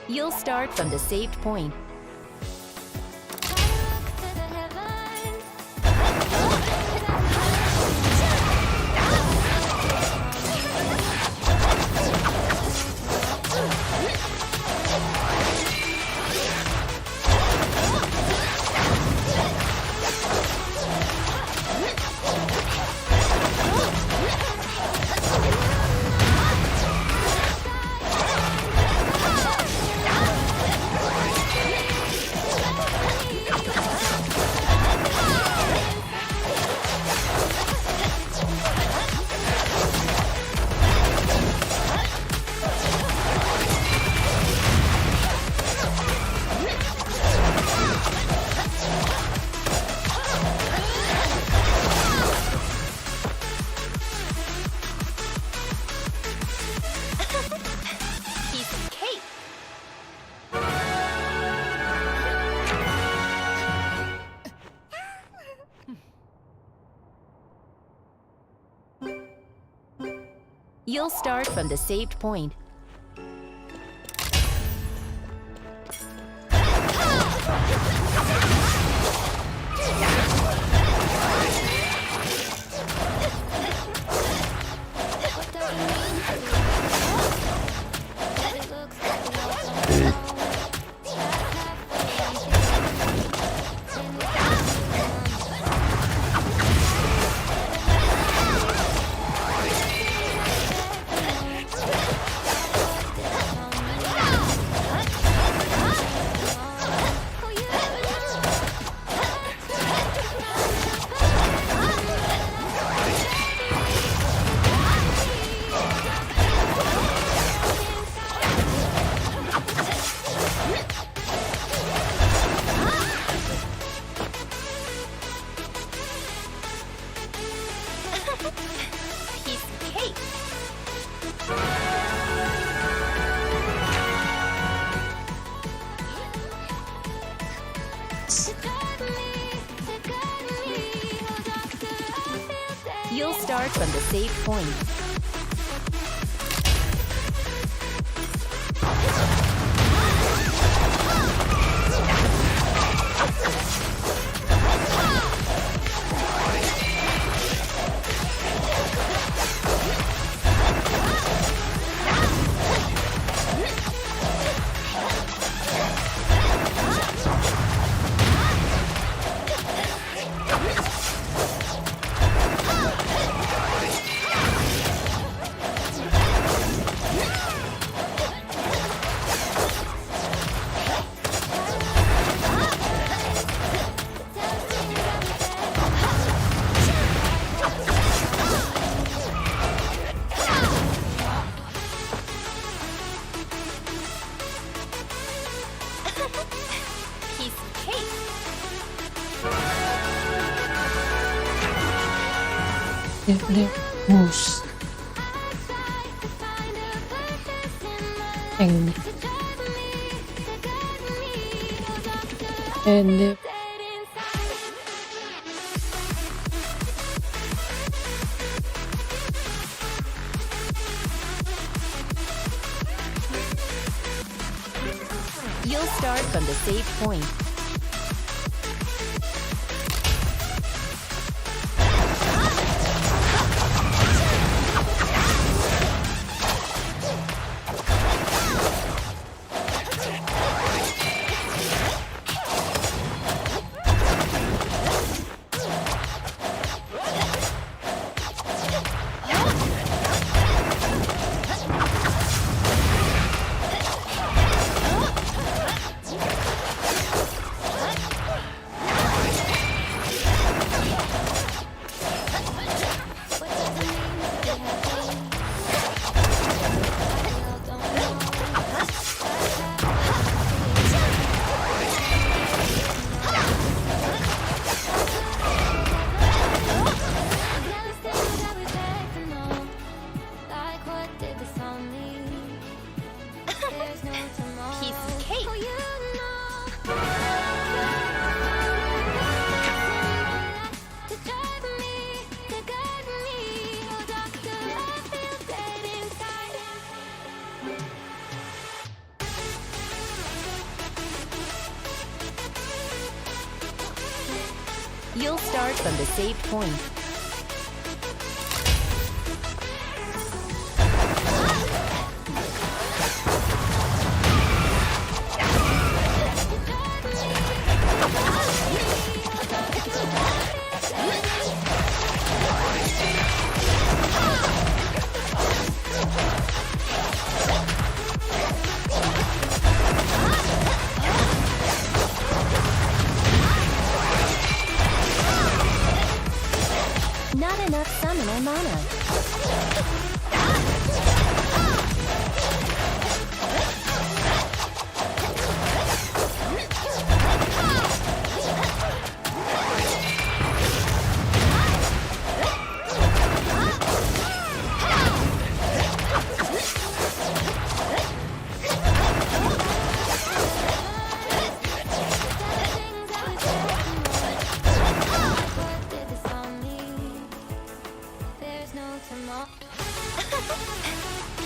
You'll start from the saved point. Piece of cake. You'll start from the saved point. What does it mean to be happy? 'Cause it looks Piece of cake. You'll start from the save point. Piece of cake. Dip mus. And dip. You'll start from the save point. Piece of cake. You'll start from the save point. Not enough summoner mana.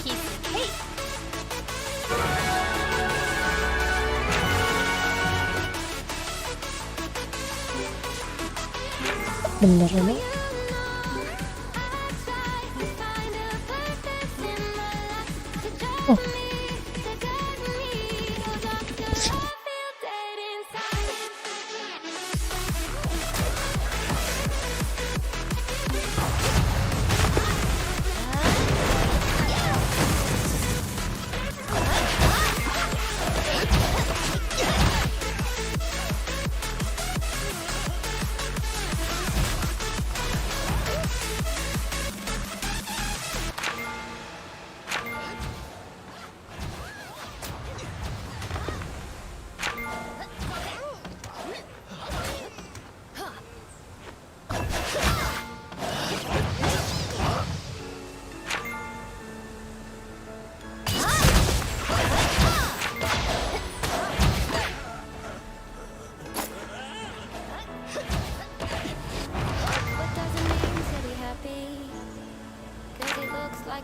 Piece of cake. Bener ini. Oh.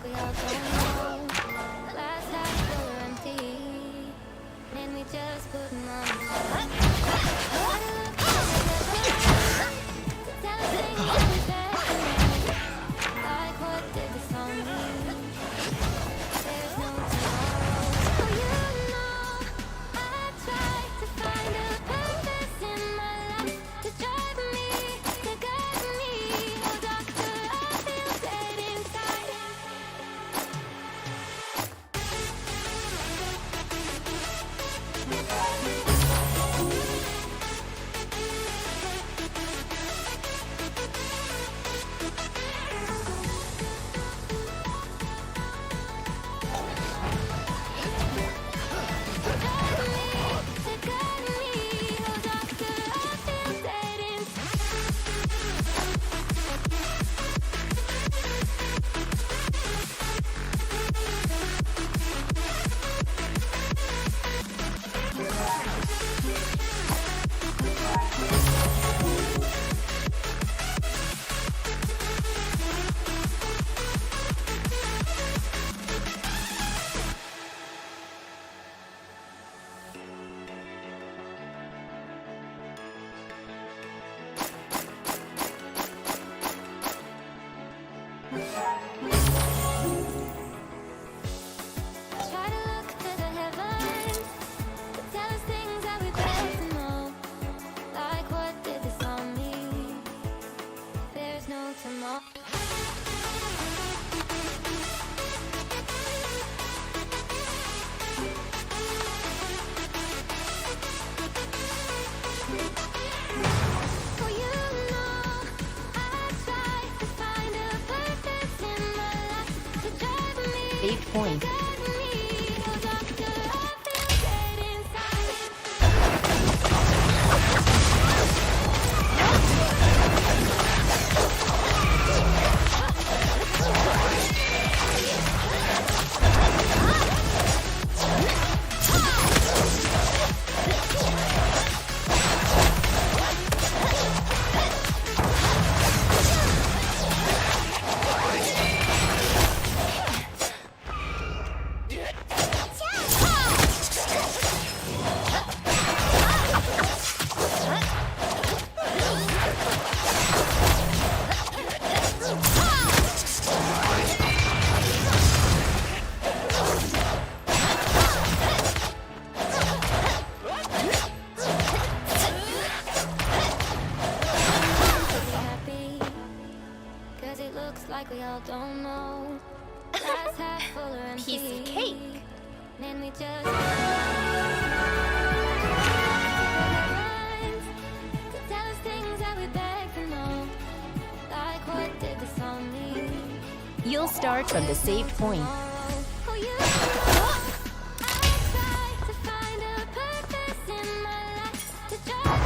like we all don't know. Glass half full or empty, and we just put 'em on. Tell us things that we said, like what did this on me? There's no tomorrow. Oh, you know, I tried to find a purpose in my life to drive me, to guide me. Oh, doctor, I feel dead inside. Try to look to the heavens to tell us things that we both know. Like what did this on me? There's no tomorrow. Oh, you know, I tried to find a purpose in my life to drive me. 8 point. Cause it looks like we all don't know. Glass half full or empty. Piece of cake. And we just to tell us things that we beg to know. Like what did this on me? You'll start from the save point. Oh, you know, I tried to find a purpose in my life to drive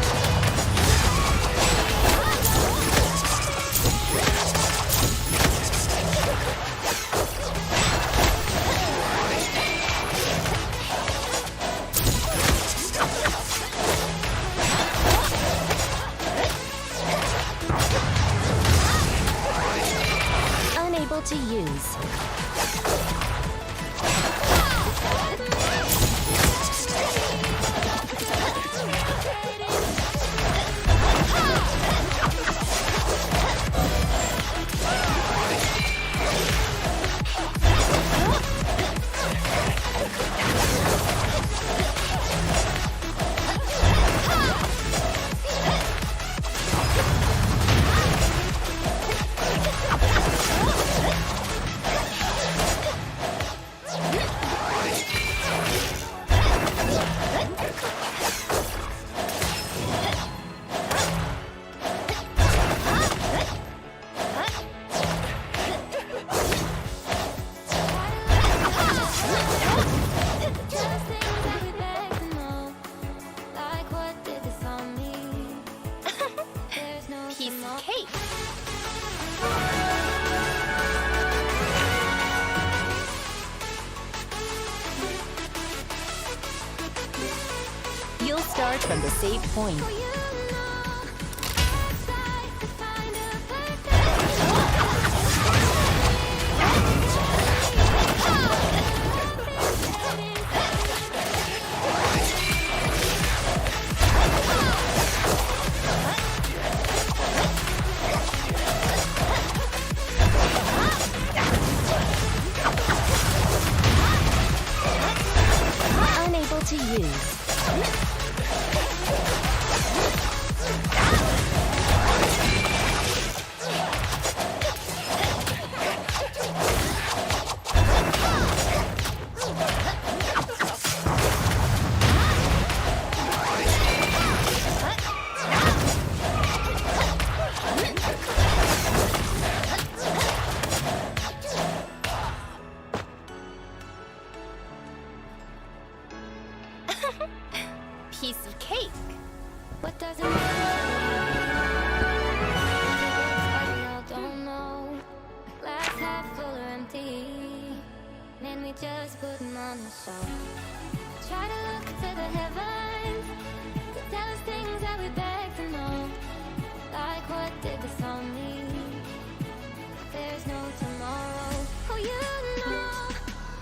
Unable to use. You'll start from the save point. just put them on a show. Try to look to the heavens to tell us things that we beg to know. Like what did the song mean? There's no tomorrow. Oh, you know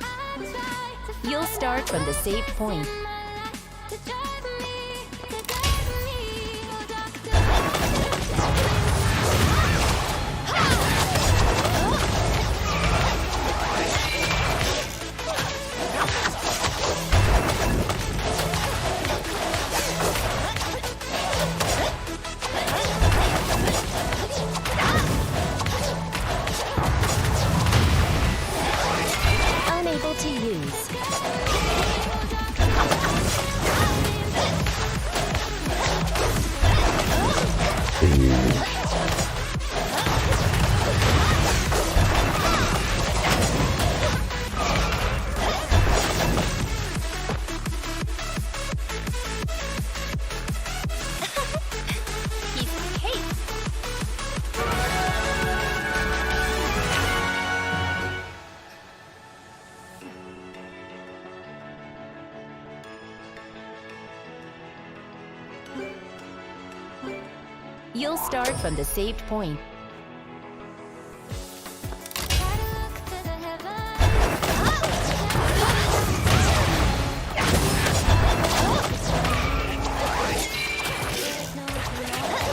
I tried to find You'll start from the save point. in my life to drive me, to guide me. Oh, doctor, Unable to use. Piece of cake. You'll start from the saved point. try to look to the heavens. There's no tomorrow.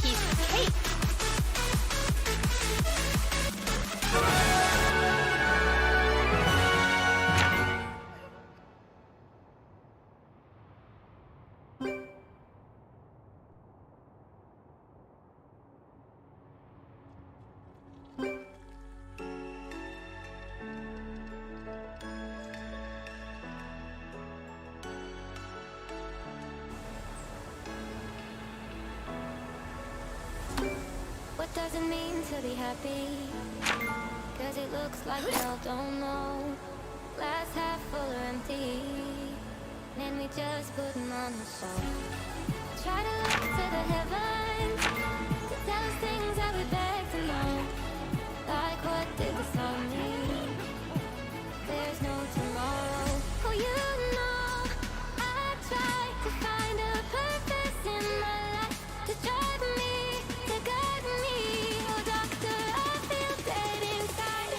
Piece of cake. What does it mean to be happy? Cause it looks like we all don't know. Glass half full or empty. Then we just put them on the show. Try to look to the heavens to tell us things that we beg to know. Like what did the song mean? There's no tomorrow. Oh, you know I tried to find a purpose in my life to drive me, to guide me. Oh, doctor, I feel dead inside.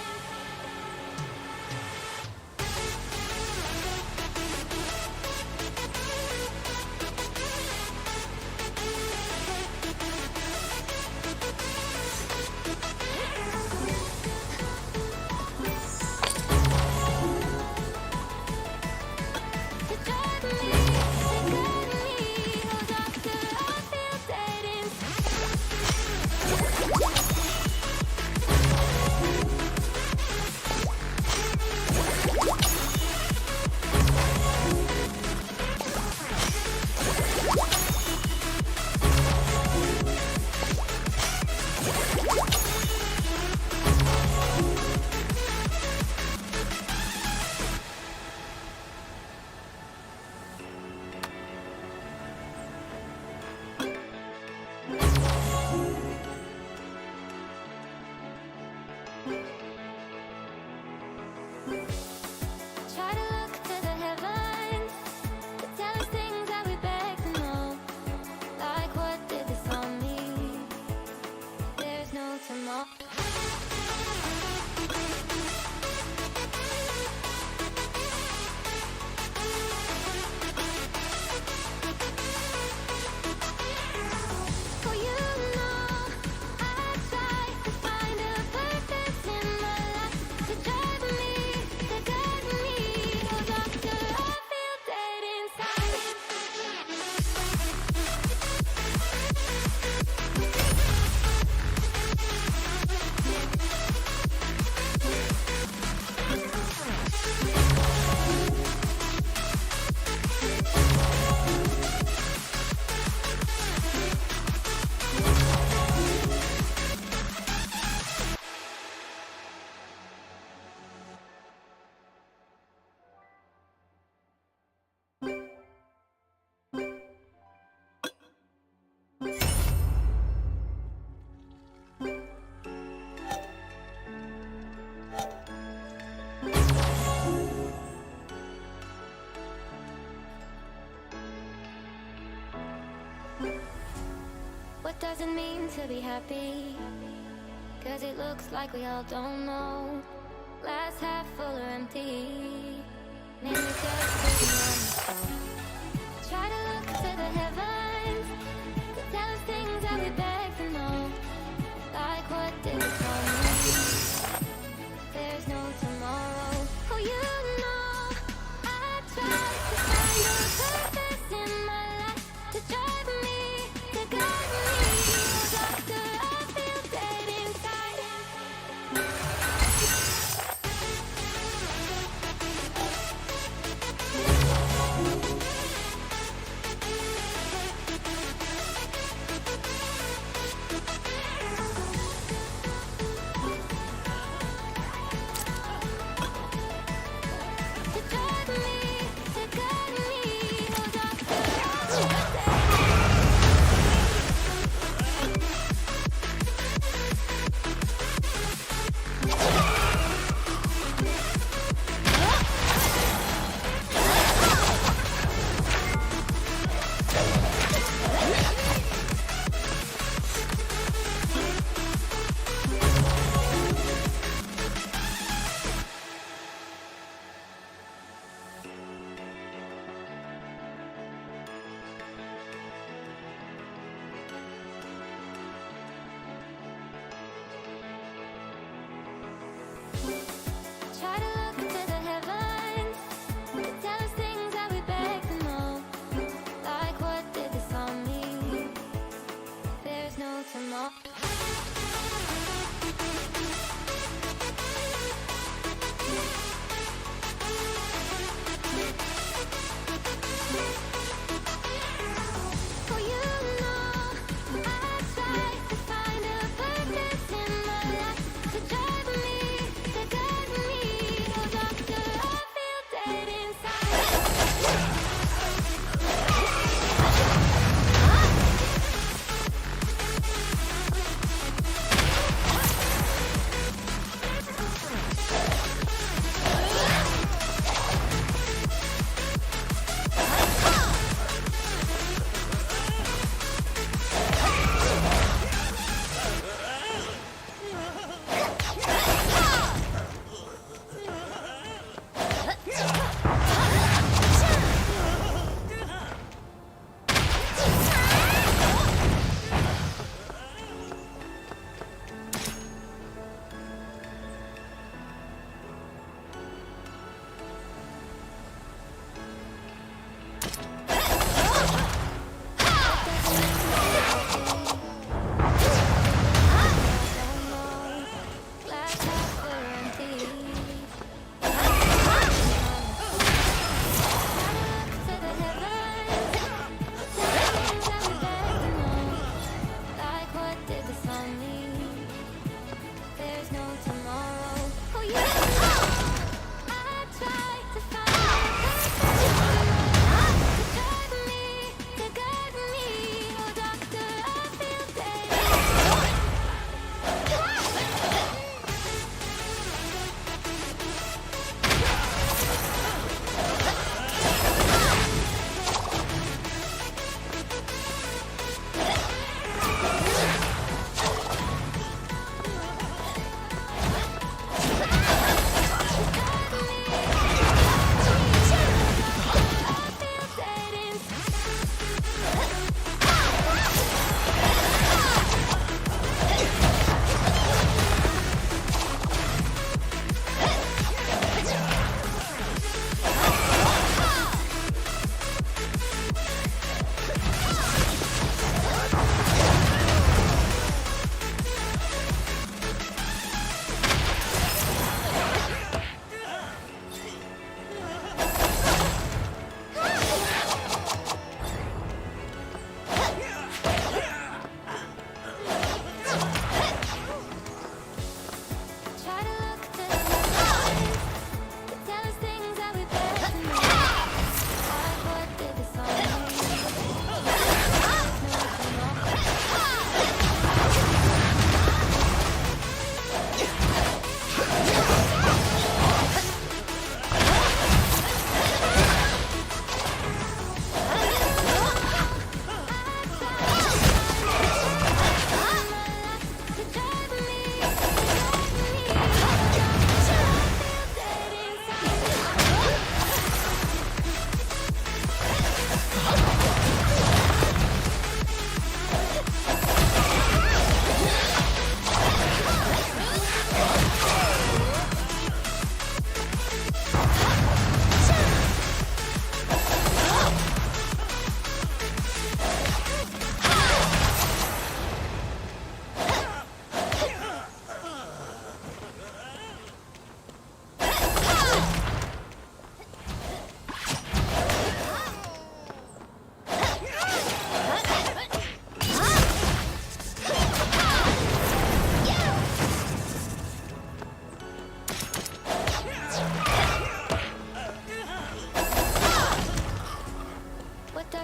doesn't mean to be happy, 'cause it looks like we all don't know. Glass half full or empty, maybe just sitting on the phone. Try to look to the heavens to tell us things that we beg to know. Like what did it promise? There's no tomorrow. Oh, you know, I tried to find a purpose in my life to drive me, to guide me. Doctor, I feel dead inside.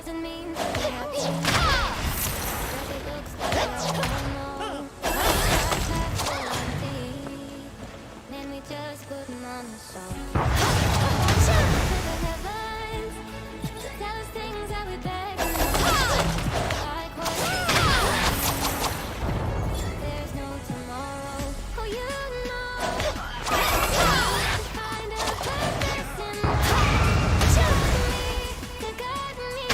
doesn't mean to be happy. 'Cause it looks like we all don't know. Glass half full or empty. Then we just put 'em on the shelf. To the headlines, to tell us things that we beg and like what we there's no tomorrow. Oh, you know. Find a purpose in life. Show me, to guide me.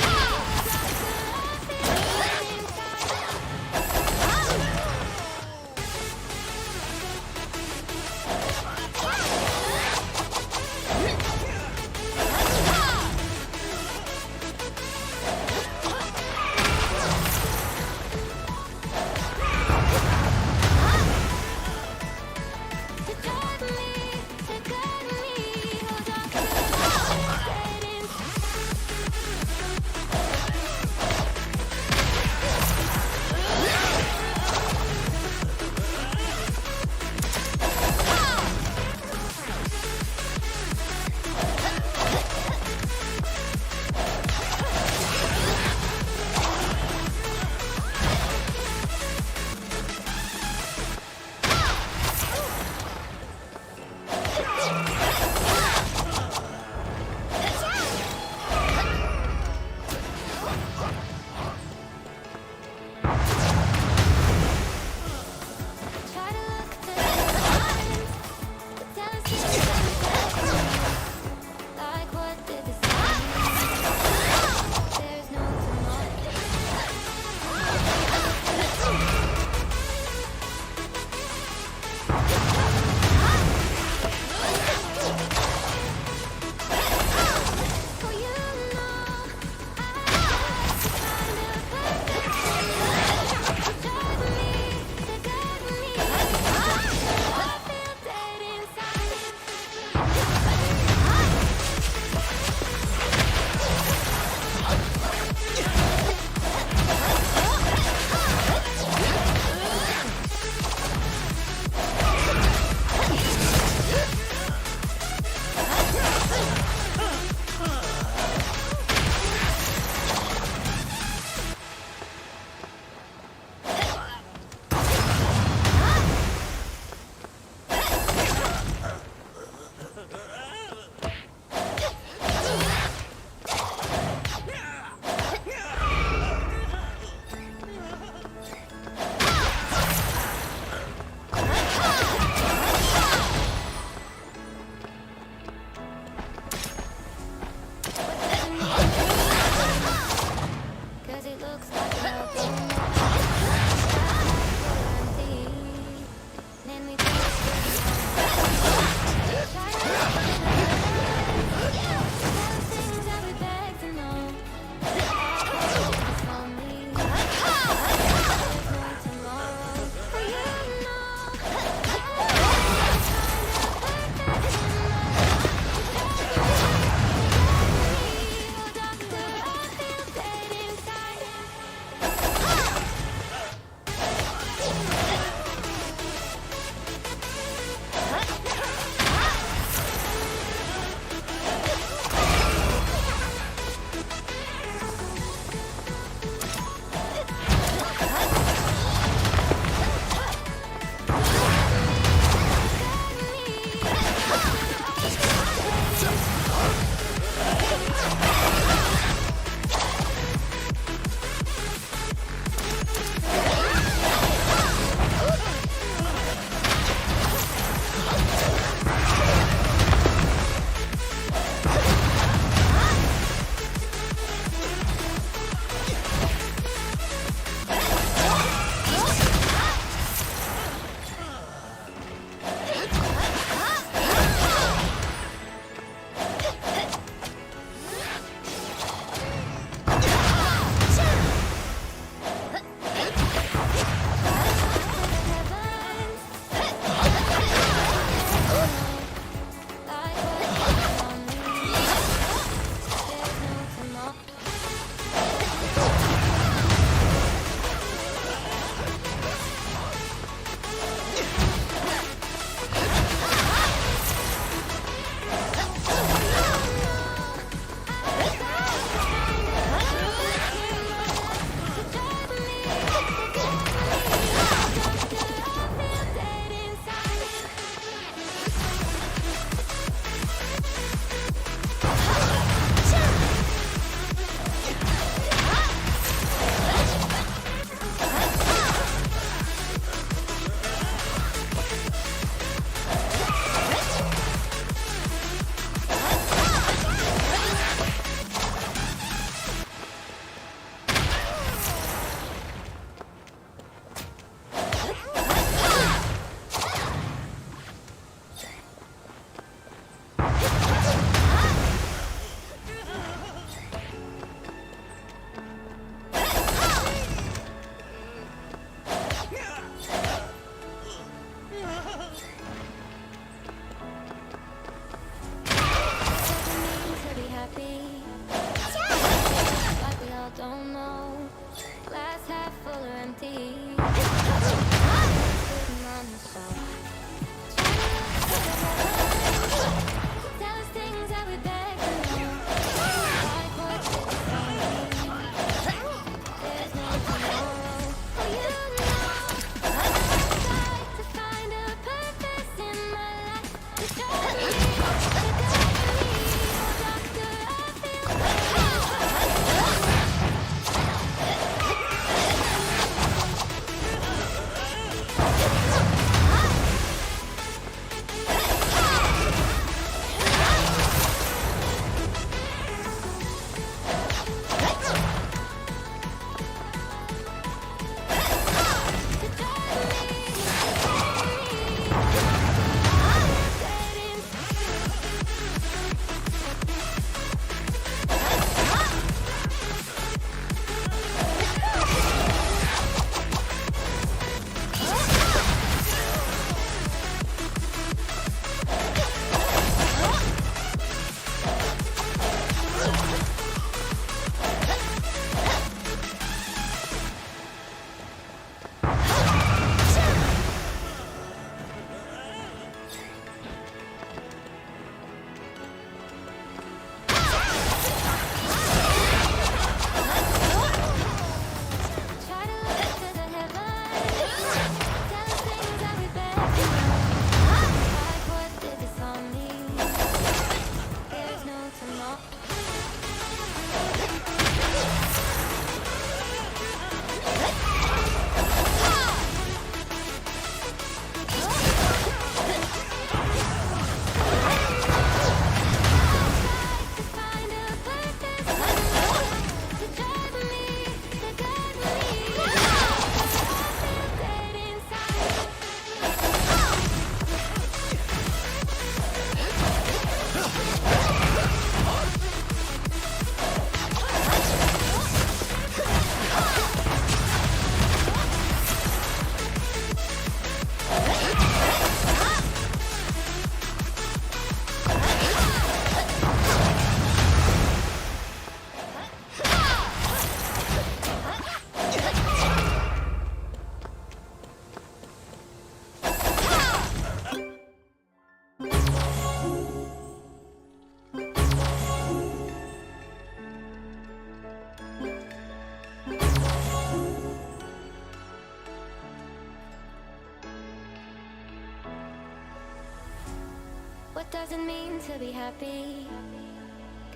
What does it mean to be happy?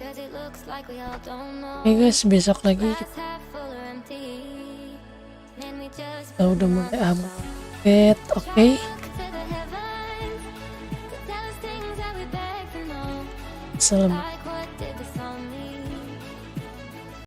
Cause it looks like we all don't know. Oke guys, besok lagi Glass half full or empty. Then we just kita udah mulai update. Oke. look to the heavens. 'Cause those things that we beg for know. Assalamualaikum.